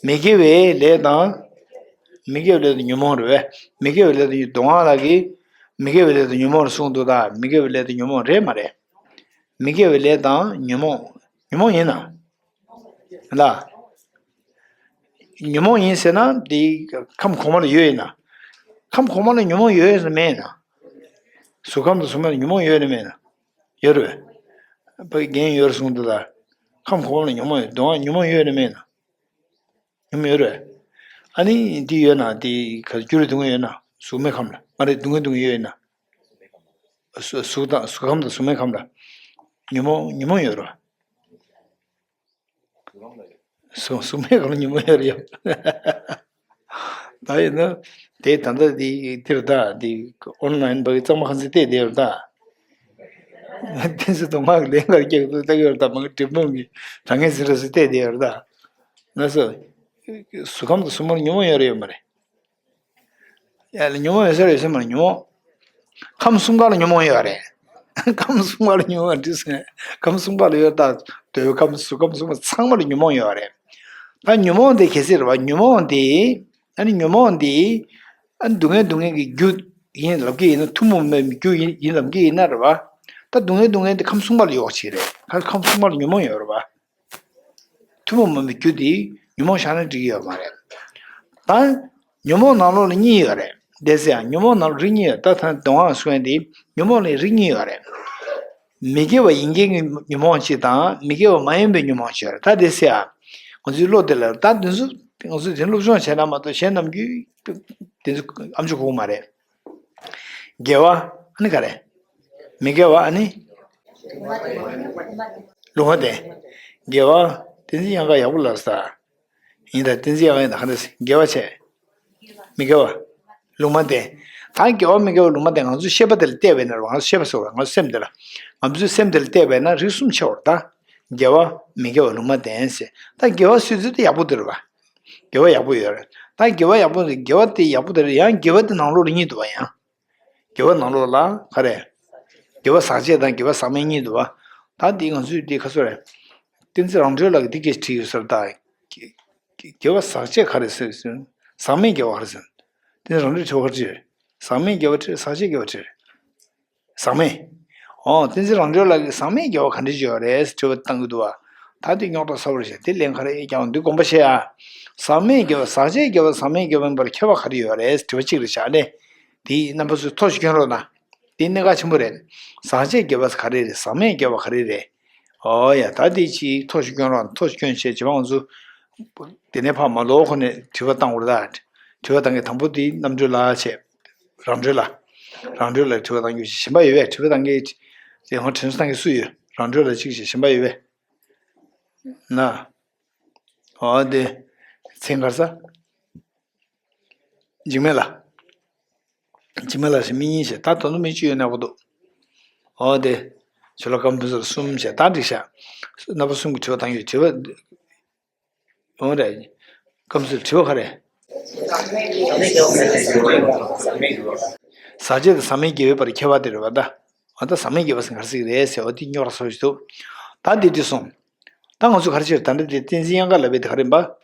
མི་དགེ་བའི་ལས་དང་། མི་དགེ་བའི་ལས་དང་ཉོན་མོངས་རེད་པས། མི་དགེ་བའི་ལས་དང་ཉོན་མོངས་ལ་གི། མི་དགེ་བའི་ལས་དང་ཉོན་མོངས་ལ་གསུངས་འདུག་ད་མི་དགེ་བའི་ལས་དང་ཉོན་མོངས་རེད་མ་རེད། མི་དགེ་བའི་ལས་དང་ཉོན་མོངས། ཉོན་མོངས་ཡིན་ན། ལ། ཉོན་མོངས་ཡིན་ཟེར་ན་འདི་ཁམས་གོང་མ་ལ་ཡོད་ཡིན་ན། ཁམས་གོང་མ་ལ་ཉོན་མོངས་ཡོད་ཡིན་ན་མེད་ཡིན་ན། གཟུགས་ཁམས་དང་གཟུགས་མེད་ལ་ཉོན་མོངས་ཡོད་ཡིན་ན་མེད་ཡིན་ན། ཡོད་རེད། ཕ་གི་རྒན་ཡོད་རེད་གསུངས་འདུག་ད། ཁམས་གོང་མ་ལ་ཉོན་མོངས་ཡོད། གདོང་ཉོན་མོངས་ཡོད་ཡིན་ན་མེད་ཡིན་ན། ཉོན་མོངས་ཡོད་རེད། ཨ་ནི་འདི་ཡོད་ན་འདི་ག་འགྱུར་བའི་སྡུག་བསྔལ་ཡོད་ན། གཟུགས་མེད་ཁམས་ལ་མ་རེད། སྡུག་བསྔལ་སྡུག་བསྔལ་ཡོད་ཡིན་ན། གཟུགས་གཟུགས་དང་གཟུགས་ཁམས་དང་གཟུགས་མེད་ཁམས་ལ་ཉོན་མོངས་ཉོན་མོངས་ཡོད་རེད། གཟུགས་གཟུགས་མེད་ཁམས་ལ་ཉོན་མོངས་ཡོད་རེད་ཡ། ད་ཡིན་ན་དེ་ད་ལྟ་འདི་འདིར་ད་འདི་ཨོན་ལན་བག་གཙང་མ་ཁང་ཚན་བལྟས་བསྡད་ཡོད་རེད་ད། བསྟན་སྲིད་དུ་མ་གི་ལས་འགར་སྐྱེས་ཏུ་ལྟ་གི་ཡོད་རེད་ད། མ་གི་འབྲས་སྤུངས་ཀྱི་གྲངས་ངེས་ཟིན་ར་སུ་བལྟས་བསྡད་ཡོད་རེད་ད། ན་སོ། གཟུགས་ཁམས་དང་གཟུགས་མེད་ལ་ཉོན་མོངས་ཡོད་རེད་ཡོད་མ་རེད། ཡ་ལ་ཉོན་མོངས་ཡོད་ས་རེད་ཟེར་མ་ཉོན་མོངས། ཁམས་གསུམ་ཀ་ལ་ཉོན་མོངས་ཡོད་རེད། ཁམས་གསུམ་ཀ་ལ་ཉོན་མོངས་འདི་ཟེར། ཁམས་གསུམ་ཀ་ལ་ཡོད་ད། འདོད་ཁམས་གཟུགས་ཁམས་གསུམ་ཚང་མ་ལ་ཉོན་མོངས་ཡོད་རེད། ད་ཉོན་མོངས་དེ་གལ་སྲིད་རེད་བ། ཉོན་མོངས་དེ། ཨ་ནི་ཉོན་མོངས་དེ། ཨ་ནི་སྡུག་བསྔལ་སྡུག་བསྔལ་གྱི་རྒྱུ་ཡིན་ལབ་ཀྱི་ཡིན་ན། ཐུན་མོང་མའི་རྒྱུ་ཡིན་ཡིན་ལབ་ཀྱི་ཡིན་ན་རེད་བ། ད་སྡུག་བསྔལ་སྡུག་བསྔལ་དེ་ཁམས་གསུམ་ཀ་ལ་ཡོད་ཅིག་རེད། ཁ་ཁམས་གསུམ་ཀ་ལ་ཉོན་མོངས་ཡོད་རེད་བ། ཐུན་མོང་མ་ཡིན་པའི་རྒྱུ་དེ་ཉོན་མོངས་བཞག་ན་འགྲིག་གི་ཡོད་མ་རེད། ད་ཉོན་མོངས་ནང་ལོགས་ལ་གཉིས་ཡོད་རེད། བསྡད་ཟེར་ཡང་ཉོན་མོངས་ནང་ལོགས་རིགས་གཉིས་ཡོད། ད་ད་གདོང་ཨ་སོན་དེ་ཉོན་མོངས་ལ་རིགས་གཉིས་ཡོད་རེད། མི་དགེ་བ་ཡིན་མཁན་གྱི་ཉོན་མོངས་གཅིག་དང་མི་དགེ་བ་མ་ཡིན་པའི་ཉོན་མོངས་གཅིག་ཡོད་རེད། ད་བསྡད་ཟེར་ཡང་ང་ཚོའི་བློ་དེ་ལ་ད་དེ་ཚོ་ང་ཚོས་དེ་སློབ་སྦྱོང་བྱས་ན་མ་གཏོགས་གཞན་ནམ་རྒྱུན་དེ་ཚོ་ཨམ་ཅོག་གོ་གི་མ་རེད། དགེ་བ་ཨ་ནི་ག་རེ། མི་དགེ་བ་ཨ་ནི། ལུང་བ་བསྟན། དགེ་བ་བསྟན་འཛིན་དབྱངས་དཀར་ཡག་པོ་ལབ་ས། ཡིན་ད་བསྟན་འཛིན་དབྱངས་དཀར་ཡིན་ད་ག་འདྲ་ཟེར། དགེ་བ་བྱས། མི་དགེ་བ། ལུང་མ་བསྟན། ད་དགེ་བ་མི་དགེ་བ་ལུང་མ་བསྟན། ང་ཚོ་ཤེས་པ་དེ་ལ་བལྟས་པས་ན་རེད་བ། ང་ཚོ་ཤེས་པ་ཟེར་བ་ང་ཚོ་སེམས་དེ་ལ། ང་ཚོའི་སེམས་དེ་ལ་བལྟས་པས་ན་རིགས་གསུམ་ཕྱེ་བར་ད། དགེ་བ་མི་དགེ་བ་ལུང་མ་བསྟན་ཟེར། ད་དགེ་བ་སུས་ཚོད་དེ་ཡག་པོ་དེ་རེད་བ། དགེ་བ་ཡག་པོ་ཡོད་རེད། ད་དགེ་བ་ཡག་པོ་དེ་དགེ་བ་དེ་ཡག་པོ་དེ་རེད། ཡང་དགེ་བ་དེ་ནང་ལོགས་ལ་གཉིས་འདུག་བ་ཡང་། དགེ་བ་ནང་ལོགས་ལ་ག་རེ། དགེ་བ་ཟག་བཅས་དང་དགེ་བ་ཟག་མེད་གཉིས་འདུག་བ། ད་འདི་ང་ཚོས་འདི་ཁ་སོ་རེད། བསྟན་འཛིན་རང་གྲོལ་ལགས་ཀྱིས་འདི་སྐད་བྲིས་ཡོད་ས་རེད་ད། དགེ་བ་ཟག་བཅས་ག་རེ་ཟེར་ཟེར། ཟག་མེད་དགེ་བ་ག་རེ་ཟེར། བསྟན་འཛིན་རང་གྲོལ་དྲི་བ་ག་རེ་བྲིས་རེད། ཟག་མེད་དགེ་བ་བྲིས་རེད། ཟག་བཅས་དགེ་བ་བྲིས་རེད། ཟག་མེད། ཨོ་བསྟན་འཛིན་རང་གྲོལ་ལགས་ཀྱིས་ཟག་མེད་དགེ་བ་ག་འདྲ་ཅིག་ཡོད་རེད་དྲི་བ་བཏང་གི་འདུག་བ། ད་འདི་རྙོག་དྲ་ཚ་པོ་རེད་ཤག་འདི་ལན་ག་རེ་ཡེ་ཀྱང་འདི་དགོངས་པ་བཞེས་ཨ། ཟག་མེད་དགེ་བ་ཟག་བཅས་དགེ་བ་ཟག་མེད་དགེ་བ་ཡིན་པར་ཁྱད་པར་ག་རེ་ཡོད་རེད་དྲི་བ་གཅིག་རེད་ཤག་ལེ། དེ་རྣམ་པ་ཚོས་ཐོ་ཞིག་སྐྱོན་རོགས་གནང་། དེ་གནད་འགག་ཆེན་པོ་རེད། ཟག་བཅས་དགེ་བ་ག་རེ་རེད། ཟག་མེད་དགེ་བ་ག་རེ་རེད། ཨོ་ཡ་ད་དེ་ཅིག་ཐོ་ཞིག་སྐྱོན་རོགས། ཐོ་ཞིག་སྐྱོན་བྱས་རྗེས་མ་ང་ཚོ་དེ་ནས་ཕར་མ་ལོག་ཁོ་ནས་དྲི་བ་བཏང་བར་ད། དྲི་བ་བཏང་མཁན་དང་པོ་དེ་རྣམ་གྲོལ་ལགས་བྱས། རང་གྲོལ་ལ། རང་གྲོལ་ལ་དྲི་བ་བཏང་རྒྱུ་ཞིག་གཞན་པ་ཡོད་པས། དྲི་བ་བཏང་མཁན་དེ་ཧོ་དྲིན་གསོ་བཏང་མཁན་སུ་ཡོད། རང་གྲོལ་ལ་གཅིག་བྱས་གཞན་པ་ཡོད་པས། ན། ཨོ་དེ། མཚན་ག་རེ་ཟ། འཇིགས་མེད་ལགས། འཇིགས་མེད་ལགས་ཞེས་མི་གཉིས་བྱས་ད་དོ་ནུབ་མི་གཅིག་ཡོད་ན་གོ་འདུག་ཨོ་དེ། ཇོ་ལ་ཀམ་པུ་སར་གསུམ་བྱས་ད་འགྲིག་ཤག་རྣམ་པ་གསུམ་གྱི་དྲི་བ་བཏང་ཡོད་དྲི་བ། འོང་རེད། སྐབས་སུ་དྲི་བ་ག་རེ། ཟག་བཅས་དང་ཟག་མེད་དགེ་བའི་བར་ཁྱད་པར་དེ་རེད་པ་ད། ཨ་ད་ཟག་མེད་དགེ་བ་ཟེར་ག་རེ་ཟེར་གི་རེད་ཟེར་བ་དེ་རྙོག་དྲ་ཚ་པོ་ཞིག་འདུག་ད་འདི་དུས་སོང་། ད་ང་ཚོ་ག་རེ་བྱེད་ད་ལྟ་དེ་བསྟན་འཛིན་དབྱངས་དཀར་ལགས་པས་དེ་ག་རེ་ཡིན་པ།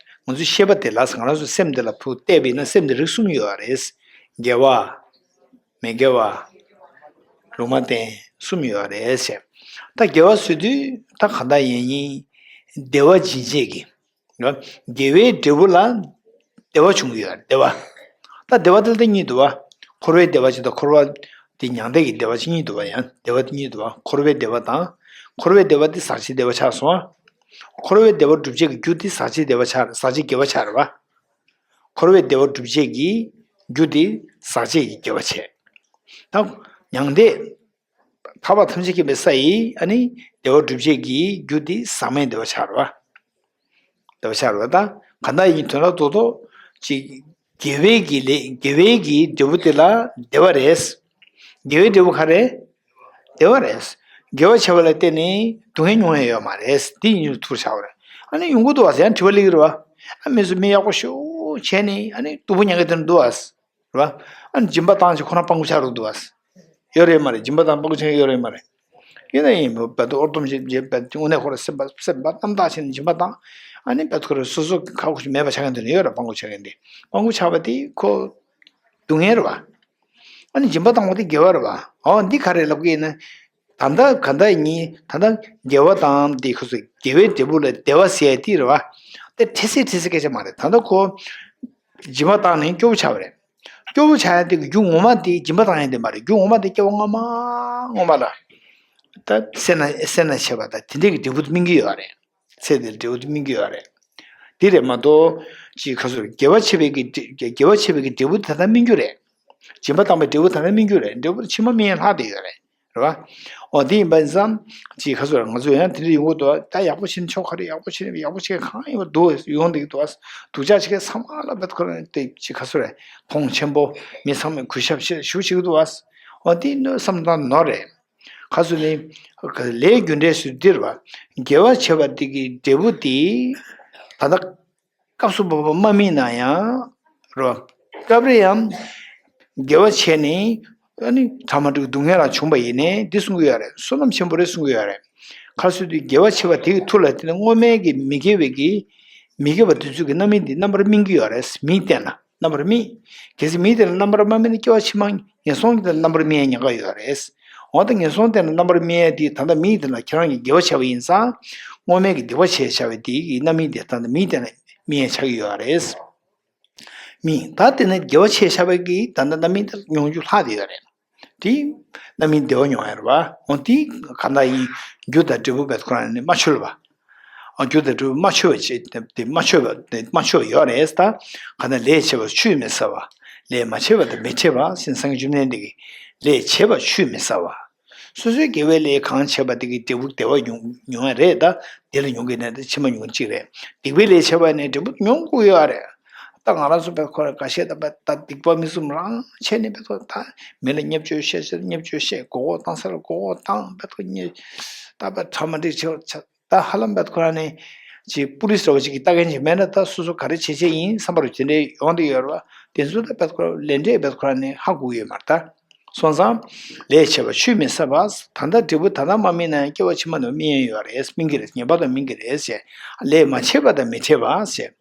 ང་ཚོའི་ཤེས་པ་དེ་ལ་ང་རང་ཚོའི་སེམས་དེ་ལ་ཕུགས་བལྟས་པ་ཡིན་ན་སེམས་དེ་རིགས་གསུམ་ཡོད་རེད། དགེ་བ། མི་དགེ་བ། ལུང་མ་བསྟན་གསུམ་ཡོད་རེད་ཟེར། ད་དགེ་བ་ཟེར་དུས་ད་གང་ལྟར་ཡིན་ཡིན། བདེ་བ་འབྱིན་བྱེད་ཀྱི། དགེ་བའི་འབྲས་བུ་ལ་བདེ་བ་བྱུང་གི་ཡོད་རེད་བདེ་བ། ད་བདེ་བ་དེ་ལ་ད་གཉིས་འདུག་བ། འཁོར་བའི་བདེ་བ་ཅིག་དང་འཁོར་བ་དེ་མྱང་འདས་ཀྱི་བདེ་བ་ཅིག་གཉིས་འདུག་བ་ཡང་བདེ་བ་དེ་གཉིས་འདུག་བ་འཁོར་བའི་བདེ་བ་དང་། འཁོར་བའི་བདེ་བ་དེ་ཟག་བཅས་བདེ་བ་ཆགས་སོང་ཨ། འཁོར་བའི་བདེ་བ་སྒྲུབ་བྱེད་ཀྱི་རྒྱུ་དེ་ཟག་བཅས་བདེ་བ་ཆགས་ཟག་བཅས་དགེ་བ་ཆགས་རེད་བ། འཁོར་བའི་བདེ་བ་སྒྲུབ་བྱེད་ཀྱི་རྒྱུ་དེ་ཟག་བཅས་ཀྱི་དགེ་བ་བྱས། ད་མྱང་འདས། ཐར་པ་ཐམས་ཅད་མཁྱེན་པའི་ས་ཡི་ཨ་ནི་བདེ་བ་སྒྲུབ་བྱེད་ཀྱི་རྒྱུ་དེ་ཟག་མེད་བདེ་བ་ཆགས་རེད་བ། བདེ་བ་ཆགས་རེད་བ་ད། གང་ལྟར་ཡིན་དོན་ལ་རྡོག་རྡོག་ཅིག་དགེ་བའི་གི་ལས་དགེ་བའི་གི་འབྲས་བུ་དེ་ལ་བདེ་བ་རེད། དགེ་བའི་འབྲས་བུ་ག་རེ། བདེ་བ་རེད། དགེ་བ་བྱས་པ་ལ་བརྟེན་ནས་སྡུག་བསྔལ་མྱོང་ཡ་ཡོད་མ་རེད་དེ་ཡིན་རྒྱུ་ཐུག་ཆགས་པ་རེད། ཨ་ནི་ཡོང་གི་འདུག་བ་ཟེར་ཡང་དྲི་བ་སླེབས་ཀྱི་རེད་བ། ཨ་མི་ཚོ་མི་ཡག་པོ་ཞེ་པོ་བྱས་ནས་ཨ་ནི་སྡུག་པོ་མྱང་གི་དེ་འདུག་བ། རེད་བ། ཨ་ནི་སྦྱིན་པ་བཏང་བྱས་ཁོ་རང་སྤྲང་པོ་ཆགས་འགྲོ་འདུག་བ། ཡོད་རེད་མ་རེད་སྦྱིན་པ་བཏང་སྤྲང་པོ་ཆགས་ཡོད་རེད་མ་རེད། ཡིན་ན་ཡིན་བར་དུ་ཨོར་སྡོམ་བྱེད་བྱེད་པ་དངོས་གནས་ཁོ་རང་སེམས་པ་སེམས་པ་རྣམ་དག་བྱས་ནས་སྦྱིན་པ་བཏང་། ཨ་ནི་བར་དུ་ཁོ་རང་སོ་སོ་གི་ཁག་ཁུར་ཞིག་མེད་པ་ཆགས་མཁན་དེ་ནི་ཡོད་རེད་སྤྲང་པོ་ཆགས་མཁན་དེ། སྤྲང་པོ་ཆགས་པ་དེ་ཁོ་སྡུག་བསྔལ་རེད་བ། ཨ་ནི་སྦྱིན་པ་བཏང་བ་དེ་དགེ་བ་རེད་བ། ཨོ་འདི་ག་རེ་ལབ་ཀྱི་ཡིན་ན། ད་ལྟ་ག་འདྲ་ཡིན་ད་ལྟ་དགེ་བ་དང་དེ་ཁོ་ཚོ་དགེ་བའི་འབྲས་བུ་ལ་བདེ་བ་ཟེར་ཡ་དེ་རེད་བ། དེ་འཕྲལ་སེལ་འཕྲལ་སེལ་སྐད་ཆ་མ་རེད་ད་ལྟ་ཁོ། སྦྱིན་པ་བཏང་ནས་སྐྱོ་བོ་ཆགས་པ་རེད། སྐྱོ་བོ་ཆགས་ཡ་དེ་གི་རྒྱུ་ངོ་མ་དེ་སྦྱིན་པ་བཏང་ཡ་དེ་མ་རེད་རྒྱུ་ངོ་མ་དེ་སྐྱེ་བ་སྔ་མ་སྔོན་མ་ལ། ད་སེར་སྣ་སེར་སྣ་བྱེད་པ་དང་དེ་འདྲས་ཀྱི་འབྲས་བུ་དེ་སྨིན་གྱི་ཡོད་རེད། ཚེ་འདིར་འབྲས་བུ་དེ་སྨིན་གྱི་ཡོད་རེད། དེ་རེད་མ་གཏོགས། ཅིག་ཁ་སོར་དགེ་བ་བྱེད་པའི་གི་དགེ་བ་བྱེད་པའི་གི་འབྲས་བུ་དེ་ད་ལྟ་སྨིན་རྒྱུ་རེད། སྦྱིན་པ་བཏང་པའི་འབྲས་བུ་ད་ལྟ་སྨིན་རྒྱུ་རེད་འབྲས་བུ་དེ་ཕྱི་མ་སྨིན་ཡ་ལྷག་བསྡད་ཡོད་རེད། རེད་བ། འོ་དེ་ཡིན་པ་ཡིན་ཙང་། ཅིག་ཁ་སོ་ར་ང་ཚོ་ཡང་དེ་འདྲ་ཡོང་གི་འདུག་ད་ཡག་པོ་བྱེད་ན་ཆོག་ག་རེ་ཡག་པོ་བྱེད་ན་ཡག་པོ་བྱེད་གང་ཡིན་པ་འདུག་ཡོང་བསྡད་ཀྱི་འདུག་སྡུག་ཅག་བྱེད་མཁན་ཚང་མ་ལ་བེད་ཁོ་རང་དེ་ཅིག་ཁ་སོ་ར་མཐོང་ཆེན་པོ་མི་ཚང་མས་གུས་ཞབས་བྱེད་ཞུ་བྱེད་ཀྱི་འདུག་འོ་དེ་ནི་བསམ་བློ་བཏང་ནོར་རེད། ཁ་སོ་ནི་ལས་རྒྱུ་འབྲས་སུ་འདིར་བ་དགེ་བ་བྱེད་པ་དེ་གི་འབྲས་བུ་དེ་ད་ལྟ། སྐབས་སུ་བབ་པ་མ་སྨིན་ན་ཡང་། རོ། སྐབས་རེ་ཡང་། དགེ་བ་བྱས་ནས། ཨ་ནི་གྲ་མ་འགྲིག་སྡུག་བསྔལ་རང་བྱུང་བ་ཡིན་ནའི་འདི་གསུང་གི་ཡོད་རེད་བསོད་ནམས་ཆེན་པོ་རེད་གསུང་གི་ཡོད་རེད། ཁ་སུ་དུས་དགེ་བ་བྱས་པ་དེ་གི་མཐུ་ལ་བརྟེན་ནས་སྔོན་མའི་གི་མི་དགེ་བའི་གི་མི་དགེ་བ་དེ་ཚོ་གི་རྣམ་སྨིན་དེ་རྣམ་པར་སྨིན་གྱི་ཡོད་རེད་མིའི་སྟེང་ལ་རྣམ་པར་སྨིན། གལ་སྲིད་མིའི་སྟེང་ལ་རྣམ་པར་མ་སྨིན་ན་སྐྱེ་བ་ཕྱི་མ་ངན་སོང་གི་སྟེང་ལ་རྣམ་པར་སྨིན་ཡ་ཉེན་ཁ་ཡོད་རེད། འོ་ད་ངན་སོང་སྟེང་ལ་རྣམ་པར་སྨིན་ཡ་དེ་ད་ལྟ་མིའི་སྟེང་ལ་ཁྱེད་རང་གི་དགེ་བ་བྱས་པ་ཡིན་ཙང་། སྔོན་མའི་གི་སྡིག་པ་བྱས་བྱ་བའི་དེ་གི་རྣམ་སྨིན་དེ་ད་ལྟ་མིའི་སྟེང་ལ། སྨིན་ཡ་ཆགས་ཀྱི་ཡོད་རེད། སྨིན། ད་དེ་ནས་དགེ་བ་བྱས་བྱ་བའི་གི་ད་ལྟ་རྣམ་སྨིན་དེ་མྱོང་རྒྱུ་ལྷག་བསྡད་ཡོད་རེད། དེ་རྣམ་སྨིན་བདེ་བ་མྱོང་ཡ་རེད་བ། འོ་དེ་ག་འདྲ་ཡིན། རྒྱུ་དང་འབྲས་བུ་བེད་ཁོ་རང་ནས་མ་འཆོལ་བ། འོ་རྒྱུ་དང་འབྲས་བུ་མ་འཆོལ་བ་བྱེད་དེ་མ་འཆོལ་བ་དེ་མ་འཆོལ་བ་ཡོད་རེད་ད། ག་འདྲ་ལས་བྱས་པ་ཆུད་མི་ཟ་བ། ལས་མ་བྱས་པ་དང་མི་འཕྲད་པ་ཟེར་སངས་རྒྱས་བཅོམ་ལྡན་འདས་ཀྱིས་ལས་བྱས་པ་ཆུད་མི་ཟ་བ། སོ་སོའི་དགེ་བའི་ལས་གང་བྱས་པ་དེ་གི་འབྲས་བུ་བདེ་བ་མྱོང་མྱོང་ཡ་རེད་ད། དེ་ལ་མྱོང་གི་ནས་ད་ཕྱི་མ་མྱོང་གི་གཅིག་རེད། སྡིག་པའི་ལས་བྱས་པ་ནས་འབྲས་བུ་མྱོང་དགོས་ཡོད་རེད། ད་ང་རང་ཚོ་བེད་ཁོ་ར་འགའ་ཤས་ད་བེད་ད་སྡིག་པ་མི་བསམ་རང་བྱས་ནས་བེད་ཁོ་ད་མི་ལ་བརྙས་བཅོས་བཤད་བཤད་བརྙས་བཅོས་བཤད་མགོ་སྐོར་བཏང་ས་ལ་མགོ་སྐོར་བཏང་བེད་ཁོ་ཉེ་ད་བེད་གྲ་མ་འགྲིག་བྱས་པ་ཆ། ད་ཧ་ལམ་བེད་ཁོ་རང་ནས་ཅིག་པུ་ལིས་འདྲ་བོ་ཅིག་གིས་ལྟ་མཁན་ཅིག་མེད་ན་ད་སོ་སོ་ག་རེ་བྱེད་བྱེད་ཡིན་བསམ་པ་རུ་དེ་འདྲའི་ཡོང་བསྡད་ཡོད་རེད་བ། དེ་ཚོ་ད་བེད་ཁོ་རང་ལས་འབྲས་བེད་ཁོ་རང་ནས་ཧ་གོ་གི་ཡོད་མ་རེད་ད། སོང་ཙང་། ལས་བྱས་པ་ཆུད་མི་ཟ་བ། ད་ལྟ་འབྲས་བུ་ད་ལྟ་མ་སྨིན་ན་ཡང་སྐྱེ་བ་ཕྱི་མ་ནང་སྨིན་ཡ་ཡོད་རེད་སྨིན་གྱི་རེད་ངེས་པར་དུ་སྨིན་གྱི་རེད་ཟེར། ལས་མ་བྱས་པ་དང་མི་འཕྲད་པ་ཟེར།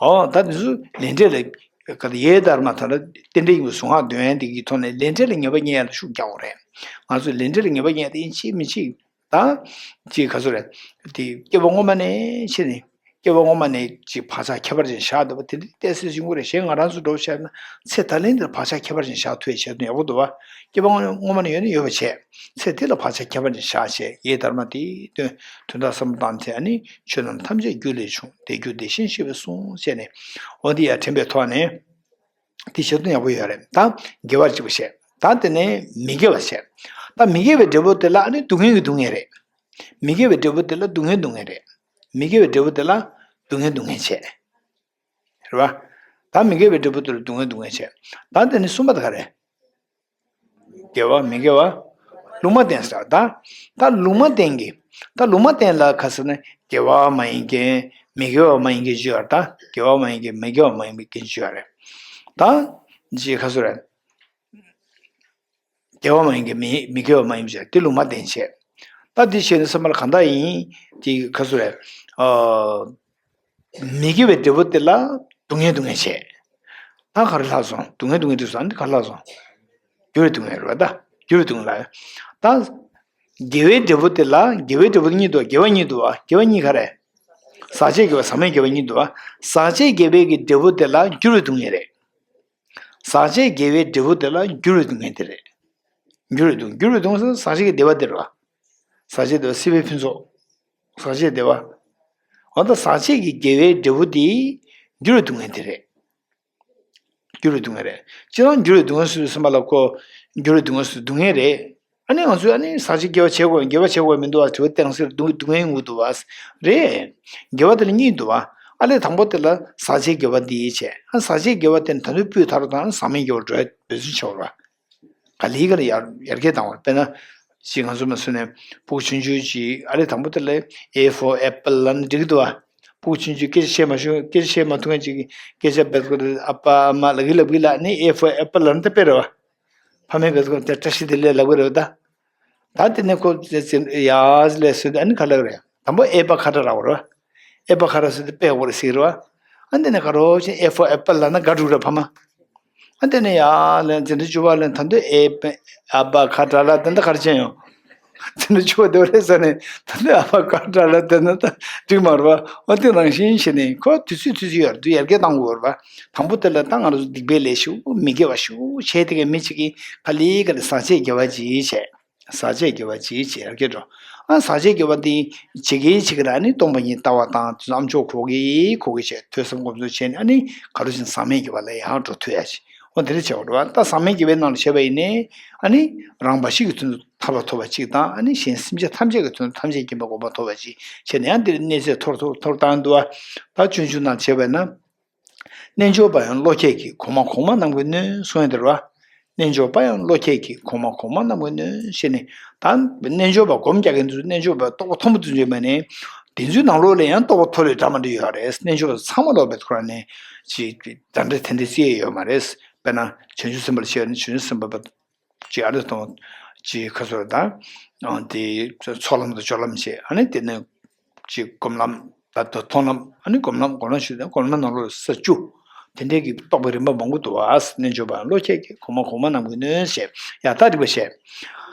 ཨོ་ད་དེ་ཚོ་ལས་འབྲས་ལ། ག་ད་ཡེ་དྷརྨ་ད་ལྟ་རྟེན་འབྲེལ་ཡིན་པའི་གཟུངས་སྔགས་འདོན་ཡ་འདི་གི་ཐོག་ནས་ལས་འབྲས་ལ་ངེས་པ་རྙེད་ཡ་ལ་ཤུགས་རྒྱག་དགོས་རེད། ང་ཚོས་ལས་འབྲས་ལ་ངེས་པ་རྙེད་ཡ་དེ་ཡིན་གཅིག་མིན་གཅིག་ད། ཅིག་ག་ཚོད་རེད། དེ་སྐྱེ་བ་སྔོན་མ་ནས་ཕྱིན་ནས། སྐྱེ་བ་སྔོན་མ་ནས་ཅིག་བག་ཆགས་ཁྱད་པར་ཅན་བཞག་འདུག་པ་དེ་འདྲ་ཏོག་ཙམ་ཡོང་གི་རེད་གཞན་ང་རང་ཚོ་འགྲོ་བཤད་ན་ཚེ་ད་ལན་འདིར་བག་ཆགས་ཁྱད་པར་ཅན་བཞག་ཐུབ་ཡ་བྱས་དོན་ཡག་པོ་འདུག་བ། སྐྱེ་བ་སྔོན་མ་ནས་ཡོད་ན་ཡོད་པ་བྱས། ཚེ་འདི་ལ་བག་ཆགས་ཁྱད་པར་ཅན་བཞག་བྱས་ཡེ་དྷརྨ་དེའི་དོན་དོན་དག་བསམ་བློ་བཏང་ཚེ་ཨ་ནི་ཆོས་རྣམས་ཐམས་ཅད་རྒྱུ་ལས་བྱུང་དེ་རྒྱུ་དེ་བཞིན་གཤེགས་པས་གསུངས་བྱས་ནས་འོ་འདི་ཡར་དྲན་པའི་ཐོག་ནས། དེ་བྱེད་སྟངས་ཡག་པོ་ཡོད་རེད་ད། དགེ་བ་གཅིག་པ་བྱས། ད་དེ་ནས་མི་དགེ་བ་བྱས། ད་མི་དགེ་བའི་འབྲས་བུ་དེ་ལ་ཨ་ནི་སྡུག་བསྔལ་གྱི་སྡུག་བསྔལ་རེད། མི་དགེ་བའི་འབྲས་བུ་དེ་ལ་སྡུག་བསྔལ་སྡུག་བསྔལ་རེད། མི་དགེ་བའི་འབྲས་བུ་དེ་ལ་སྡུག་བསྔལ་སྡུག་བསྔལ་བྱས། རེད་བ། ད་མི་དགེ་བའི་འབྲས་བུ་དེ་ལ་སྡུག་བསྔལ་སྡུག་བསྔལ་བྱས། ད་དེ་ནས་གསུམ་པ་དེ་ག་རེད། དགེ་བ་མི་དགེ་བ། ལུང་མ་བསྟན་ཟེར་ད། ད་ལུང་མ་བསྟན་གྱི། ད་ལུང་མ་བསྟན་ལ་ཁ་ཟེར་ན་དགེ་བ་མ་ཡིན་མཁན། མི་དགེ་བ་མ་ཡིན་མཁན་ཅིག་ཡོད་རེད། ད་དགེ་བ་མ་ཡིན་མཁན་མི་དགེ་བ་མ་ཡིན་མཁན་ཅིག་ཡོད་རེད། ད་ཅི་ག་ཚོད་རེད། དགེ་བ་མ་ཡིན་མཁན་མི་མི་དགེ་བ་མ་ཡིན་ཅིག་དེ་ལུང་མ་བསྟན་བྱས། ད་དེ་བྱས་ནས་སེམས་པ་ལ་གང་འདྲ་ཡིན་དེ་ག་ཚོད་རེད། ཨ། མི་དགེ་བའི་འབྲས་བུ་དེ་ལ་སྡུག་བསྔལ་སྡུག་བསྔལ་བྱས། ད་ག་རེ་ལྷག་སོང་། སྡུག་བསྔལ་སྡུག་བསྔལ་དེ་སོང་ནི་ག་རེ་ལྷག་སོང་། འགྱུར་བའི་སྡུག་བསྔལ་རེད་པ། ད་འགྱུར་བའི་སྡུག་བསྔལ་ལ། ད་དགེ་བའི་འབྲས་བུ་དེ་ལ་དགེ་བའི་འབྲས་བུ་གཉིས་འདུག་དགེ་བ་གཉིས་འདུག་པ། དགེ་བ་གཉིས་ག་རེ། ཟག་བཅས་དགེ་བ་ཟག་མེད་དགེ་བ་གཉིས་འདུག་པ། ཟག་བཅས་དགེ་བའི་གི་འབྲས་བུ་དེ་ལ་འགྱུར་བའི་སྡུག་བསྔལ་རེད། ཟག་བཅས་དགེ་བའི་འབྲས་བུ་དེ་ལ་འགྱུར་བའི་སྡུག་བསྔལ་དེ་རེད། འགྱུར་བའི་སྡུག་འགྱུར་བའི་སྡུག་ཟག་བཅས་ཀྱི་བདེ་བ་དེ་རེད་པ། ཟག་བཅས་བདེ་བ་སྲིད་པའི་ཕུན་ཚོགས། ཟག་བཅས་བདེ་བ། འོ་ད་ཟག་བཅས་ཀྱི་དགེ་བའི་འབྲས་བུ་དེ་འགྱུར་བའི་སྡུག་བསྔལ་དེ་རེད། འགྱུར་བའི་སྡུག་བསྔལ་རེད། སྤྱིར་བཏང་འགྱུར་བའི་སྡུག་བསྔལ་ཟེར་དུས་ཙམ་པ་ལ་ཁོ། འགྱུར་བའི་སྡུག་བསྔལ་ཟེར་སྡུག་བསྔལ་རེད། ཨ་ནི་ང་ཚོས་ཨ་ནི་ཟག་བཅས་དགེ་བ་བྱེད་དགོས་དགེ་བ་བྱེད་དགོས་མི་འདུག་པ་དྲི་བ་བཏང་ཟེར་སྡུག་སྡུག་བསྔལ་ཡོང་གི་འདུག་པ། རེད། དགེ་བ་དེ་ལ་གཉིས་འདུག་པ། ཨ་ལས་དང་པོ་དེ་ལ་ཟག་བཅས་དགེ་བ་འདི་བྱས། ཨ་ཟག་བཅས་དགེ་བ་དེ་ནི་ད་དུང་སྤུས་དག་རུ་དང་ཟག་མེད་དགེ་བར་འགྲོ་ཡ་འབད་བརྩོན་བྱེད་དགོས་རེད་པ། ག་ལེ་ག་ལེ་ཡར་ཡར་རྒྱས་བཏང་བ་རེད། དཔེར་ན། ཅིག་ང་ཚོ་མ་སུ་ནས་ཕྲུ་གུ་ཆུང་ཆུང་ཅིག་ཨ་ལས་དང་པོ་དེ་ལ་A for apple ལབ་ན་འགྲིག་གི་འདུག་པ། ཕྲུ་གུ་ཆུང་ཆུང་སྐད་ཆ་བཤད་མ་ཤེས་སྐད་ཆ་བཤད་མ་ཐུབ་མཁན་ཅིག་གིས་སྐད་ཆ་བེད་ཁོ་ཨ་ཕ་ཨ་མ་ལབ་གི་ལབ་གི་ལབ་ནི་A for apple ལབ་ན་ད་དཔེ་རེད་པ། ཕ་མས་བེད་ཁོ་དེ་བཀྲ་ཤིས་བདེ་ལེགས་ལབ་གི་རེད་པ་ད། ད་དེ་ནས་ཁོ་ཡ་ལས་སུ་ཨ་ནི་ག་ལབ་རེད། དང་པོ་ཨེ་པ་ཁ་ཏ་ར་བ་རེད། ཨེ་པ་ཁ་ཏ་ཟེར་དུས་དཔེ་བོར་ཟེར་རེད་པ། ཨ་དེ་ནས་ག་རོ་ཆེ་A for apple ལབ་ན་དགའ་འགྲོ་རེད་ཕ་མ། ཨ་དེ་ནས་ཡ་ལས་འཛིན་གྲྭ་བཅུ་པ་ལས་ད་དུང་ཨེ་པ་ཨ་པ་ཁ་ཏ་ལ་དེ་འདྲ་ག་རེ་བྱས་ཡོང་། འཛིན་གྲྭ་བཅུ་པ་དེ་བ་རེད་ཟེར་ནས་ད་དུང་ཨ་པ་ཁ་ཏ་ལ་དེ་ན་ད་འགྲིག་མ་རེད་པ། ཨ་དེ་ནང་བཞིན་བྱས་ནས་ཁོ་དུས་ཚོད་དུས་ཚོད་ཡར་དུ་ཡར་རྒྱས་གཏང་དགོས་རེད་པ། དང་པོ་དེ་ལ་ད་ང་རང་ཚོ་སྡིག་པའི་ལས་ཤུགས་མི་དགེ་བ་ཤུགས་ཆེ་དེ་གའི་མི་གཅིག་གིས་ག་ལེ་ག་ལེ་ཟག་བཅས་དགེ་བ་ཅིག་བྱས། ཟག་བཅས་དགེ་བ་ཅིག་བྱས་ཡར་རྒྱས་འགྲོ། ཨ་ཟག་བཅས་དགེ་བ་འདི་བྱེད་ཀྱི་བྱེད་ཀྱི་ར་ནི་སྟོང་པ་ཉིད་ལྟ་བ་དང་དུས་ཙམ་ཨ་མཆོག་གོ་གི་གོ་གི་བྱས་ཐོས་བསམ་སྒོམ་གསུམ་བྱས་ནས་ཨ་ནི་ག་རུ་ཕྱིན་ཟག་མེད་དགེ་བ་ལ་ཡང་འགྲོ་ཐུབ་ཡ་ཅིག་འོ་དེ་འདྲ་བྱས་པ་འགྲོ་བ། ད་ཟག་མེད་དགེ་བའི་ནང་ལ་བྱས་པ་ཡིན་ནའི་ཨ་ནི་རང་འབའ་ཞིག་གི་དོན་དུ་ཐར་པ་ཐོབ་པ་ཅིག་དང་ཨ་ནི་གཞན་སེམས་ཅན་ཐམས་ཅད་ཀྱི་དོན་དུ་ཐམས་ཅད་མཁྱེན་པའི་གོ་འཕང་ཐོབ་པ་ཅིག་བྱས་ནས་ཡང་འདིར་གནས་ཚད་མཐོར་མཐོར་མཐོར་བཏང་འདུག་བ། ད་སྤྱོད་འཇུག་ནང་བྱས་པ་ན། རྣལ་འབྱོར་པ་ཡང་བློ་ཁྱད་ཀྱིས། གོང་མ་གོང་མ་རྣམས་ཀྱིས་ནོན་གསུང་ཡ་དེ་རེད་བ། རྣལ་འབྱོར་པ་ཡང་བློ་ཁྱད་ཀྱིས། གོང་མ་གོང་མ་རྣམས་ཀྱིས་ནོན་ཞེས་ནས། ད་རྣལ་འབྱོར་པ་སྒོམ་རྒྱག་མཁན་ཚོས་རྣལ་འབྱོར་པ་རྟོགས་པ་མཐོན་པོ་ཚུན་ཆད་མ་ནས། དེ་ཚོའི་ནང་ལོགས་ལ་ཡང་རྟོགས་པ་མཐོ་རིས་འདྲ་མི་འདྲ་ཡོད་རེད། རྣལ་འབྱོར་པ་ཚང་མ་ལོག་པའི་ཁོ་རང་ནས་ཅིག་འདྲ་འདྲ་དེ་འདྲ་བརྩི་ཡ་ཡོད་མ་རེད། དཔེར་ན་བྱང་ཆུབ་སེམས་དཔའ་ལ་བཤད་ན་བྱང་ཆུབ་སེམས་དཔའ་ཅིག་ཨ་རེ་དང་ཅིག་ཁ་སོར་དང་། དེ་ཚོགས་ལམ་དང་སྦྱོར་ལམ་བྱས་ཨ་ནི་དེ་ནས། ཅིག་སྒོམ་ལམ། ད་ལྟ་མཐོང་ལམ། ཨ་ནི་སྒོམ་ལམ་སྒོམ་ལམ་ཞུས་ཏེ་སྒོམ་ལམ་ནང་ལོགས་ས་བཅུ། དེ་འདྲའི་གི་རྟོགས་པའི་རིམ་པ་མང་པོ་འདུག་བ། རྣལ་འབྱོར་པ་བློ་ཁྱད་ཀྱིས། གོང་མ་གོང་མ་རྣམས་ཀྱིས་ནོན་ཞེས། ཡ་ད་འགྲིག་པ་བྱས།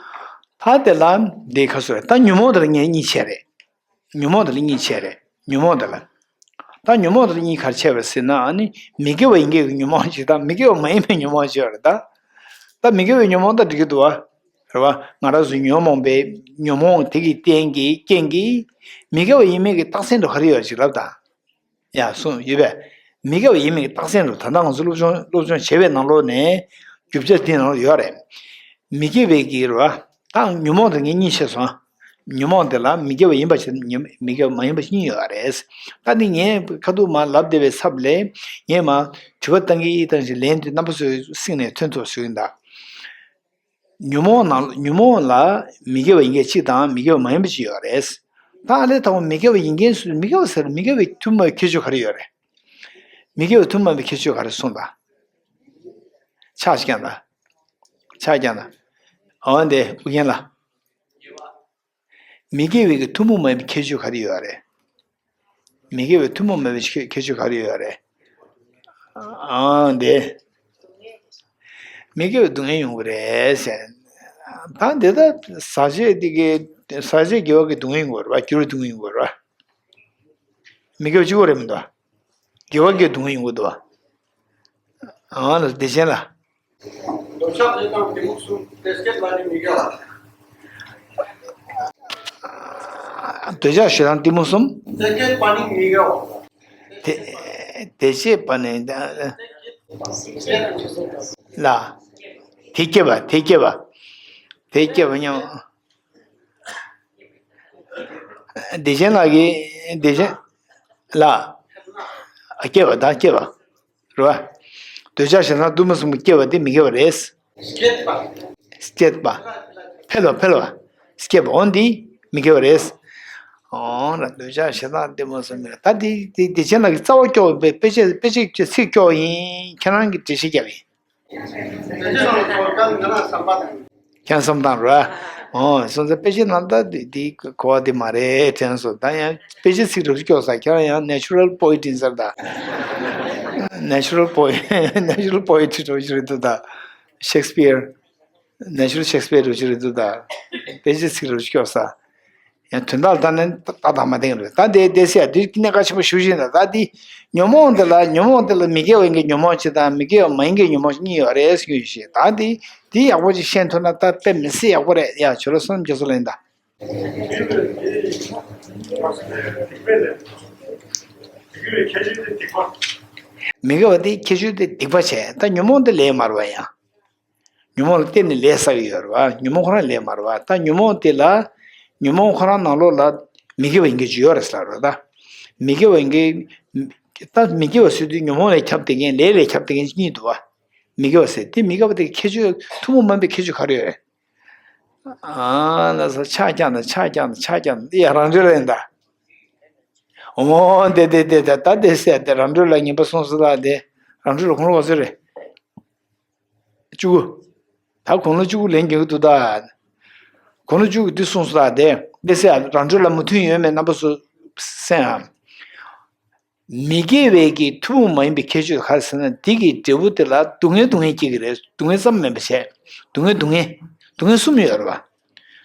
ད་དེ་ལ་འདི་ཁ་སོ་རེད། ད་ཉོན་མོངས་དེ་ལ་ངས་གཉིས་བྱས་རེད། ཉོན་མོངས་དེ་ལ་གཉིས་བྱས་རེད། ཉོན་མོངས་དེ་ལ། ད་ཉོན་མོངས་དེ་ལ་གཉིས་ག་རེ་བྱས་པ་རེད་ཟེར་ན་ཨ་ནི་མི་དགེ་བ་ཡིན་མཁན་གྱི་ཉོན་མོངས་ཅིག་དང་མི་དགེ་བ་མ་ཡིན་པའི་ཉོན་མོངས་ཅིག་ཡོད་རེད་ད། ད་མི་དགེ་བའི་ཉོན་མོངས་ད་འགྲིག་གི་འདུག་བ། རེད་བ། ང་རང་ཚོ་ཉོན་མོངས་པའི་ཉོན་མོངས་དེ་གི་རྟེན་གྱི་རྐྱེན་གྱིས་མི་དགེ་བ་ཡིན་མིན་གྱི་རྟགས་མཚན་དུ་ག་རེ་ཡོད་ཅིག་ལབ་དང་། ཡ་གསུངས་ཡོད་པས། མི་དགེ་བ་ཡིན་མིན་གྱི་རྟགས་མཚན་དུ་ད་ལྟ་ང་ཚོ་སློབ་སྦྱོང་སློབ་སྦྱོང་བྱེད་པའི་ནང་ལོགས་ནས་རྒྱུ་ཆ་དེ་ནང་ལོགས་ཡོད་རེད། མི་དགེ་བའི་གི་རེད་བ། ད་ཉོན་མོངས་དེ་ངས་གཉིས་བཤད་སོང་། ཉོན་མོངས་དེ་ལ་མི་དགེ་བ་ཡིན་པ་ཞིག་ཉོན་མི་དགེ་བ་མ་ཡིན་པ་ཞིག་གཉིས་ཡོད་རེད། ད་ནི་ངས་ཁ་ཐུག་མ་ལབ་བསྡད་པའི་ཚབ་ལས་ངས་མ་དྲི་བ་བཏང་གི་བཏང་ཞིག་ལན་དེ་རྣམ་པ་ཚོས་གསན་ནས་ཐོན་ཐུབ་ཞུ་ཡིན་ད། ཉོན་མོངས་ནང་ཉོན་མོངས་ལ་མི་དགེ་བ་ཡིན་མཁན་གཅིག་དང་མི་དགེ་བ་མ་ཡིན་པ་གཅིག་ཡོད་རེད། ད་ཨ་ལས་དང་པོ་མི་དགེ་བ་ཡིན་མཁན་སུ་མི་དགེ་བ་ཟེར་མི་དགེ་བའི་ཐུན་མོང་བའི་ཁྱད་ཆོས་ག་རེ་ཡོད་རེད། མི་དགེ་བའི་ཐུན་མོང་བའི་ཁྱད་ཆོས་ག་རེ་གསུངས་དང་། ཕྱག་ཅིག་བརྐྱངས་དང་། ཕྱག་བརྐྱངས་དང་། འོ་འདི་ཨུ་རྒྱན་ལ། མི་དགེ་བའི་གི་ཐུན་མོང་མ་ཡིན་པའི་ཁྱད་ཆོས་ག་རེ་ཡོད་རེད། མི་དགེ་བའི་ཐུན་མོང་མ་ཡིན་པའི་ཁྱད་ཁྱད་ཆོས་ག་རེ་ཡོད་རེད། ཨང་དེ། མི་དགེ་བའི་སྡུག་བསྔལ་ཡོང་གི་རེད་ཟེར། ད་འདི་ལྟ་ཟག་བཅས་འདི་གི་ཟག་བཅས་དགེ་བ་གི་སྡུག་བསྔལ་ཡོང་གི་རེད་བ། འགྱུར་བའི་སྡུག་བསྔལ་ཡོང་གི་རེད་བ། མི་དགེ་བ་གཅིག་པོ་རེད་མི་འདུག་དགེ་བ་གི་སྡུག་བསྔལ་ཡོང་གི་འདུག་བ། ཨང་ལ་བདེ་ཆེན་ལ། འདོད་ཆགས་ཞེ་སྡང་གཏི་མུག་གསུམ་དེ་སྐྱེད་པ་ནི་མི་དགེ་བ། འདོད་ཆགས་ཞེ་སྡང་གཏི་མུག་གསུམ། དེ་སྐྱེད་པ་ནི་མི་དགེ་བ། དེ་དེ་སྐྱེད་པ་ནི་ལ། དེ་སྐྱེད་པ་དེ་སྐྱེད་པ། དེ་སྐྱེད་པ་སྙམ། བདེ་ཆེན་ལགས་ཀྱིས་བདེ་ཆེན་ལགས། ཨ་སྐྱེད་པ་དང་སྐྱེད་པ། རེད་བ། འདོད་ཆགས་ཞེ་སྡང་གཏི་མུག་གསུམ་པོ་སྐྱེ་བ་དེ་མི་དགེ་བ་རེད། སྐྱེད་པ། སྐྱེད་པ། འཕེལ་བ་འཕེལ་བ། སྐྱེད་པ་འོ་འདི་མི་དགེ་བ་རེད། འོང་ལ་འདོད་ཆགས་ཞེ་སྡང་གཏི་མུག་གསུམ་མེད། ད་འདི་འདི་འདི་ཆེན་ལགས་ཀྱི་རྩ་བ་སྐྱོ་བའི་དཔེ་ཆ་དཔེ་ཆ་གི་ཚིག་སྐྱོ་ཡིན། ཁྱེད་རང་གི་འགྲེལ་བཤད་རྒྱབ་ཡིན། ཁྱེད་བསམ་སྟངས་ར། འོ་སོང་ཙང་དཔེ་ཆའི་ནང་ད་འདི་འདི་གོ་བ་འདི་མ་རེད་དྲན་སོང་། ད་ཡང་དཔེ་ཆ་ཚིག་རབ་སྐྱོ་ས། ཁྱེད་རང་ཡང་ནེ་ཅུ་རལ་པོ་ཨེ་ཊི་ཡིན་ཟེར་ད། ནེ་ཅུ་རལ་པོ་ནེ་ཅུ་རལ་པོ་ཨེ་ཊི་རབ་ཞིག་རེད་འདུག་ད། ཤེག་སི་པི་ཡར། ནེ་ཅུ་རལ་ཤེག་སི་པི་ཡར་རུ་ཅི་རེད་འདུག་ད། དཔེ་ཆ་ཚིག་རུ་སྐྱོ་ས། ཡང་དོན་དག་ལྟར་ན་ཏག་ཏག་མ་བསྟན་རེད། ད་དེ་དེ་སེ་ཡ་དེ་གནད་འགག་ཆེན་པོ་ཞུ་བཞིན་ད། ད་དེ་ཉོན་མོངས་དེ་ལ་ཉོན་མོངས་དེ་ལ་མི་དགེ་བ་ཡིན་གྱི་ཉོན་མོངས་གཅིག་དང་མི་དགེ་བ་མ་ཡིན་གྱི་ཉོན་མོངས་གཉིས་ཡོད་རེད་ཟེར་རྒྱུ་ཞིག་ད་དེ་དེ་ཡག་པོ་ཅིག་ཤེས་ཐུབ་ན་ད་དཔེ་མི་སྲིད་ཡག་པོ་རེད། ཡ་ཆོས་ལ་སོང་རྒྱ་སོ་ལེན་ད། མི་དགེ་བ་དེ་ཁྱད་ཆོས་དེ་སྡིག་པ་བྱས། ད་ཉོན་མོངས་དེ་ལས་མར་བ་ཡང་། ཉོན་མོངས་ལ་བརྟེན་ནས་ལས་བསགས་ཡོད་རེད་བ། ཉོན་མོངས་ཁོ་རང་ལས་མ་རེད་བ། ད་ཉོན་མོངས་དེ་ལ་ཉོན་མོངས་ཁོ་རང་ནང་ལོགས་ལ་མི་དགེ་བ་ཡིན་མཁན་ཅིག་ཡོད་རེད་ཟེར་ལབ་རེད་ད། མི་དགེ་བ་ཡིན་མཁན། ད་མི་དགེ་བ་ཟེར་དུས་ཉོན་མོངས་ལས་ཁྱབ་བསྡད་མཁན་ལས་ལས་ཁྱབ་བསྡད་མཁན་གཉིས་འདུག་བ། མི་དགེ་བ་ཟེར་དེ་མི་དགེ་བ་དེ་ཁྱད་ཆོས་ཐུན་མོང་མ་ཡིན་པའི་ཁྱད་ཆོས་ག་རེ་ཡོད་རེད། ཨ་ལ་ས་ཆགས་རྐྱང་དང་ཆགས་རྐྱང་དང་ཆགས་རྐྱང་དང་ཡ་རང་འགྲེལ་ལ་ཡིན་ད། འོ་དེ་དེ་དེ་དེ་ད་དེ་ཟེར་དེ་རང་འགྲེལ་ལ་ངན་པ་གསུངས་སོང་ད། དེ་རང་འགྲེལ་ལ་ཁོང་ལ་ག་ཚོད་རེད། བཅུ་དགུ། ད་དགུང་ལོ་བཅུ་དགུ་ལོན་རྒྱུ་འདུག་ད། དགུང་ལོ་བཅུ་དགུ་འདི་གསུངས་སོང་ད། དེ་དེ་ཟེར་རང་འགྲེལ་ལ་མོས་མཐུན་ཡོད་མེད་རྣམ་པ་ཚོ་གསན་ཨ། མི་དགེ་བའི་གི་ཐུན་མོང་མ་ཡིན་པའི་ཁྱད་ཆོས་ག་རེ་ཟེར་ན་དེ་གི་འབྲས་བུ་དེ་ལ་སྡུག་བསྔལ་སྡུག་བསྔལ་སྐྱེ་གི་རེད། སྡུག་བསྔལ་ཙམ་མིན་པ་བྱས། སྡུག་བསྔལ་སྡུག་བསྔལ་སྡུག་བསྔལ་གསུམ་ཡོད་རེད་བ།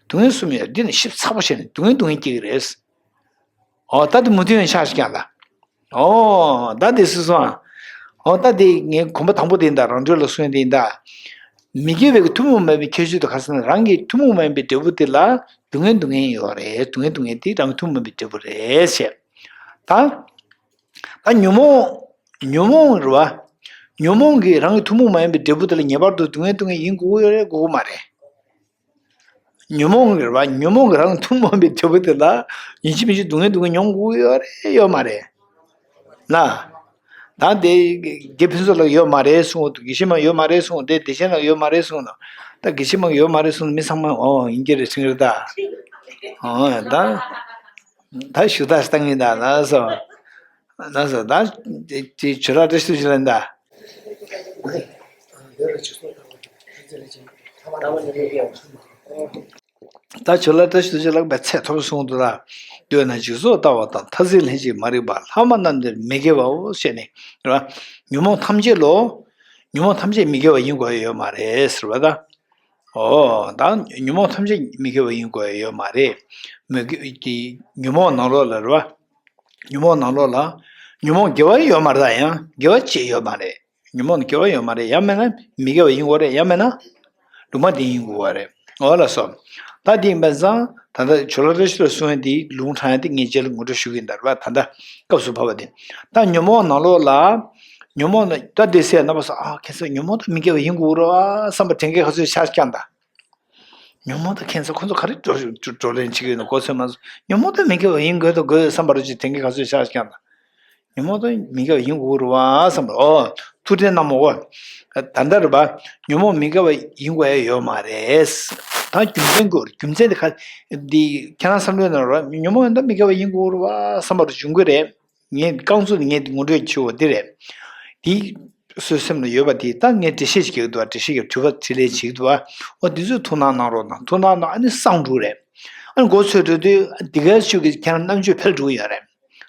སྡུག་བསྔལ་གསུམ་ཡོད། འདི་ནི་ཞིབ་ཚགས་པོ་བྱས་ནས་སྡུག་བསྔལ་སྡུག་བསྔལ་སྐྱེ་གི་རེད། ཨོ་ད་དེ་མུ་མཐུད་ཡང་ཆགས་ཤིག་ཀྱང་ལ། ཨོ་ད་དེ་སུ་སོང་ཨ། ཨོ་ད་དེ་ངའི་གོམ་པ་དང་པོ་དེ་ཡིན་ད། རང་གྲོལ་ལ་སོང་དེ་ཡིན་ད། མི་དགེ་བའི་ཐུན་མོང་མ་ཡིན་པའི་ཁྱད་ཆོས་དེ་ག་ཟེར་ན་རང་གི་ཐུན་མོང་མ་ཡིན་པའི་འབྲས་བུ་དེ་ལ་སྡུག་བསྔལ་སྡུག་བསྔལ་ཡོད་རེད། སྡུག་བསྔལ་སྡུག་བསྔལ་དེ་རང་གི་ཐུན་མོང་མ་ཡིན་པའི་འབྲས་བུ་རེད་ཟེར། ད་ད་ཉོན་མོངས་ཉོན་མོངས་རེད་བ། ཉོན་མོངས་ཀྱིས་རང་གི་ཐུན་མོང་མ་ཡིན་པའི་འབྲས་བུ་དེ་ལ་ངེས་པར་དུ་སྡུག་བསྔལ་སྡུག་བསྔལ་ཡིན་དགོས་ཀྱི་ཡོད་རེད་དགོས་ཀྱི་མ་རེད། ཉོན་མོངས་རེད་བ། ཉོན་མོངས་ཀྱི་རང་ཐུན་མོང་བའི་འབྲས་བུ་དེ་ལ་ཡིན་གཅིག་མིན་གཅིག་སྡུག་བསྔལ་སྡུག་བསྔལ་མྱོང་དགོས་ཡོད་རེད་ཡོད་མ་རེད། ལ། ད་དེ་དགེ་ཕུན་ཚོགས་ལགས་ཡོད་མ་རེད་གསུངས། དགེ་བཤེས་མ་ཡོད་མ་རེད་གསུངས། དེ་བདེ་ཆེན་ལགས་ཡོད་མ་རེད་གསུངས། ད་དགེ་བཤེས་མ་ཡོད་མ་རེད་གསུངས། མི་ཚང་མ་ཨོ་ཡིན་གྱི་རེད་ཟེར་གྱི་རེད་ད། ཨོ་ད། ད་ཞུ་དག་བཏང་གི་ད་ལགས་སོ། ལགས་སོ་ད། དེ་དེ་ཇོ་ལགས་བཀྲ་ཤིས་ཐུགས་རྗེ་ལགས་ད། ད་ཇོ་ལགས་བཀྲ་ཤིས་ཐུགས་རྗེ་ལགས་པའི་ཚད་མཐོ་པོ་གསུངས་འདུག་ལ། འདོད་ན་འཇིག་ཚོགས་ལྟ་བ་དང་། མཐར་གཟིགས་ལྷན་ཅིག་མ་རིག་པ། ལྷག་མ་རྣམས་ནི་མི་དགེ་བའོ་ཞེས་ནས། རེད་བ། ཉོན་མོངས་ཐམས་ཅད་ལོ། ཉོན་མོངས་ཐམས་ཅད་མི་དགེ་བ་ཡིན་དགོས་ཡ་ཡོད་མ་རེད་ཟེར་བ་ད། ཨོ། ད་ཉོན་མོངས་ཐམས་ཅད་མི་དགེ་བ་ཡིན་དགོས་ཡ་ཡོད་མ་རེད། མི་དགེ་དེ་ཉོན་མོངས་ནང་ལོགས་ལ་རེད་བ། ཉོན་མོངས་ནང་ལོགས་ལ། ཉོན་མོངས་དགེ་བ་ཡོད་མ་རེད། ད་ཡང་དགེ་བ་ཅིག་ཡོད་མ་རེད། ཉོན་མོངས་ནི་དགེ་བ་ཡོད་མ་རེད། ཡང་མིན་ན་མི་དགེ་བ་ཡིན་དགོས་རེད། ཡང་མིན་ན་ལུང་མ་བདེན་ཡིན་དགོས་པ་རེད། འོ་ལགས་སོ། ད་དེ་ཡིན་པ་ཙང་ད་ལྟ་ཇོ་ལགས་བཀྲ་ཤིས་ལགས་གསུངས་ཡ་དེ་ལུང་དྲངས་ཡ་དེ་ངས་རྗེས་ལ་ངོ་སྤྲོད་ཞུ་གི་ཡིན་ད་རེད་བ། ད་ལྟ་སྐབས་སུ་བབས་པ་དེ། ད་ཉོན་མོངས་ནང་ལོགས་ལ། ཉོན་མོངས་ལ་ད་དེ་སེ་རྣམ་པ་ཚོ་ཨ་ཁྱེད་ཚོ་ཉོན་མོངས་དང་མི་དགེ་བ་ཡིན་དགོས་རེད་བ་བསམ་པ་དྲན་མཁན་ག་ཚོད་ཆགས་ཀྱང་ད། ཉོན་མོངས་དང་ཁྱད་མཚར་ཁོ་ཚོ་ག་རེ་བགྲོ་བགྲོ་གླེང་བྱེད་ཀྱི་ཡོད་ན་གོ་ཚོད་མ་སོང་། ཉོན་མོངས་དང་མི་དགེ་བ་ཡིན་དགོས་དང་དགོས་བསམ་པ་རུ་ཅིག་དེང་གི་ག་ཚོད་ཆགས་ཀྱང་ད། ཉོན་མོངས་དང་མི་དགེ་བ་ཡིན་དགོས་རུ་བ་བསམ་པ་ཨོ། ཐུགས་དྲན་གནང་མོ་གོ། ད་ལྟ་རུ་བ། ཉོན་མོངས་མི་དགེ་བ་ཡིན་དགོས་ཡ་ཡོད་མ་རེད། ད་རྒྱུ་མཚན་དགོས་རྒྱུ་མཚན་དེ་ག་འདི་ཁྱེད་རང་བསམ་བློའི་ནང་རུ་བ་ཉོན་མོངས་ཡིན་ད་མི་དགེ་བ་ཡིན་དགོས་རུ་བ་བསམ་པ་རུ་བྱུང་གི་རེད། ངས་རྐང་བཙུགས་ནས་ངས་ངོ་སྤྲོད་བྱེད་འོ་འདི་རེད། འདི་སོའི་སེམས་ལ་ཡོད་པ་དེ་ད་ངས་འགྲེལ་བཤད་བྱེད་ཀྱི་འདུག་འགྲེལ་བཤད་ཀྱི་དྲི་བ་དྲིས་ལན་བྱེད་ཀྱི་འདུག་འོ་འདི་ཚོས་ཐུགས་སྣང་གནང་རོགས་གནང་། ཐུགས་སྣང་གནང་། ཨ་ནི་གསང་སྒྲུབ་རེད། ཨ་ནི་མགོ་ཚོས་འགྲོ་དུས་འདི་གའི་ཤུགས་ཀྱིས་ཁྱེད་རང་རྣམ་དཔྱོད་འཕེལ་འགྲོ་གི་ཡོད་རེད།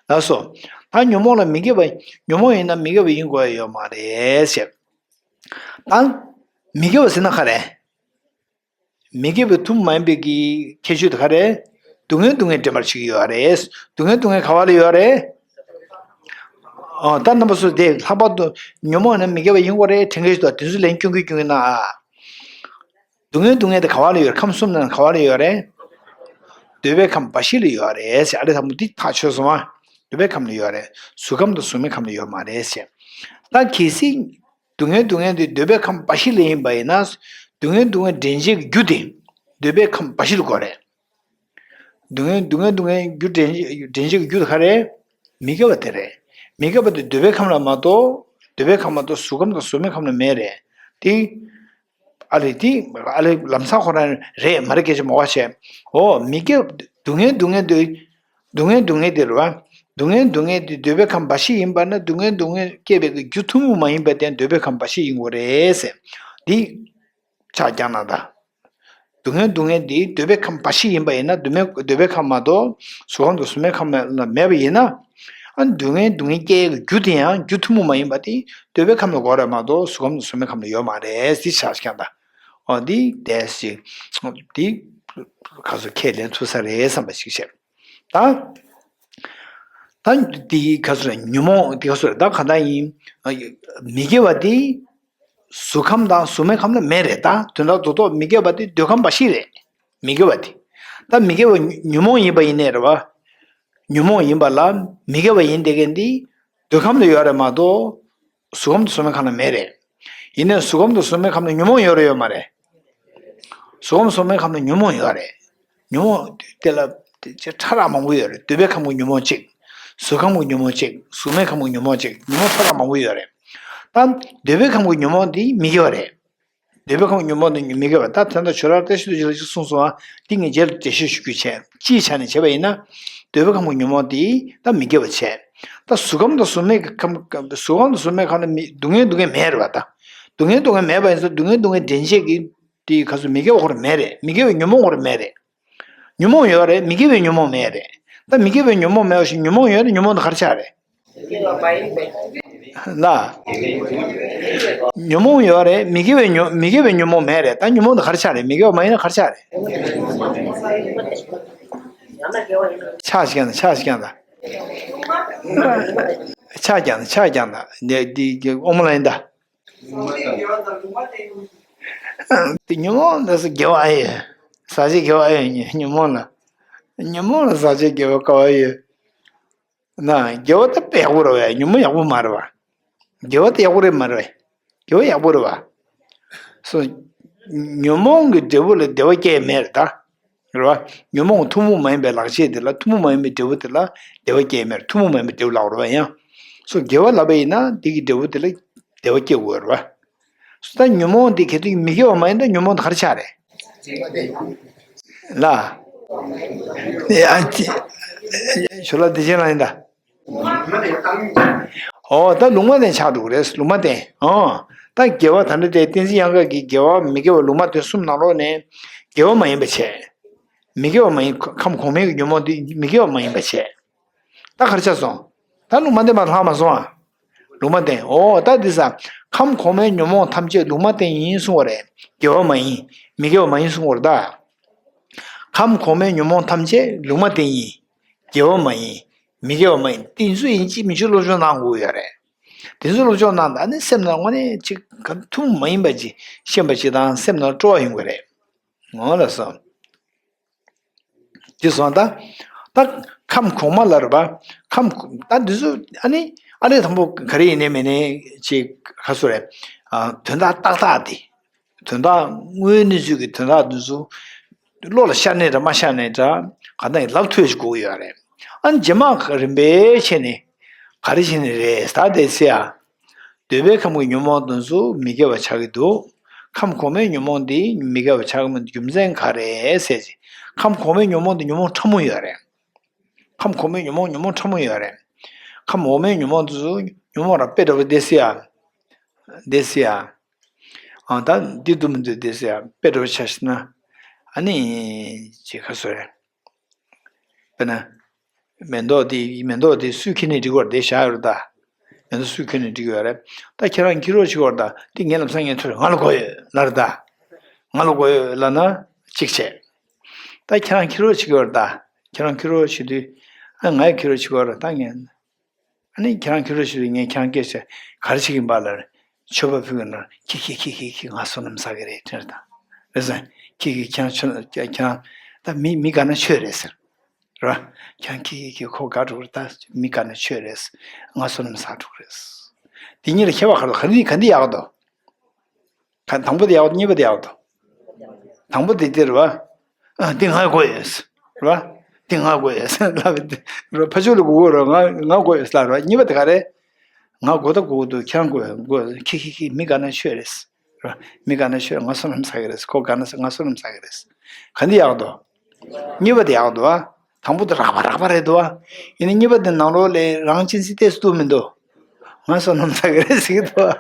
ལགས་སོ། ད་ཉོན་མོངས་ལ་མི་དགེ་བ་ཉོན་མོངས་ཡིན་ན་མི་དགེ་བ་ཡིན་དགོས་ཡ་ཡོད་མ་རེད་ཟེར། ད་མི་དགེ་བ་ཟེར་ན་ག་རེ། མི་དགེ་བའི་ཐུན་མོང་མ་ཡིན་པའི་གི་ཁྱད་ཆོས་དེ་ག་རེ། སྡུག་བསྔལ་སྡུག་བསྔལ་འདྲེན་པར་བྱེད་ཀྱི་ཡོད་རེད། སྡུག་བསྔལ་སྡུག་བསྔལ་ག་བ་ལ་ཡོད་རེད། ཨོ་ད་རྣམ་པ་ཚོ་དེ་ལྷག་པར་དུ་ཉོན་མོངས་ནི་མི་དགེ་བ་ཡིན་དགོས་རེད་དྲན་གྱི་འདུག་དེ་ཚོ་ལན་སྐྱོན་གྱི་སྐྱོན་གྱི་ན་ཨ། སྡུག་བསྔལ་སྡུག་བསྔལ་དེ་ག་བ་ལ་ཡོད་རེད། ཁམས་གསུམ་ནང་ག་བ་ལ་ཡོད་རེད། འདོད་པའི་ཁམས་འབའ་ཞིག་ལ་ཡོད་རེད་ཟེར། ཨ་རེ་ད་མོ་འདི་ཐག་ཆོད་སོང་ཨ། འདོད་པའི་ཁམས་ལ་ཡོད་རེད། གཟུགས་ཁམས་དང་གཟུགས་མེད་ཁམས་ལ་ཡོད་མ་རེད་ཟེར། ད་གལ་སྲིད། སྡུག་བསྔལ་སྡུག་བསྔལ་དེ་འདོད་པའི་ཁམས་འབའ་ཞིག་ལ་ཡིན་པ་ཡིན་ན། སྡུག་བསྔལ་སྡུག་བསྔལ་འདྲེན་བྱེད་ཀྱི་རྒྱུ་དེ། འདོད་པའི་ཁམས་འབའ་ཞིག་ལ་གོ་རེད། སྡུག་བསྔལ་སྡུག་བསྔལ་སྡུག་བསྔལ་རྒྱུ་འདྲེན་འདྲེན་བྱེད་ཀྱི་རྒྱུ་དེ་ག་རེད། མི་དགེ་བ་དེ་རེད། མི་དགེ་བ་དེ་འདོད་པའི་ཁམས་ལ་མ་གཏོགས། འདོད་པའི་ཁམས་མ་གཏོགས་གཟུགས་ཁམས་དང་གཟུགས་མེད་ཁམས་ལ་མེད་རེད། དེ། ཨ་ལས་དེ་ཨ་ལས་ལམ་སང་ཁོ་རང་རེད་མ་རེད་སྐད་ཆ་མ་གོ་བྱས། འོ་མི་དགེ་སྡུག་བསྔལ་སྡུག་བསྔལ་དེ། སྡུག་བསྔལ་སྡུག་བསྔལ་དེ་རེད་བ། སྡུག་བསྔལ་སྡུག་བསྔལ་དེ་འདོད་པའི་ཁམས་འབའ་ཞིག་ཡིན་པ་ན། སྡུག་བསྔལ་སྡུག་བསྔལ་སྐྱེས་པའི་རྒྱུ་ཐུན་མོང་མ་ཡིན་པ་དེ་འདོད་པའི་ཁམས་འབའ་ཞིག་ཡིན་དགོས་རེད་ཟེར། འདི་ཆ་རྐྱང་ན་ད། སྡུག་བསྔལ་སྡུག་བསྔལ་འདི་འདོད་པའི་ཁམས་འབའ་ཞིག་ཡིན་པ་ཡིན་ན། འདོད་མེད་འདོད་པའི་ཁམས་མ་གཏོགས་གཟུགས་ཁམས་དང་གཟུགས་མེད་ཁམས་ལ་མེད་པ་ཡིན་ན། ཨ་ནི་སྡུག་བསྔལ་སྡུག་བསྔལ་སྐྱེ་ཡག་གི་རྒྱུ་དེ་ཡང་རྒྱུ་ཐུན་མོང་མ་ཡིན་པ་དེ་འདོད་པའི་ཁམས་ལ་དགོས་རེད་མ་གཏོགས་གཟུགས་ཁམས་དང་གཟུགས་མེད་ཁམས་ལ་ཡོད་མ་རེད། འདི་ཆ་རྐྱང་ད། འོ་འདི་དེ་ཞིག་འདི་ག་ཚོད་ཁས་ལེན་ཐུབ་ས་རེད་བསམ་པ་ཞིག་བཤད། ད། ད་འདི་ག་ཚོད་རེད། ཉོན་མོངས་འདི་ག་ཚོད་རེད། ད་ག་འདྲ་ཡིན། མི་དགེ་བ་འདི་གཟུགས་ཁམས་དང་གཟུགས་མེད་ཁམས་ལ་མེད་རེད། ད་དོན་དག་རྡོག་རྡོག་མི་དགེ་བ་འདི་འདོད་ཁམས་འབའ་ཞིག་རེད། མི་དགེ་བ་འདི། ད་མི་དགེ་བ་ཉོན་མོངས་ཡིན་པ་ཡིན་ནའི་རེད་བ། ཉོན་མོངས་ཡིན་པ་ལ་མི་དགེ་བ་ཡིན་བསྡད་མཁན་འདི་འདོད་ཁམས་ལ་ཡོད་རེད་མ་གཏོགས་གཟུགས་ཁམས་དང་གཟུགས་མེད་ཁམས་ལ་མེད་རེད། ཡིན་ནའི་གཟུགས་ཁམས་དང་གཟུགས་མེད་ཁམས་ལ་ཉོན་མོངས་ཡོད་རེད་ཡོད་མ་རེད། གཟུགས་ཁམས་གཟུགས་མེད་ཁམས་ལ་ཉོན་མོངས་ཡོད་རེད། ཉོན་མོངས་དེ་ལ་དེ་ཕྲ་རགས་མང་པོ་ཡོད་རེད། འདོད་པའི་ཁམས་ཀྱི་ཉོན་མོངས་གཅིག་གཟུགས་ཁམས་ཀྱི་ཉོན་མོངས་གཅིག་གཟུགས་མེད་ཁམས་ཀྱི་ཉོན་མོངས་གཅིག་ཉོན་མོངས་ཕྲ་རགས་མང་པོ་ཡོད་རེད། ད་འདོད་པའི་ཁམས་ཀྱི་ཉོན་མོངས་འདི་མི་དགེ་བ་རེད། འདོད་པའི་ཁམས་ཀྱི་ཉོན་མོངས་འདི་མི་དགེ་བ། ད་ད་ལྟ་ཇོ་ལགས་བཀྲ་ཤིས་རྡོ་རྗེ་ལགས་ཀྱིས་གསུངས་སོང་ཨ། འདི་ངས་རྗེས་ལ་འགྲེལ་བཤད་ཞུ་རྒྱུ་བྱས། སྤྱིའི་ཆ་ནས་བྱས་པ་ཡིན་ན། འདོད་པའི་ཁམས་ཀྱི་ཉོན་མོངས་འདི་ད་མི་དགེ་བ་བྱས། ད་གཟུགས་ཁམས་དང་གཟུགས་མེད་ཀྱི་ཁམས། གཟུགས་ཁམས་དང་གཟུགས་མེད་ཁམས་ལ་མི་སྡུག་བསྔལ་སྡུག་བསྔལ་མེད་རེད་བ། ད་སྡུག་བསྔལ་སྡུག་བསྔལ་མེད་པ་ཡིན་ཙང་སྡུག་བསྔལ་སྡུག་བསྔལ་འདྲེན་བྱེད་ཀྱི་དེ་ག་ཚོད་མི་དགེ་བ་ཁོ་རང་མེད་རེད། མི་དགེ་བའི་ཉོན་མོངས་ཁོ་རང་མེད་རེད། ཉོན་མོངས་ཡོད་རེད། མི་དགེ་བའི་ཉོན་མོངས་མེད་རེད། ད་མི་དགེ་བའི་ཉོན་མོངས་མེད་པ་ཞིག་ཉོན་མོངས་ཡོད་རེད། ཉོན་མོངས་དེ་ག་རེ་ཆགས་རེད། ལ། ཉོན་མོངས་ཡོད་རེད། མི་དགེ་བའི་ཉོན་མི་དགེ་བའི་ཉོན་མོངས་མེད་རེད། ད་ཉོན་མོངས་དེ་ག་རེ་ཆགས་རེད། མི་དགེ་བ་མ་ཡིན་ན་ག་རེ་ཆགས་རེད། ཆགས་ཤིག་ཡང་ན་ཆགས་ཤིག་ཡང་ན། ཆགས་ཀྱང་ན་ཆགས་ཀྱང་ན་འདི་འདི་འདི་ཨོ་མ་ལ་ཡིན་ད། དེ་ཉོན་མོངས་ལ་ས་དགེ་བ་ཨེ་ཡོད། ཟག་བཅས་དགེ་བ་ཨེ་ཡོད། ཉོན་མོངས་ལ། ཉོན་མོངས་ལ་ཟག་བཅས་དགེ་བ་ག་བ་ཡོད། ན་དགེ་བ་ད་དཔེ་ཡག་པོ་རེད་བས། ཉོན་མོངས་ཡག་པོ་མ་རེད་བ། དགེ་བ་ད་ཡག་པོ་རེད་མ་རེད་བས། དགེ་བ་ཡག་པོ་རེད་བ། སོ། ཉོན་མོངས་ཀྱི་འབྲས་བུ་ལ་བདེ་བ་སྐྱེ་ཡ་མེད་རེད་ད། རེད་བ། ཉོན་མོངས་ཐུན་མོང་མ་ཡིན་པའི་ལག་རྗེས་དེ་ལ་ཐུན་མོང་མ་ཡིན་པའི་འབྲས་བུ་དེ་ལ་བདེ་བ་སྐྱེ་ཡ་མེད་རེད། ཐུན་མོང་མ་ཡིན་པའི་འབྲས་བུ་ལབ་རེད་བ་ཡང་། སོ་དགེ་བ་ལབ་པ་ཡིན་ན་དེ་གི་འབྲས་བུ་དེ་ལ་བདེ་བ་སྐྱེ་དགོས་རེད་བ། སོ་ད་ཉོན་མོངས་དེ་གལ་སྲིད་མི་དགེ་བ་མ་ཡིན་ན་ཉོན་མོངས་དེ་ག་རེ་ཆགས་རེད། ལ། ཨ་ཅི། ཞོ་ལ་བདེ་ཆེན་ལ་ཡིན་ད། ཨོ་ད་ལུང་མ་བསྟན་ཆགས་འགྲོ་གི་རེད། ལུང་མ་བསྟན། ཨོ། ད་དགེ་བ་ད་འདྲ་དེ་བསྟན་འཛིན་གཡང་དཀར་གྱི་དགེ་བ་མི་དགེ་བ་ལུང་མ་བསྟན་གསུམ་ནང་ལོགས་ནས་དགེ་བ་མ་ཡིན་པ་བྱས། མི་དགེ་བ་མ་ཡིན། ཁམས་གོང་མའི་གི་ཉོན་མོངས་དེ་མི་དགེ་བ་མ་ཡིན་པ་བྱས། ད་ག་རེ་ཆགས་སོང་། ད་ལུང་མ་བསྟན་པ་ལྷག་མ་སོང་ཨ། ལུང་མ་བསྟན། ཨོ་ད་འདི་ས། ཁམས་གོང་མའི་ཉོན་མོངས་ཐམས་ཅད་ལུང་མ་བསྟན་ཡིན་གསུང་བ་རེད། དགེ་བ་མ་ཡིན། མི་དགེ་བ་མ་ཡིན་གསུང་བ་རེད་ད། ཁམས་གོང་མའི་ཉོན་མོངས་ཐམས་ཅད་ལུང་མ་བསྟན་ཡིན། དགེ་བ་མ་ཡིན། མི་དགེ་བ་མ་ཡིན། དེ་ཚོ་ཡིན་གཅིག་མིན་གཅིག་སློབ་སྦྱོང་གནང་དགོས་ཡོད་རེད། དེ་ཚོ་སློབ་སྦྱོང་གནང་ད་ནི་སེམས་ནང་དངོས་གནས་ཅིག་ག་ཐུན་མོང་མ་ཡིན་པ་ཅིག་ཤེས་པ་ཅིག་དང་སེམས་ནང་སྤྲོ་བ་ཡོང་གི་རེད། འོ་ལགས་སོ། དེ་སོང་ད། ད་ཁམས་གོང་མ་ལ་རེད་པ། ཁམས་ད་འདི་ཚོ་ཨ་ནི་ཨ་ལས་དང་པོ་ག་རེ་ཡིན་ནའི་མིན་ནའི་ཅིག་ག་སུ་རེད། ཨ་དོན་དག་ཏག་ཏག་དེ། དོན་དག་དངོས་གནས་ཚུལ་གྱི་དོན་དག་འདི་ཚོ་བློ་ལ་ཤར་ནའི་འདྲ་མ་ཤར་ནའི་འདྲ་ག་ད་ཡིན་ལབ་ཐུབ་ཅིག་དགོས་ཀྱི་ཡོད་རེད། ཨ་ནི་རྗེས་མ་རིམ་པས་བྱས་ནས་ག་རེ་བྱས་ནས་རེད་ད་དེ་སེ་ཡ། འདོད་པའི་ཁམས་ཀྱི་ཉོན་མོངས་དེ་ཚོ་མི་དགེ་བ་ཆགས་ཀྱི་འདུག་ཁམས་གོང་མའི་ཉོན་མོངས་དེ་མི་དགེ་བ་ཆགས་ཀྱི་མིན་རྒྱུ་མཚན་ག་རེ་ཟེར་ཅིག་ཁམས་གོང་མའི་ཉོན་མོངས་དེ་ཉོན་མོངས་ཕྲ་མོ་ཡོད་རེད། ཁམས་གོང་མའི་ཉོན་མོངས་ཉོན་མོངས་ཕྲ་མོ་ཡོད་རེད། ཁམས་འོག་མའི་ཉོན་མོངས་དེ་ཚོ་ཉོན་མོངས་ར་དཔེ་འདྲ་བོ་དེ་སེ་ཡ། དེ་སེ་ཡ། ཨ་ད་འདི་འདུག་མི་འདུག་དེ་སེ་ཡ་དཔེ་འདྲ་བོ་ཆ་ཤི་ན། ཨ་ནི། ཅིག་ག་སུ་རེད། དཔེར་ན། མེ་ཏོག་དེ་མེ་ཏོག་དེ་སུས་ཁྱེར་ནས་སྒྲིག་པར་དེ་བཞག་ཡོད་རེད་ད། མེ་ཏོག་སུས་ཁྱེར་ནས་སྒྲིག་ཡོད་རེད། ད་ཁྱེད་རང་ཁྱེར་རོགས་བྱེད་དགོས་རེད་ད། དེ་ངའི་ལམ་སང་ངས་ཐོས་ང་ལ་དགོས་ཡོད་ལབ་རེད་ད། ང་ལ་དགོས་ཡོད་ལབ་ན་གཅིག་བྱས། ད་ཁྱེད་རང་ཁྱེར་རོགས་བྱེད་དགོས་རེད་ད། ཁྱེད་རང་ཁྱེར་རོགས་བྱེད་དུས། ཨ་ང་ཡི་ཁྱེར་རོགས་བྱེད་དགོས་རེད་ད་ངས། ཨ་ནི་ཁྱེད་རང་ཁྱེད་རང་ཞུ་དུས་ངས་ཁྱེད་རང་སྐད་ཆ་ག་རེ་བྱེད་ཀྱིན་པ་ལ། མཆོད་པ་ཕུལ་གྱིན་ན་ཁྱི་ཁྱི་ཁྱི་ཁྱི་ཁྱི་ང་བསོད་ནམས་བསགས་ཀྱི་རེད་དྲན་དང་། རེད་སོང་། ཁྱི་ཁྱི་ཁྱེད་རང་ཁྱེད་རང་ད་མི་མི་དགའ་ན་ཆོས་རེད་ཟེར། རེད་བ། ཁྱེད་རང་ཁྱི་ཁྱི་ཁྱི་ཁོ་དགའ་འགྲོ་གི་རེད་ད་མི་དགའ་ན་ཆོས་རེད། ང་བསོད་ནམས་བསགས་འགྲོ་གི་རེད། དེ་གཉིས་ལ་ཁྱད་པར་ག་རེ་ག་འདི་ག་འདི་ཡག་འདུག་ག་དང་པོ་དེ་ཡག་པོ་གཉིས་པ་དེ་ཡག་པོ་འདུག་དང་པོ་དེ་དེ་རེད་བ། ཨ་དེ་ང་དགོས་ཡོད། རེད་བ། དེ་ང་དགོས་ཡོད་ལབ་དེ་རེད་བ། ཕ་ཆོས་ལ་དགོས་དགོས་རེད་ང་ང་དགོས་ཡོད་ལབ་རེད་བ། གཉིས་པ་དེ་ག་རེད། ང་དགོས་ད་དགོས་འདུག་ཁྱེད་རང་དགོས་དགོས་ཁྱི་ཁྱི་ཁྱི་མི་དགའ་ན་ཆོས་རེད། རེད་བ། མི་དགའ་ན་ཆོས་ང་བསོད་ནམས་བསགས་ཀྱི་རེད། ཁོ་དགའ་ན་ང་བསོད་ནམས་བསགས་ཀྱི་རེད། ག་འདི་ཡག་འདུག་གཉིས་པ་དེ་ཡག་འདུག་ཨ། དང་པོ་དེ་རགས་པ་རགས་པ་རེད་འདུག་བ། ཡིན་ན་གཉིས་པ་དེ་ནང་ལོགས་ལ་རང་གཅེས་འཛིན་ཏོག་ཙམ་འདུག་མི་འདུག་ང་བསོད་ནམས་བསགས་ཀྱི་རེད་ཟེར་གྱི་འདུག་བ།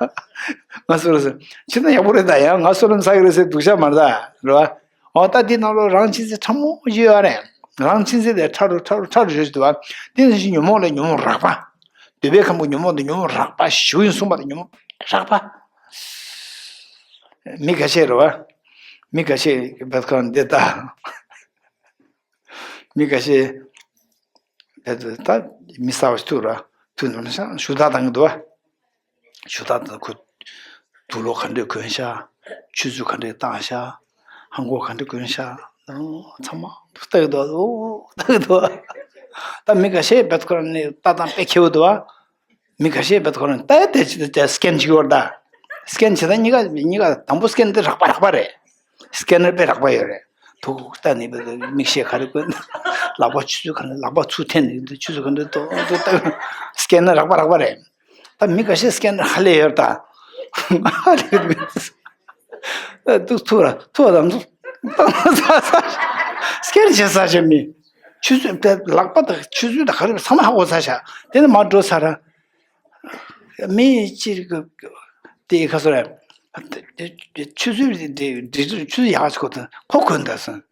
ང་བསོད་ནམས་བསགས་ཕྱིར་ན་ཡག་པོ་རེད། ད་ཡང་ང་བསོད་ནམས་བསགས་ཀྱི་རེད་ཟེར་སྡུག་ཅག་མ་རེད་ད། རེད་བ། འོ་ད་འདི་ནང་ལོགས་རང་གཅེས་འཛིན་ཕྲ་མོ་ཞིག་ཡོད་རེད། རང་གཅེས་འཛིན་དེ་ཕྲ་རུ་ཕྲ་རུ་ཕྲ་རུ་ཡོད་ཞིག་འདུག་བ། དེ་ནང་བཞིན་ཉོན་མོངས་ལ་ཉོན་མོངས་རགས་པ། འདོད་པའི་ཁམས་ཀྱི་ཉོན་མོངས་དེ་ཉོན་མོངས་རགས་པ་ཞེ་པོ་ཡིན་གསུངས་པ་དེ་ཉོན་མོངས་རགས་པ། མི་ཁ་ཤས་རེད་བ། མི་ཁ་ཤས་བེད་ཁོ་འདི་ལྟ། མི་ཁ་ཤས་བེད་ད་མི་གསར་པ་ཞིག་ཐུག་ར། ཐུག་ནམ་ཤང་ཞུ་དག་བཏང་གི་འདུག་བ། ཞུ་དག་དང་ཁོ་དུག་ལོག་ག་འདྲས་གོན་ཤག་ཆུ་ཚོད་ག་འདྲས་བཏང་ཤག་ཧང་གོ་ག་འདྲས་གོན་ཤག་ཚང་མ་ལྟ་གི་འདུག་ཨོ་ལྟ་གི་འདུག་ད་མི་ཁ་ཤས་བེད་ཁོ་རང་ནས་ལྟ་སྟངས་དཔེ་ཁྱེའུ་འདུག་བ། མི་ཁ་ཤས་བེད་ཁོ་རང་ལྟ་ཡ་དེ་ཅི་ད་སི་ཀེན་བྱེད་ཀྱི་ཡོད་རེད་ད། སི་ཀེན་བྱེད་ད་གཉིས་ཀ་གཉིས་ཀ་དང་པོ་སི་ཀེན་དེ་རགས་པ་རགས་པ་རེད། སི་ཀེ་ནར་དཔེ་རགས་པ་ཡོད་རེད། ཐུག་ལྟ་ནི་བེད་མིག་ཤེལ་ག་རེ་གོན། ལག་པ་ཆུ་ཚོད་ག་འདྲས་ལག་པ་ཚུར་འཐེན་ནས་ཆུ་ཚོད་ག་འདྲས་ཏོག་ཏོག་ལྟ། སི་ཀེ་ནར་རགས་པ་རགས་པ་རེད། ད་མི་ཁ་ཤས་སི་ཀེ་ནར་ཧ་ལས་ཡོད་ད། ཏུག་ཐུག་ར་ཐུག་དང་ཐུག་སི་ཀེ་ནར་བྱེད་ས་ཞིག་མི། ཆུ་ཚོད་དེ་ལག་པ་དང་ཆུ་ཚོད་དང་ག་རེ་ཚང་མ་ཧ་གོ་ཚར་ཤག་དེ་ནས་མར་འགྲོ་ཚར་ར། མི་གཅིག་གི་དེ་ག་སོ་ར། ཆུ་ཚོད་དེ་དེ་ཆུ་ཚོད་ཡག་ཅིག་གོ་དང་ཁོ་གོན་ད་སོང་།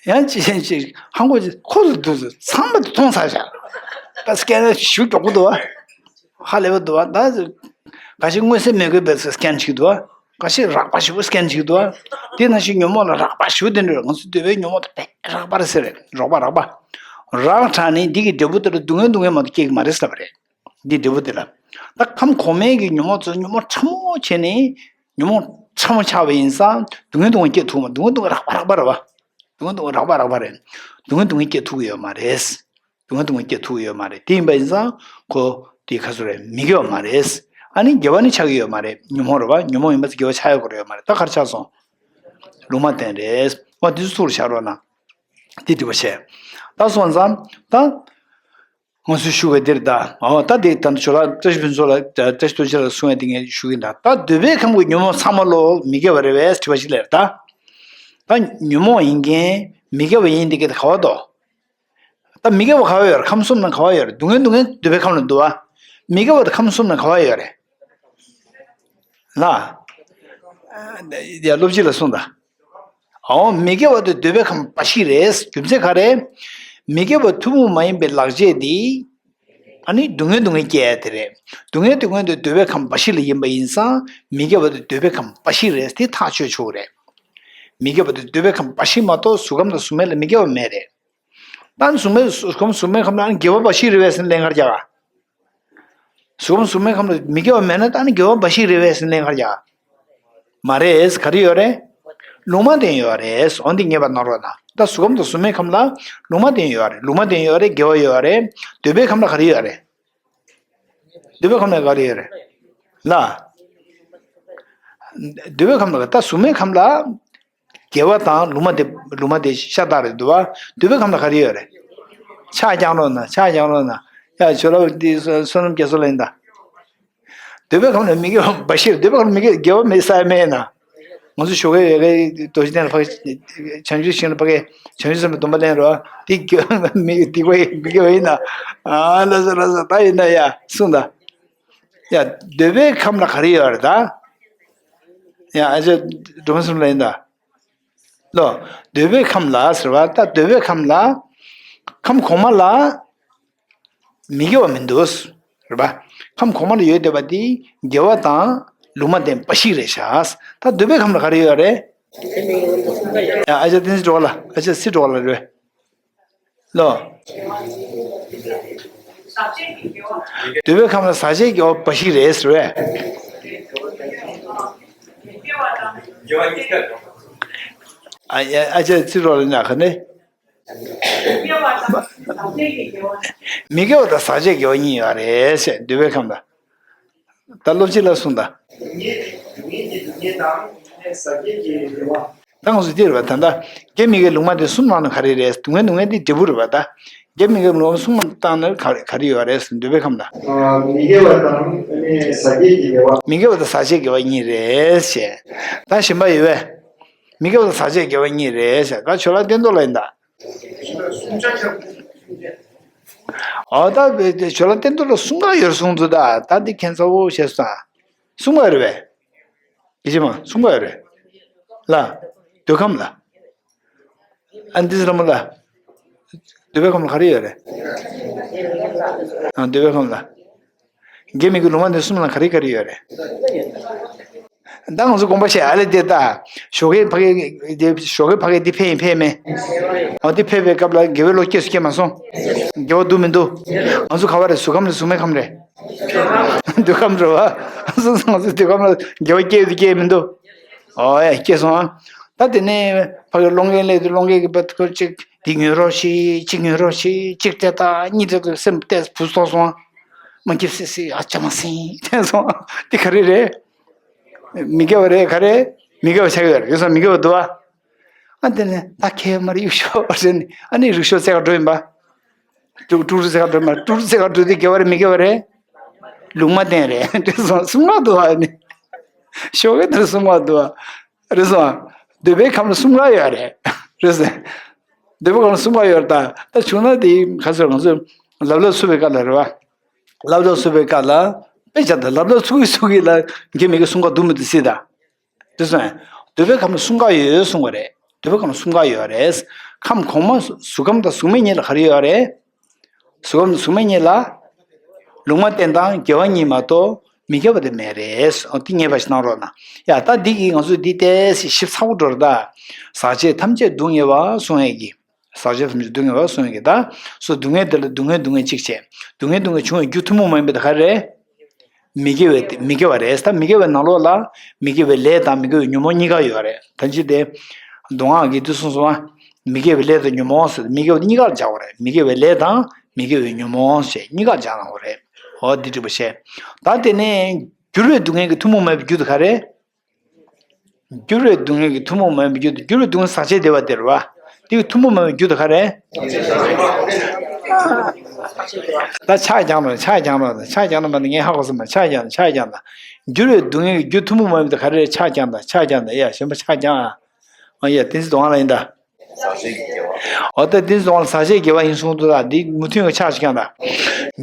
ཡང་ཅི་ཅི་ཧང་གོ་ཅི་ཁོ་ལ་འདུག་ཚང་མ་མཐོང་ཚར་ཤག་ད་སི་ཀེ་ནར་ཞུ་མགྱོགས་པོ་འདུག་བ། ཧ་ལས་པ་འདུག་བ། ད་ག་ཞིག་མངོན་གསལ་མེད་དགོས་པའི་སི་ཀེན་ཞིག་འདུག་བ། ག་ཞིག་རགས་པ་ཞིག་པོ་སི་ཀེན་ཞིག་འདུག་བ། དེ་ནང་བཞིན་ཉོན་མོངས་ལ་རགས་པ་ཞིག་པོ་དེ་འདྲ་ང་ཚོ་འདོད་པའི་ཉོན་མོངས་དེ་རགས་པ་རེད་ཟེར་རེད། རགས་པ་རགས་པ། རགས་དྲགས་ནས་འདི་གི་འབྲས་བུ་དེ་ལ་སྡུག་བསྔལ་སྡུག་བསྔལ་མ་གཏོགས་སྐྱེ་གི་མ་རེད་ཟེར་བ་རེད། འདི་འབྲས་བུ་དེ་ལ། ད་ཁམས་གོང་མའི་གི་ཉོན་མོངས་ཚོ་ཉོན་མོངས་ཕྲ་མོ་བྱས་ནས་ཉོན་མོངས་ཕྲ་མོ་ཆགས་པ་ཡིན་ཙང་སྡུག་བསྔལ་སྡུག་བསྔལ་སྐྱེ་ཐུབ་མ། སྡུག་བསྔལ་སྡུག་བསྔལ་རགས་པ་རགས་པ་རེད་བ། སྡུག་བསྔལ་སྡུག་བསྔལ་རགས་པ་རགས་པ་རེད། སྡུག་བསྔལ་སྡུག་བསྔལ་སྐྱེ་ཐུབ་ཀྱི་ཡོད་མ་རེད། སྡུག་བསྔལ་སྡུག་བསྔལ་སྐྱེ་ཐུབ་ཀྱི་ཡོད་མ་རེད། དེ་ཡིན་པ་ཡིན་ཙང་ཁོ་དེ་ག་ཚོད་རེད། མི་དགེ་བ་མ་རེད། ཨ་ནི་དགེ་བ་ནི་ཆགས་ཀྱི་ཡོད་མ་རེད། ཉོན་མོངས་རེད་བ། ཉོན་མོངས་ཡིན་པ་ཙང་དགེ་བ་ཆགས་ཡོད་ཀྱི་རེད་ཡོད་མ་རེད། ད་ག་རེ་ཆགས་སོང་། ལུང་མ་བསྟན་རེད། ཨོ་དེ་ཚོ་ཚུར་བཞག་རོགས་གནང་། དེ་འགྲིག་པ་བྱས། ད་སོང་ཙང་ད། ང་ཚོས་ཞུ་བའི་འདིར་ད། འོ་ད་འདི་ད་ནི་ཇོ་ལགས་བཀྲ་ཤིས་ཕུན་ཚོགས་ལགས་བཀྲ་ཤིས་རྡོ་རྗེ་ལགས་གསུང་བའི་འདི་ངས་ཞུ་གི་ཡིན་ད། ད་འདོད་པའི་ཁམས་ཀྱི་ཉོན་མོངས་ཚང་མ་ལོ་མི་དགེ་བ་རེད་པས་དྲི་བ་ཞིག་སླེབས་ད། ད་ཉོན་མོངས་ཡིན་མཁན་མི་དགེ་བ་ཡིན་འདི་ག་ད་ག་བ་དོ། ད་མི་དགེ་བ་ག་བ་ཡོད་རེད། ཁམས་གསུམ་ནང་ག་བ་ཡོད་རེད། སྡུག་བསྔལ་སྡུག་བསྔལ་འདོད་པའི་ཁམས་ལ་འདུག་བ། མི་དགེ་བ་ད་ཁམས་གསུམ་ནང་ག་བ་ཡོད་རེད། ལ། ཡ་སློབ་སྤྱི་ལ་གསུངས་དང་། འོ་མི་དགེ་བ་དེ་འདོད་པའི་ཁམས་འབའ་ཞིག་རེད། རྒྱུ་མཚན་ག་རེ། མི་དགེ་བ་ཐུན་མོང་མ་ཡིན་པའི་ལག་རྗེས་འདི། ཨ་ནི་སྡུག་བསྔལ་སྡུག་བསྔལ་སྐྱེ་ཡ་དེ་རེད། སྡུག་བསྔལ་སྡུག་བསྔལ་དེ་འདོད་པའི་ཁམས་འབའ་ཞིག་ལ་ཡིན་པ་ཡིན་ཙང་མི་དགེ་བ་དེ་འདོད་པའི་ཁམས་འབའ་ཞིག་རེད། དེ་ཐག་གཅོད་ཆོག་གི་རེད། མི་དགེ་བ་དེ་འདོད་པའི་ཁམས་འབའ་ཞིག་མ་གཏོགས་གཟུགས་ཁམས་དང་གཟུགས་མེད་ལ་མི་དགེ་བ་མེད་རེད། ད་ནི་གཟུགས་མེད་གཟུགས་ཁམས་གཟུགས་མེད་ཁམས་ལ་ཨ་ནི་དགེ་བ་འབའ་ཞིག་རེད་པས་ཟེར་ནས་ལན་ག་རེ་རྒྱག་ག་གཟུགས་ཁམས་གཟུགས་མེད་ཁམས་ལ་མི་དགེ་བ་མེད་ན་ད་ནི་དགེ་བ་འབའ་ཞིག་རེད་པས་ཟེར་ནས་ལན་ག་རེ་རྒྱག་མ་རེད། ག་རེ་ཡོད་རེད། ལུང་མ་བསྟན་ཡོད་རེད། འོ་འདི་ངེས་པར་གནང་རོགས་གནང་། ད་གཟུགས་ཁམས་དང་གཟུགས་མེད་ཁམས་ལ་ལུང་མ་བསྟན་ཡོད་རེད། ལུང་མ་བསྟན་ཡོད་རེད། དགེ་བ་ཡོད་རེད། འདོད་པའི་ཁམས་ལ་ག་རེ་ཡོད་རེད། འདོད་པའི་ཁམས་ལ་ག་རེ་ཡོད་རེད། ལ། འདོད་པའི་ཁམས་ལ་ད་གཟུགས་མེད་ཁམས་ལ། དགེ་བ་དང་ལུང་མ་བསྟན་ལུང་མ་བསྟན་ཤ་སྟག་རེད་འདུག་བ། འདོད་པའི་ཁམས་ལ་ག་རེ་ཡོད་རེད། ཕྱག་བརྐྱང་རོགས་གནང་། ཕྱག་བརྐྱང་རོགས་གནང་། ཡ་ཇོ་ལགས་འདི་བསོད་ནམས་རྒྱ་མཚོ་ལ་ཡིན་ད། འདོད་པའི་ཁམས་ལ་མི་དགེ་བ་འབའ་ཞིག་འདོད་པའི་ཁམས་ལ་མི་དགེ་དགེ་བ་མེད་ས་ཡ་མེད་ན། ང་ཚོ་ཞོགས་ཀའི་ཡོད་གའི་རྡོ་རྗེ་གདན་ལ་ཕ་གི་བྱང་ཆུབ་ཤིང་ལ་ཕ་གི་བྱང་ཆུབ་སེམས་དཔའི་སྡོམ་པ་ལེན་རོགས། དེ་དགེ་བ་མི་དགེ་བ་མི་དགེ་བ་ཡིན་ན། ཨ་ལ་ས་ལ་ས་ད་ཡིན་ན་ཡ་གསུངས་ད། ཡ་འདོད་པའི་ཁམས་ལ་ག་རེ་ཡོད་རེད་ད། ཡ་ཨ་ཅག་སྒྲོལ་མ་གསུམ་ལ་ཡིན་ད། ལོ། འདོད་པའི་ཁམས་ལ་ཟེར་བ་ད་འདོད་པའི་ཁམས་ལ། ཁམས་གོང་མ་ལ། མི་དགེ་བ་མི་འདུག་རེད་པ། ཁམས་གོང་མ་ལ་ཡོད་བསྡད་པ་དེ་དགེ་བ་དང་ལུང་མ་བསྟན་འབའ་ཞིག་རེད་ཤག་ད་འདོད་པའི་ཁམས་ལ་ག་རེ་ཡོད་རེད། ཡ་ཨ་ཅག་བསྟན་འཛིན་གྲོགས་ལ་ཨ་ཅག་སྲིད་གྲོགས་ལ་རེད། ལོ། འདོད་པའི་ཁམས་ལ་ཟག་བཅས་དགེ་བ་འབའ་ཞིག་རེད་ཟེར་བས། ཨ་ཡ་ཨ་ཅག་སྲིད་གྲོགས་ལ་ན་ག་ནས། མི་དགེ་བ་དང་ཟག་བཅས་དགེ་བ་གཉིས་ཡོད་རེད་ཟེར་འདོད་པའི་ཁམས་ལ། ད་སློབ་སྤྱི་ལ་གསུངས་དང་། སྡུག་བསྔལ་གྱི་སྡུག་བསྔལ་དང་ཟག་བཅས་ཀྱི་དགེ་བ། ད་ང་ཚོ་འདི་རེད་པ། ད་ལྟ་དགེ་མི་དགེ་ལུང་མ་བསྟན་གསུམ་བླངས་ན་ག་རེ་རེད། སྡུག་བསྔལ་སྡུག་བསྔལ་འདི་འབྲས་བུ་རེད་པ། ད་དགེ་མི་དགེ་ལུང་མ་གསུམ་བླངས་ན་ག་རེ་ག་རེ་ཡོད་རེད་ཟེར་འདོད་པའི་ཁམས་ལ། མི་དགེ་བ་དང་ཟག་བཅས་ཀྱི་དགེ་བ། མི་དགེ་བ་དང་ཟག་བཅས་དགེ་བ་གཉིས་རེད་ཟེར། ད་གཞན་པ་ཡོད་པས། མི་དགེ་བ་དང་ཟག་བཅས་དགེ་བ་གཉིས་རེད་ཟེར། ད་ཇོ་ལགས་བསྟན་རྡོར་ལ་ཡིན་ད། ཨོ་ད་བྱོན་ལ་སྟན་ཐོག་ལ་གསུང་ག་ཡོད་གསུང་འདུག་ད་ད་འདི་མཁྱེན་ཚ་བོ་ཞེས་སོང་། གསུང་ག་ཡོད་རེད་པས། ཡིད་ཆེས་མ་གསུང་ག་ཡོད་རེད། ལ། འདོད་ཁམས་ལ། ཨ་འདི་ཟེར་མོ་ལ། འདོད་པའི་ཁམས་ལ་ག་རེ་ཡོད་རེད། ཨ་འདོད་པའི་ཁམས་ལ། དགེ་མི་དགེ་ལུང་མ་བསྟན་གསུམ་ལ་ག་རེ་ག་རེ་ཡོད་རེད། ད་ང་ཚོ་དགོངས་པ་བཞེས་ཨ་ལེ་དེ་ད། ཞོགས་ཀས་ཕ་གི་དེ་ཞོགས་ཀས་ཕ་གི་དེ་ཕེབས་ཡིན་ཕེབས་མེད། འོ་དེ་ཕེབས་པའི་སྐབས་ལ་དགེ་བའི་བློ་སྐྱེས་སུ་སྐྱེས་མ་སོང་། དགེ་བ་འདུག་མི་འདུག་ང་ཚོ་ག་བ་རེད། གཟུགས་ཁམས་རེད་གཟུགས་མེད་ཁམས་རེད། འདོད་ཁམས་རེད་བ། ང་ཚོ་ང་ཚོ་འདོད་ཁམས་ལ་དགེ་བ་སྐྱེས་འདུག་སྐྱེས་མི་འདུག་ཨོ་ཡ་སྐྱེས་སོང་ཨ། ད་དེ་ནས་ཕ་གི་སློང་མཁན་སླེབས་དུས་སློང་མཁན་གྱི་བ་ཁོ་གཅིག་འདི་ཉོས་རོགས་ཞེས་གཅིག་ཉོས་རོགས་ཞེས་གཅིག་སྤྲད་ད་གཉིས་སྤྲད་དུས་སེམས་ཏོག་ཙམ་བུ་སོང་སོང་ཨ། མ་སྐྱིད་སི་སི་ཨ་ཅག་མ་སིང་བསྟན་སོང་། དེ་ག་རེ་རེད། མི་དགེ་བ་རེད་ག་རེ། མི་དགེ་བ་ཆགས་ཡོད་རེད་ཡོད་ས་མི་དགེ་བ་འདུག་ཨ། ཨ་དེ་ནས་ད་ཁེ་མ་རེད་གཡུག་ཤོག་ཟེར་ནས་ཨ་ནི་རིག་ཤོག་རྩེ་ག་འགྲོ་ཡིན་པ། ཀྲུག་ཀྲུག་རྩེ་ག་འགྲོ་ཡིན་པ། ཀྲུག་རྩེ་ག་འགྲོ་དུས་དགེ་བ་རེད་མི་དགེ་བ་རེད། ལུང་མ་བསྟན་རེད་དེ་སོང་གསུམ་ཀ་འདུག་ཨ་ནི། ཞོགས་ཀས་དེར་གསུམ་ཀ་འདུག་ཨ། རེད་སོང་། འདོད་པའི་ཁམས་ལ་གསུམ་ཀ་ཡོད་རེད། རེད་སོང་། འདོད་པའི་ཁམས་ལ་གསུམ་ཀ་ཡོད་རེད་ད། ད་བྱུང་ན་དེ་ག་ཚོད་ང་ཚོས་ལབ་ལབ་ཚུགས་པའི་སྐབས་ལ་རེད་བ། ལབ་ལབ་ཚུགས་པའི་སྐབས་ལ། དཔེ་བྱ་ད་ལབ་ལབ་ཚུགས་ཀྱི་ཚུགས་ཀྱི་ལ་དགེ་མི་དགེ་གསུམ་ཀ་འདུག་མི་འདུག་སྲིད་ད། དེ་སོང་། འདོད་པའི་ཁམས་ལ་གསུམ་ཀ་ཡོད་གསུང་བ་རེད། འདོད་པའི་ཁམས་ལ་གསུམ་ཀ་ཡོད་རེད། ཁམས་གོང་མ་གཟུགས་ཁམས་དང་གཟུགས་མེད་གཉིས་ལ་ག་རེ་ཡོད་རེད། གཟུགས་ཁམས་དང་གཟུགས་མེད་གཉིས་ལ། ལུང་མ་བསྟན་དང་དགེ་བ་གཉིས་མ་གཏོགས་མི་དགེ་བ་དེ་མེད་རེད། འོ་དེ་ངེས་པ་ཞིག་གནང་རོགས་གནང་། ཡ་ད་འདི་གིས་ང་ཚོས་འདི་ཏོག་ཙམ་ཞིབ་ཚགས་པོ་འགྲོ་རེད་ད། ཟག་བཅས་ཐམས་ཅད་སྡུག་བསྔལ་བ་གསུང་ཡས་ཀྱི། ཟག་བཅས་ཐམས་ཅད་སྡུག་བསྔལ་བ་གསུང་ཡས་ཀྱི་ད། སོ་སྡུག་བསྔལ་དེ་ལ་སྡུག་བསྔལ་སྡུག་བསྔལ་གཅིག་བྱས། སྡུག་བསྔལ་སྡུག་བསྔལ་བྱུང་བའི་རྒྱུ་ཐུན་མོང་མ་ཡིན་པ་དེ་ག་རེ་རེད། མི་དགེ་བའི་མི་དགེ་བ་རེད། ད་མི་དགེ་བའི་ནང་ལོགས་ལ་མི་དགེ་བའི་ལས་དང་མི་དགེ་བའི་ཉོན་མོངས་གཉིས་ཀ་ཡོད་རེད། ད་ཅི་སྟེ། མདོ་སྔགས་ཀྱི་དུས་གསུངས་སོང་བ། མི་དགེ་བའི་ལས་དང་ཉོན་མོངས་ཟེར་མི་དགེ་བ་གཉིས་ཀར་སྦྱར་བ་རེད། མི་དགེ་བའི་ལས་དང་མི་དགེ་བའི་ཉོན་མོངས་ཞེས་གཉིས་ཀར་སྦྱར་གནང་བ་རེད། འོ་འདི་འགྲིག་པ་བཤད། ད་དེ་ནས་འགྱུར་བའི་སྡུག་བསྔལ་གྱི་ཐུན་མོང་མ་ཡིན་པའི་རྒྱུ་དེ་ག་རེ། འགྱུར་བའི་སྡུག་བསྔལ་གྱི་ཐུན་མོང་མ་ཡིན་པའི་རྒྱུ་དེ་འགྱུར་བའི་སྡུག་བསྔལ་ཟག་བཅས་བདེ་བ་དེ་རེད་བ། དེ་གི་ཐུན་མོང་མ་ཡིན་པའི་རྒྱུ་དེ་ག་རེ། ད་ཆག་སྦྱང་རོགས་ཆག་སྦྱང་རོགས་ཆག་སྦྱང་ན་མ་ནི་ངས་ཧ་གོ་སོང་མ། ཆག་སྦྱང་ཆག་སྦྱང་ད། འགྱུར་བའི་སྡུག་བསྔལ་གྱི་རྒྱུ་ཐུན་མོང་མ་ཡིན་པ་དེ་ག་རེ་རེད། ཆག་སྦྱང་ད་ཆག་སྦྱང་ད། ཡ་གཞན་པ་ཆག་སྦྱང་ཨ། ཨ་ཡ་དེ་ཚོ་དོང་ལ་ཡིན་ད། འོ་ད་དེ་ཚོ་དོང་ལ་ཟག་བཅས་དགེ་བ་ཡིན་གསུངས་འདུག་ད་འདི་མུ་མཐུད་ཀྱི་ཆག་ཞིག་ཀྱང་ད།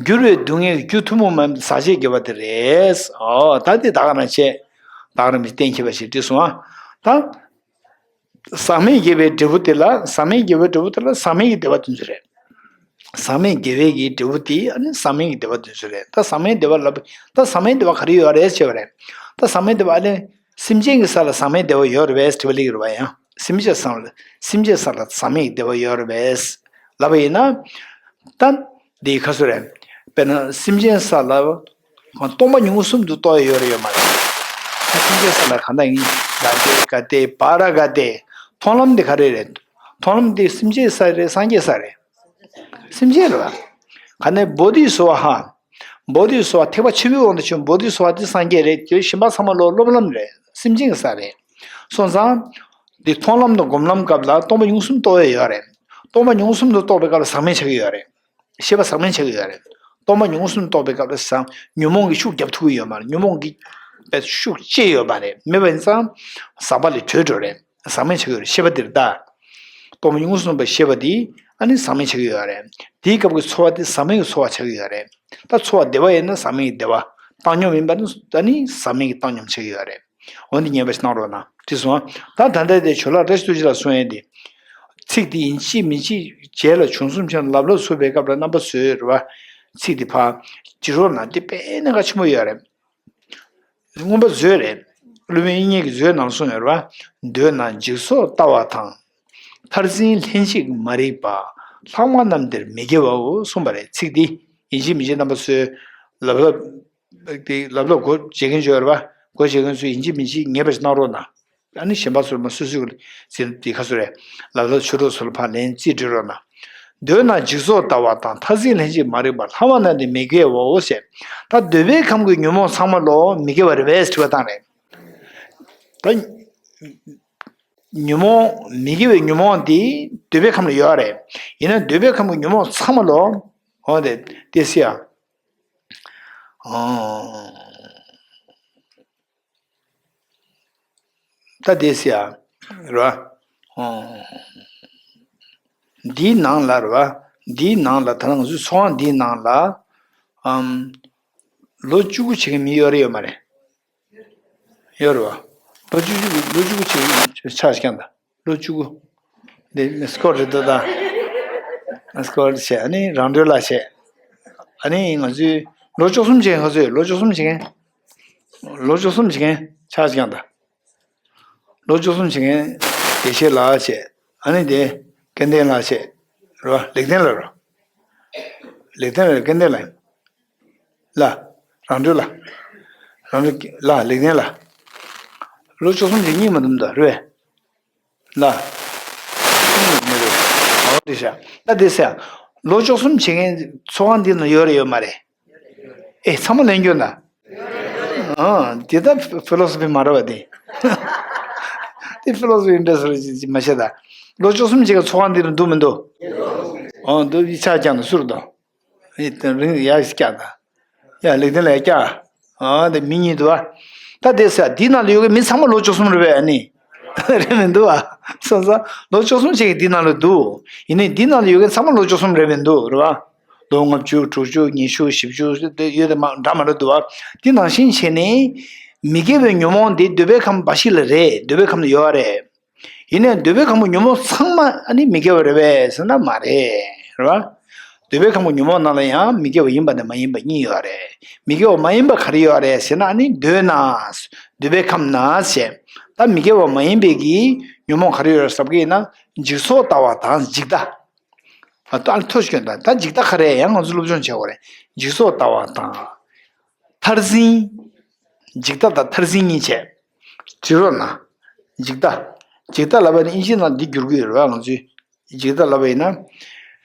འགྱུར་བའི་སྡུག་བསྔལ་གྱི་རྒྱུ་ཐུན་མོང་མ་ཡིན་པ་ཟག་བཅས་དགེ་བ་དེ་རེད། འོ་ད་འདི་ད་ག་རང་བྱས། ད་ག་རང་མི་གཏན་འཁེལ་བ་ཞིག་བྲིས་སོང་ཨ། ད། ཟག་མེད་དགེ་བའི་འབྲས་བུ་དེ་ལ་ཟག་མེད་དགེ་བའི་འབྲས་བུ་དེ་ལ་ཟག་མེད་ཀྱི་བདེ་བ་དོན་ཚུལ་རེད། ཟག་མེད་དགེ་བའི་གི་འབྲས་བུ་དེ་ཨ་ནི་ཟག་མེད་ཀྱི་བདེ་བ་དོན་ཚུལ་རེད། ད་ཟག་མེད་བདེ་བ་ལབ་ད་ཟག་མེད་བདེ་བ་ག་རེ་ཡོད་རེད་ཟེར་བ་རེད། ད་ཟག་མེད་བདེ་བ་ཨ་ནི་སེམས་ཅན་གྱི་ས་ལ་ཟག་མེད་བདེ་བ་ཡོད་རེད་པས་དྲི་བ་སླེབས་ཀྱི་རེད་པ་ཡང་སེམས་ཅན་ས་ལ་སེམས་ཅན་ས་ལ་ཟག་མེད་ཀྱི་བདེ་བ་ཡོད་རེད་པས་ལབ་པ་ཡིན་ན། ད་འདི་ཁ་སོ་རེད། དཔེར་ན་སེམས་ཅན་ས་ལ། སྟོང་པ་ཉིད་གསུམ་དུ་རྟོགས་ཡ་ཡོད་རེད་ཡོད་མ་རེད། ད་ཐམས་ཅད་ས་ལ་གང་དག་ཡིན། ག་ཏེ་ག་ཏེ་པ་ར་ག་ཏེ། མཐོང་ལམ་འདི་ག་རེ་རེད། མཐོང་ལམ་འདི་སེམས་ཅན་ས་རེད་སངས་རྒྱས་ས་རེད། སེམས་ཅན་རེད་བ། ག་ནས་བོ་དྷི་སོ་བྷ་ཧ། བོ་དྷི་སོ་བྷ་ཐེག་པ་ཆེན་པོའི་དབང་དུ་བྱུང་བོ་དྷི་སོ་བྷ་འདི་སངས་རྒྱས་རེད་དེ་གཞན་པ་ཚང་མ་ལོ་སློབ་ལམ་རེད་སེམས་ཅན་གྱི་ས་རེད། སོང་ཙང་། འདི་མཐོང་ལམ་དང་སྒོམ་ལམ་སྐབས་ལ་སྟོང་པ་ཉིད་གསུམ་རྟོགས་ཡ་ཡོད་རེད། སྟོང་པ་ཉིད་གསུམ་དུ་རྟོགས་པའི་སྐབས་ལ་ཟག་མེད་ཆགས་ཀྱི་ཡོད་རེད། ཤེས་པ་ཟག་མེད་ཆགས་ཀྱི་ཡོད་རེད། སྟོང་པ་ཉིད་གསུམ་རྟོགས་པའི་སྐབས་ལ་ཟག་ཉོན་མོངས་ཀྱིས་ཤུགས་རྒྱབ་ཐུབ་ཀྱི་ཡོད་མ་རེད། ཉོན་མོངས་ཀྱིས་པའི་ཤུགས་ཅི་ཡོད་པ་རེད། མེད་པ་ཡིན་ཙང་། ཟག་པ་ལས་གྲོལ་འགྲོ་རེད། ཟག་མེད་ཆགས་ཀྱི་ཡོད་རེད། ཤེས་པ་འདིར་ལྟ། སྟོང་པ་ཉིད་གསུམ་པའི་ཤེས་པ་འདི་ཨ་ནི་ཟག་མེད་ཆགས་ཀྱི་ཡོད་རེད། དེའི་སྐབས་ཀྱི་ཚོར་བ་དེ་ཟག་མེད་ཀྱི་ཚོར་བ་ཆགས་ཀྱི་ཡོད་རེད། ད་ཚོར་བ་བདེ་བ་ཡིན་ན་ཟག་མེད་ཀྱི་བདེ་བ། བཏང་སྙོམས་ཡིན་པ་ནི་ཨ་ནི་ཟག་མེད་ཀྱི་བཏང་སྙོམས་ཆགས་ཀྱི་ཡོད་རེད། འོ་འདི་ངེས་པ་ཞིག་གནང་རོགས་གནང་། དེ་སོང་ད་ད་ལྟ་དེ་ཇོ་ལགས་བཀྲ་ཤིས་རྡོ་རྗེ་ལགས་གསུང་ཡས་དེ། ཚིག་དེ་ཡིན་གཅིག་མིན་གཅིག་རྗེས་ལ་བྱུང་གསུམ་ཆ་ལབ་ལབ་ཚུགས་པའི་སྐབས་ལ་རྣམ་པ་ཚོས་རེད་བ། ཚིག་དེ་ཕར་ཅི་རོགས་གནང་དེ་དཔེ་གནད་འགག་ཆེན་པོ་ཡོད་རེད། མངོན་པ་མཛོད་རེད། སློབ་དཔོན་དབྱིག་གཉེན་གྱི་མཛོད་ནང་གསུངས་ཡོད་རེད་བ། འདོད་ན་འཇིག་ཚོགས་ལྟ་བ་དང་། མཐར་འཛིན་ལྷན་ཅིག་མ་རིག་པ། ལྷག་མ་རྣམས་དེར་མི་སྐྱེ་བའོ་གསུངས་པ་རེད། ཚིག་འདི་ཡིན་གཅིག་མིན་གཅིག་རྣམ་པ་ཚོས་ལབ་ལབ། དེ་ལབ་ལབ་སྒོ་འབྱེད་མཁན་ཅིག་ཡོད་རེད་བ། སྒོ་འབྱེད་མཁན་ཚོས་ཡིན་གཅིག་མིན་གཅིག་ངེས་པ་ཞིག་གནང་རོགས་གནང་། ཨ་ནི་གཞན་པ་ཚོར་མ་སུ་སུ་གི་ཟིན་དེ་ཁ་སུ་རེད། ལབ་ལབ་ཆོས་གྲོགས་ཚོ་ལ་ཕར་ལན་རྩིས་སྤྲོད་རོགས་གནང་། འདོད་ན་འཇིག་ཚོགས་ལྟ་བ་དང་མཐར་འཛིན་ལྷན་ཅིག་མ་རིག་པ་ལྷག་མ་རྣམས་དེར་མི་སྐྱེ་བའོ་ཞེས། ད་འདོད་པའི་ཁམས་ཀྱི་ཉོན་མོངས་ཚང་མ་ལོ་མི་སྐྱེ་བ་རེད་པས་དྲི་བ་བཏང་རེད། ད། ཉོན་མོངས་མི་སྐྱེ་བའི་ཉོན་མོངས་འདི་འདོད་པའི་ཁམས་ལ་ཡོད་རེད། ཡིན་ན་འདོད་པའི་ཁམས་ཀྱི་ཉོན་མོངས་ཚང་མ་ལོ། འོ་དེ་དེ་སི་ཡ། ཨོ། ད་དེ་སི་ཡ། རེད་བ། འོ། འདིའི་ནང་ལ་རེད་བ། འདིའི་ནང་ལ་ད་ང་ཚོའི་ཚོགས་ཁང་འདིའི་ནང་ལ་ཨམ། ལོ་བཅུ་དགུ་བྱེད་མཁན་མི་ཡོད་རེད་ཡོད་མ་རེད། ཡོད་རེད་བ། ལོ་བཅུ་དགུ་ལོ་བཅུ་དགུ་བྱེད་ཆགས་ཀྱང་ད། ལོ་བཅུ་དགུ། འདི་སྐོར་རེད་འདུག་ད། སྐོར་བྱས་ཨ་ནི་རང་གྲོལ་ལ་བྱས། ཨ་ནི་ང་ཚོའི་ལོ་བཅུ་གསུམ་བྱེད་མཁན་ཚོས་ལོ་བཅུ་གསུམ་བྱེད་མཁན། ལོ་བཅུ་གསུམ་བྱེད་མཁན་ཆགས་ཀྱང་ད། ལོ་བཅུ་གསུམ་བྱེད་མཁན་དགེ་བཤེས་ལགས་བྱས། ཨ་ནི་དེ་སྐལ་ལྡན་ལགས་བྱས། རེད་བ། ལེགས་ལྡན་ལགས་རེད། ལེགས་ལྡན་ལགས་སྐལ་ལྡན་ལགས་ཡིན། ལ། རང་གྲོལ་ལ། རང་གྲོལ་ལ་ལེགས་ལྡན་ལ། ལོ་བཅུ་གསུམ་བྱེད་མཁན་གཉིས་མ་འདུག་ད་རེད་བས། ལ། མི་རེད། འོ་དེ་བྱ། ད་དེ་ཟེར། ལོ་བཅུ་གསུམ་བྱེད་མཁན་ཚོགས་ཁང་འདི་ན་ཡོད་རེད་ཡོད་མ་རེད། ཨེ་ཚང་མ་ལེན་རྒྱུ་ན། ཨ། དེ་ད་ཕི་ལོ་སོ་ཕི་མ་རེད་བ་དེ། དེ་ཕི་ལོ་སོ་ཕི་ཨིན་ཊི་རེ་སི་ཊི་མ་བཤད་ད། ལོ་བཅུ་གསུམ་བྱེད་མཁན་ཚོགས་ཁང་འདི་ན་འདུག་མི་འདུག་ཨོ་འདུག་ཡིག་ཆ་རྐྱང་དུ་སུ་རུ་དང་། ཨེ་དེ་རིང་ཡག་ཞིག་རྐྱང་དང་། ཡ་ལེགས་ལྡན་ལ་ཡ་སྐྱ། ཨ་དེ་མི་གཉིས་འདུག་ཨ། ད་དེ་ས་འདི་ནང་ལ་ཡོད་མཁན་མི་ཚང་མ་ལོ་བཅུ་གསུམ་རེད་པས་ཨ་ནི། རེད་མི་འདུག་ཨ། སོང་ཙང་ལོ་བཅུ་གསུམ་ཞིག་འདི་ནང་ལ་འདུག་ཡིན་ནའི་འདི་ནང་ལ་ཡོད་མཁན་ཚང་མ་ལོ་བཅུ་གསུམ་རེད་མི་འདུག་རེད་བ། ལོ་ལྔ་བཅུ་དྲུག་ཅུ་ཉི་ཤུ་བཞི་བཅུ་དེ་ཡོད་དེ་མ་འདྲ་མ་འདྲ་འདུག་ཨ། འདི་ནང་བཞིན་བྱས་ནས་མི་དགེ་བའི་ཉོན་མོངས་འདི་འདོད་པའི་ཁམས་འབའ་ཞིག་ལ་རེད། འདོད་པའི་ཁམས་ལ་ཡོད་རེད། ཡིན་ནའི་འདོད་པའི་ཁམས་ཀྱི་ཉོན་མོངས་ཚང་མ་ཨ་ནི་མི་དགེ་བ་རེད་པས་ཟེར་ན་མ་རེད། རེད་བ། འདོད་པའི་ཁམས་ཀྱི་ཉོན་མོངས་ནང་ལ་ཡང་མི་དགེ་བ་ཡིན་པ་དང་མ་ཡིན་པ་གཉིས་ཡོད་རེད། མི་དགེ་བ་མ་ཡིན་པ་ག་རེ་ཡོད་རེད་ཟེར་ན་ཨ་ནི་འདོད་ན། འདོད་པའི་ཁམས་ན་ཞེས། ད་མི་དགེ་བ་མ་ཡིན་པའི་གི་ཉོན་མོངས་ག་རེ་ཡོད་རེད་ཟེར་བ་གི་ན་འཇིག་ཚོགས་ལྟ་བ་དང་འཇིག་ལྟ། ད་ཨ་ནི་ཐོ་ཞིག་ད་ད་འཇིག་ལྟ་ག་རེ་ཡང་ང་ཚོ་སློབ་སྦྱོང་བྱེད་དགོས་རེད། འཇིག་ཚོགས་ལྟ་བ་དང་། མཐར་འཛིན། འཇིག་ལྟ་དང་མཐར་འཛིན་གཉིས་བྱས། བྲིས་རོགས་གནང་། འཇིག་ལྟ། འཇིག་ལྟ་ལབ་པ་ནི་ཨིན་ཇི་ནང་འདི་བསྒྱུར་གྱི་ཡོད་རེད་བ་ང་ཚོས། འཇིག་ལྟ་ལབ་པ་ཡིན་ན།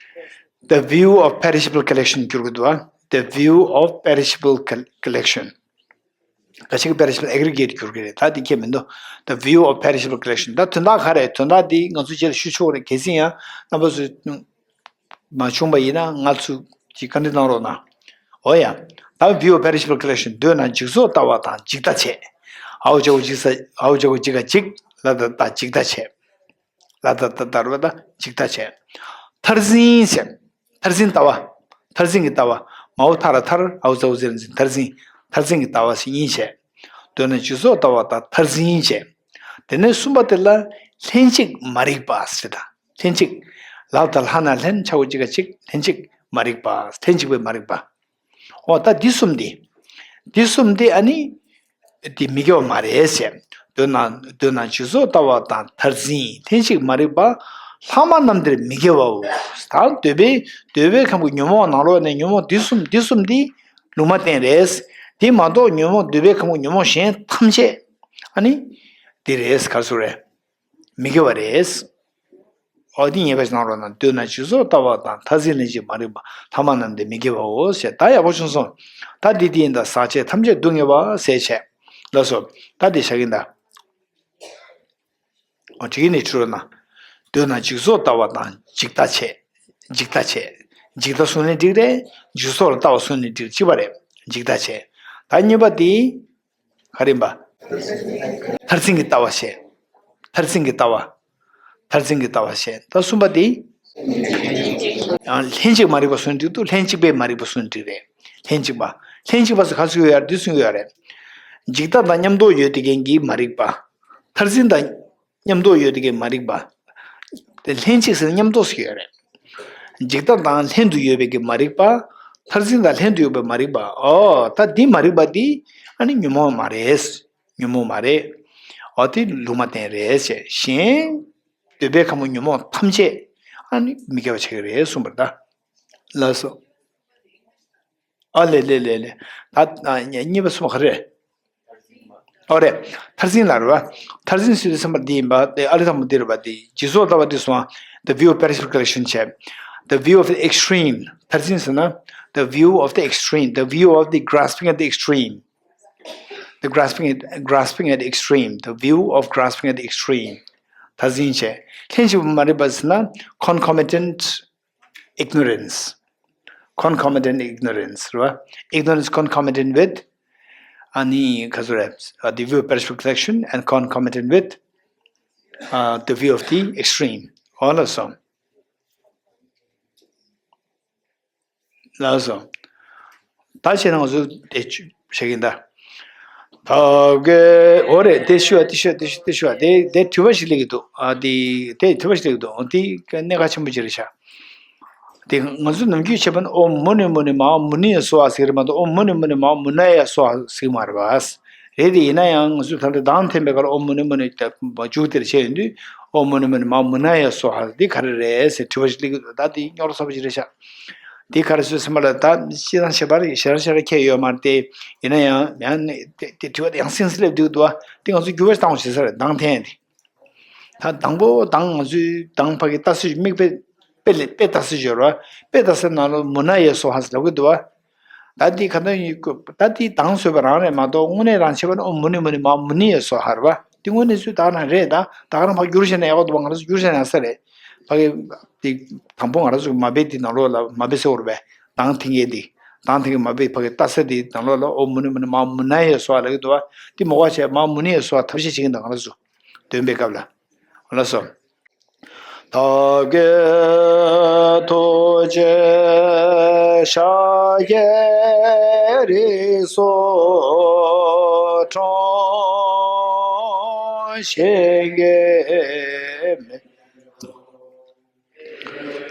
The view of perishable collection བསྒྱུར་གྱི་འདུག་བ། The view of perishable col- collection། ག་ཅིག་perishable aggregate བསྒྱུར་གྱི་རེད། ད་འདི་ཁྱད་མི་འདུག The view of perishable collection ད་དོན་དག་ག་རེད། དོན་དག་འདི་ང་ཚོས་རྗེས་ལ་ཞུ་ཆོག་རེད། གལ་སྲིད་ཡང་རྣམ་པ་ཚོས། མ་བྱུང་བ་ཡིན་ན་ང་ཚོས་ཀྱི་བཀའ་འདྲི་གནང་རོགས་གནང་། འོ་ཡ། ད་view of perishable collection འདོད་ན་འཇིག་ཚོགས་ལྟ་བ་དང་འཇིག་ལྟ་བྱས། འའོ་ཇའོ་འཇིག་ས་འའོ་ཇའོ་འཇིག་ག་འཇིག་ལ་ད་ད་འཇིག་ལྟ་བྱས། ལ་ད་ད་ད་རུ་ད་འཇིག་ལྟ་བྱས། མཐར་འཛིན་བྱས། མཐར་འཛིན་ལྟ་བ། མཐར་འཛིན་གྱི་ལྟ་བ། མའོ་ཐ་ར་མཐར་འའོ་ཛའོ་འཛིར་འཛིན་མཐར་འཛིན། མཐར་འཛིན་གྱི་ལྟ་བ་ཞིག་ཡིན་བྱས། འདོད་ན་འཇིག་ཚོགས་ལྟ་བ་དང་མཐར་འཛིན་བྱས། དེ་ནས་གསུམ་པ་དེ་ལ་ལྷན་ཅིག་མ་རིག་པ་ཟེར་ད། ལྷན་ཅིག་ལ་ད་ལྷ་ན་ལྷན་ཆ་བོ་གཅིག་ག་གཅིག་ལྷན་ཅིག་མ་རིག་པ། ལྷན་ཅིག་པའི་མ་རིག་པ། འོ་ད་འདི་གསུམ་འདི། འདི་གསུམ་འདི་ཨ་ནི། འདི་མི་དགེ་བ་མ་རེད་ཟེར། འདོད་ན་འདོད་ན་འཇིག་ཚོགས་ལྟ་བ་དང་མཐར་འཛིན་ལྷན་ཅིག་མ་རིག་པ། ལྷག་མ་རྣམས་འདིར་མི་དགེ་བའོ། ད་འདོད་པའི་འདོད་པའི་ཁམས་ཀྱི་ཉོན་མོངས་ནང་ལོགས་ནས་ཉོན་མོངས་འདི་གསུམ་འདི་གསུམ་འདི་ལུང་མ་བསྟན་རེད། འདི་མ་གཏོགས་ཉོན་མོངས་འདོད་པའི་ཁམས་ཀྱི་ཉོན་མོངས་གཞན་ཐམས་ཅད་ཨ་ནི། འདི་རེད་ག་རེ་ཟེར་རེད། མི་དགེ་བ་རེད། འོ་འདི་ངེས་པར་གནང་རོགས་གནང་། འདོད་ན་འཇིག་ཚོགས་ལྟ་བ་དང་། མཐར་འཛིན་ལྷན་ཅིག་མ་རིག་པ། ལྷག་མ་རྣམས་འདིར་མི་དགེ་བའོ་ཞེས། ད་ཡག་པོ་བྱུང་སོང་། ད་འདི་འདི་ཡིན་ད་ཟག་བཅས་ཐམས་ཅད་སྡུག་བསྔལ་བ་ཟེར་བྱས། ལགས་སོ། ད་འདི་བཞག་གིན་ད། འོ་དེ་གི་ནི་འཁྲུལ་ན། འདོད་ན་འཇིག་ཚོགས་ལྟ་བ་དང་འཇིག་ལྟ་བྱས། འཇིག་ལྟ་བྱས། འཇིག་ལྟ་གསུངས་ནས་འགྲིག་རེད། འཇིག་ཚོགས་ལ་ལྟ་བ་གསུངས་ནས་འགྲིག་གཅིག་པ་རེད། འཇིག་ལྟ་བྱས། ད་གཉིས་པ་དེ། ག་རེ་ཡིན་པ། མཐར་འཛིན་གྱི་ལྟ་བ་བྱས། མཐར་འཛིན་གྱི་ལྟ་བ། མཐར་འཛིན་གྱི་ལྟ་བ་བྱས། ད་གསུམ་པ་དེ། ཡང་ལྷན་ཅིག་མ་རིག་པ་གསུངས་འགྲིག་འདུག་ལྷན་ཅིག་པའི་མ་རིག་པ་གསུངས་འགྲིག་རེད། ལྷན་ཅིག་པ། ལྷན་ཅིག་པ་ཟེར་ག་ཚོད་ཡོད་ཡ་རེད། འདི་གསུངས་ཡོད་རེད། འཇིག་ལྟ་དང་མཉམ་རྟོགས་ཡོད་དེ་མཁན་གྱི་མ་རིག་པ། མཐར་འཛིན་དང་མཉམ་རྟོགས་ཡོད་དེ་མཁན་མ་རིག་པ། དེ་ལྷན་ཅིག་ཟེར་ན་མཉམ་རྟོགས་ཟེར་ཡོད་རེད། འཇིག་ལྟ་དང་ལྷན་དུ་ཡོད་པའི་གི་མ་རིག་པ། མཐར་འཛིན་དང་ལྷན་དུ་ཡོད་པའི་མ་རིག་པ། ཨོ་ད་འདི་མ་རིག་པ་འདི་ཨ་ནི་ཉོན་མོངས་མ་རེད། ཉོན་མོངས་མ་རེད། ཨོ་དེ་ལུང་མ་བསྟན་རེད་ཟེར། གཞན་འདོད་པའི་ཁམས་ཀྱི་ཉོན་མོངས་ཐམས་ཅད་ཨ་ནི་མི་དགེ་བ་བྱེད་ཀྱི་རེད་གསུངས་པ་རེད་ད། ལགས་སོ། ཨ་ལེ་ལེ་ལེ་ལེ། ད་ཨ་གཉིས་པ་གསུམ་པ་ག་རེ། ཨོ་རེད། མཐར་འཛིན་ལ་རེད་བ། མཐར་འཛིན་ཟེར་དུས་ཙམ་པ་འདི་ཡིན་པ་དེ་ཨ་ལེ་དང་པོ་འདི་རེད་བ། དེ་འཇིག་ཚོགས་ལྟ་བ་འདི་སོང་བ། The view of perishable collection བྱས། The view of the extreme མཐར་འཛིན་ཟེར་ན། The view of the extreme, the view of the grasping at the extreme. The grasping at, grasping at the extreme, the view of grasping at the extreme. མཐར་འཛིན་བྱས། ལྷན་ཅིག་པ་མ་རིག་པ་ཟེར་ན་concomitant ignorance. Concomitant ignorance རེད་བ། Ignorance concomitant with ཨ་ནི་ག་ཚོད་རེད། uh, the view of perishable collection and concomitant with uh, the view of the extreme. ཨོ་ལགས་སོ། ལགས་སོ། ད་བྱས་ན་ང་ཚོ་དེ་བྱེད་ཀྱིན་ད། ད་གེ་འོ་རེད། དེ་ཞུ་བ་དེ་ཞུ་བ་དེ་ཞུ་དེ་ཞུ་བ་དེ་དེ་དྲི་བ་ཞིག་སླེབས་ཀྱི་འདུག་ཨ་དེ་དེ་དྲི་བ་ཞིག་སླེབས་ཀྱི་འདུག་དེ་གནད་འགག་ཆེན་པོ་ཅིག་རེད་ཤག་དེ་ང་ཚོ་ནམ་རྒྱུན་བྱེད་པ་ནི་ཨོཾ་མུ་ནེ་མུ་ནེ་མ་ཧཱ་མུ་ནེ་ཡེ་སྭཱ་ཧཱ་ཟེར་གྱི་རེད་མ་གཏོགས། ཨོཾ་མུ་ནེ་མུ་ནེ་མ་ཧཱ་མུ་ན་ཡེ་སྭཱ་ཧཱ་ཟེར་གྱི་མ་རེད་པ། རེད་དེ། ཡིན་ན་ཡང་ང་ཚོས་ད་ལྟ་གདངས་འཐེན་པའི་སྐབས་ལ་ཨོཾ་མུ་ནེ་མུ་ནེ་མཇུག་དེར་བྱས་ཡོང་དུས། ཨོཾ་མུ་ནེ་མུ་ནེ་མ་ཧཱ་མུ་ན་ཡེ་སྭཱ་ཧཱ་འདི་ག་རེ་རེད་ཟེར་དྲི་བ་ཞིག་སླེབས་ཀྱི་འདུག་ད་འདི་རྙོག་དྲ་ཚ་པོ་ཞིག་རེད་ཤག་འདི་ག་རེ་ཟེར་ཚང་མ་ལ་ད་སྤྱིར་བཏང་ཁྱད་པར་ཞེ་དྲག་ཞེ་དྲག་ཁྱད་ཡོད་མ་རེད་དེ། ཡིན་ན་ཡང་ཡང་ནས་དེ་དེ་དྲི་བ་དེ་ཡང་སེང་སེང་སླེབས་འདུག་འདུག་བ། འདི་ང་ཚོ་འགྱུར་བ་ཞིག་བཏང་དགོས་བྱེད་ས་རེད། གདངས་འཐེན་ཡ་དེ། ད་དང་པོ་གདངས་ང་ཚོའི་གདངས་ཕ་གི་ཏ་སེ་མིག་དཔེ་དཔེ་ལས་དཔེ་ཏ་སེ་སྦྱོར་བ། དཔེ་ཏ་སེ་ནང་ལ་མུ་ན་ཡེ་སྭཱ་ཧཱ་ཟེར་ལབ་ཀྱི་འདུག་བ། ད་འདི་ག་ད་ཡིན་ད་འདི་གདངས་བཟོས་པ་རང་རེད་མ་གཏོགས། དངོས་གནས་རང་བྱས་པ་ན་ཨོཾ་མུ་ནེ་མུ་ནེ་མ་ཧཱ་མུ་ནེ་ཡེ་སྭཱ་ཧཱ་རེད་བ། འདི་དངོས་གནས་ཚུལ་ད་ག་རང་རེད། ད་ད་ག་རང་ཕར་བསྒྱུར་བྱས་ན་ཡག་པོ་འདུག་བ། ང་རང་ཚོ་བསྒྱུར་བྱས་ན་ཡག་ས་རེད། ཕ་གི་འདི་དང་པོ་ང་རང་ཚོ་མ་དཔེ་འདི་ནང་ལོགས་ལ་མ་དཔེ་ཟེར་བ་རེད་པས། གདངས་འཐེན་མཁན་འདི། གདངས་འཐེན་མཁན་མ་དཔེ་ཕ་གི་ཏ་སེ་འདི་ནང་ལོགས་ལ་ཨོཾ་མུ་ནེ་མུ་ནེ་མ་ཧཱ་མུ་ན་ཡེ་སྭཱ་ཧཱ་ལབ་ཀྱི་འདུག་བ། འདི་མ་དགོས་བྱས་མ་ཧཱ་མུ་ནེ་ཡེ་སྭཱ་ཧཱ་ཐབས་ཤེས་བྱེད་ཀྱི་འདུག་ང་རང་ཚོ། འདོན་པའི་སྐབས་ལ། ལགས་སོ། ད་གེ་ཐུགས་རྗེ་ཤཱཀྱའི་རིགས་སུ་འཁྲུངས་ཤིང་གི་མེ་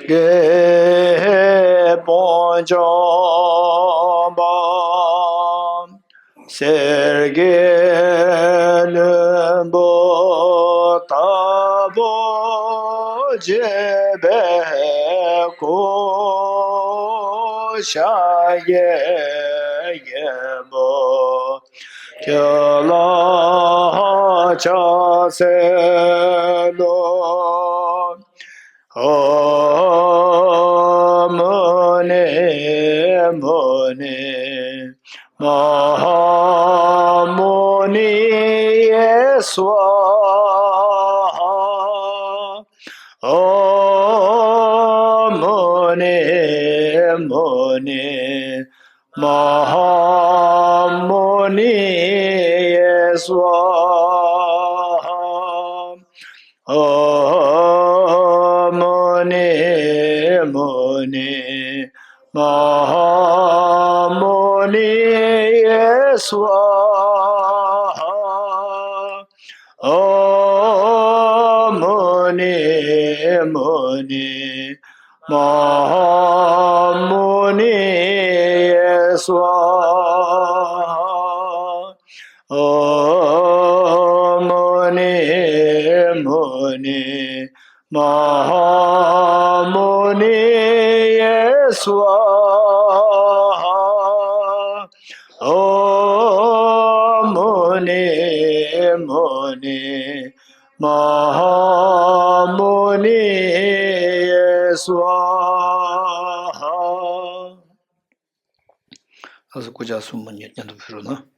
གེ་སྤོང་བྱང་བ། གསེར་གྱི་ལྷུན་པོ་ལྟ་བུར་བརྗིད་པའི་སྐུ། ཤཱཀྱའི་རྒྱལ་པོ་ཁྱོད་ལ་ཕྱག་འཚལ་ལོ། ཨོཾ་མུ་ནེ་མུ་ནེ་མ་ཧཱ་མུ་ནེ་ཡེ་སྭཱ་ཧཱ། ཨོཾ་མུ་ནེ་མུ་ནེ་མ་ཧཱ་མུ་ནེ་ཡེ་སྭཱ་ཧཱ། ཨོཾ་མུ་ནེ་མུ་ནེ་མ་ཧཱ་མུ་ནེ་ཡེ་སྭཱ་ཧཱ། ཨོཾ་མུ་ནེ་མུ་ནེ་མ་ཧཱ་མུ་ནེ་ཡེ་སྭཱ་ཧཱ། ཨོཾ་མུ་ནེ་མུ་ནེ་མ་ཧཱ་མུ་ནེ་ཡེ་སྭཱ་ཧཱ། ཨོཾ་མུ་ནེ་མུ་ནེ་མ་ཧཱ་མུ་ནེ་ཡེ་སྭཱ་ཧཱ། ལགས་སོ། སྐུ་ཕྱག་གསུམ་པོ་མཉམ་དུ་ཕུལ་རོགས་གནང་།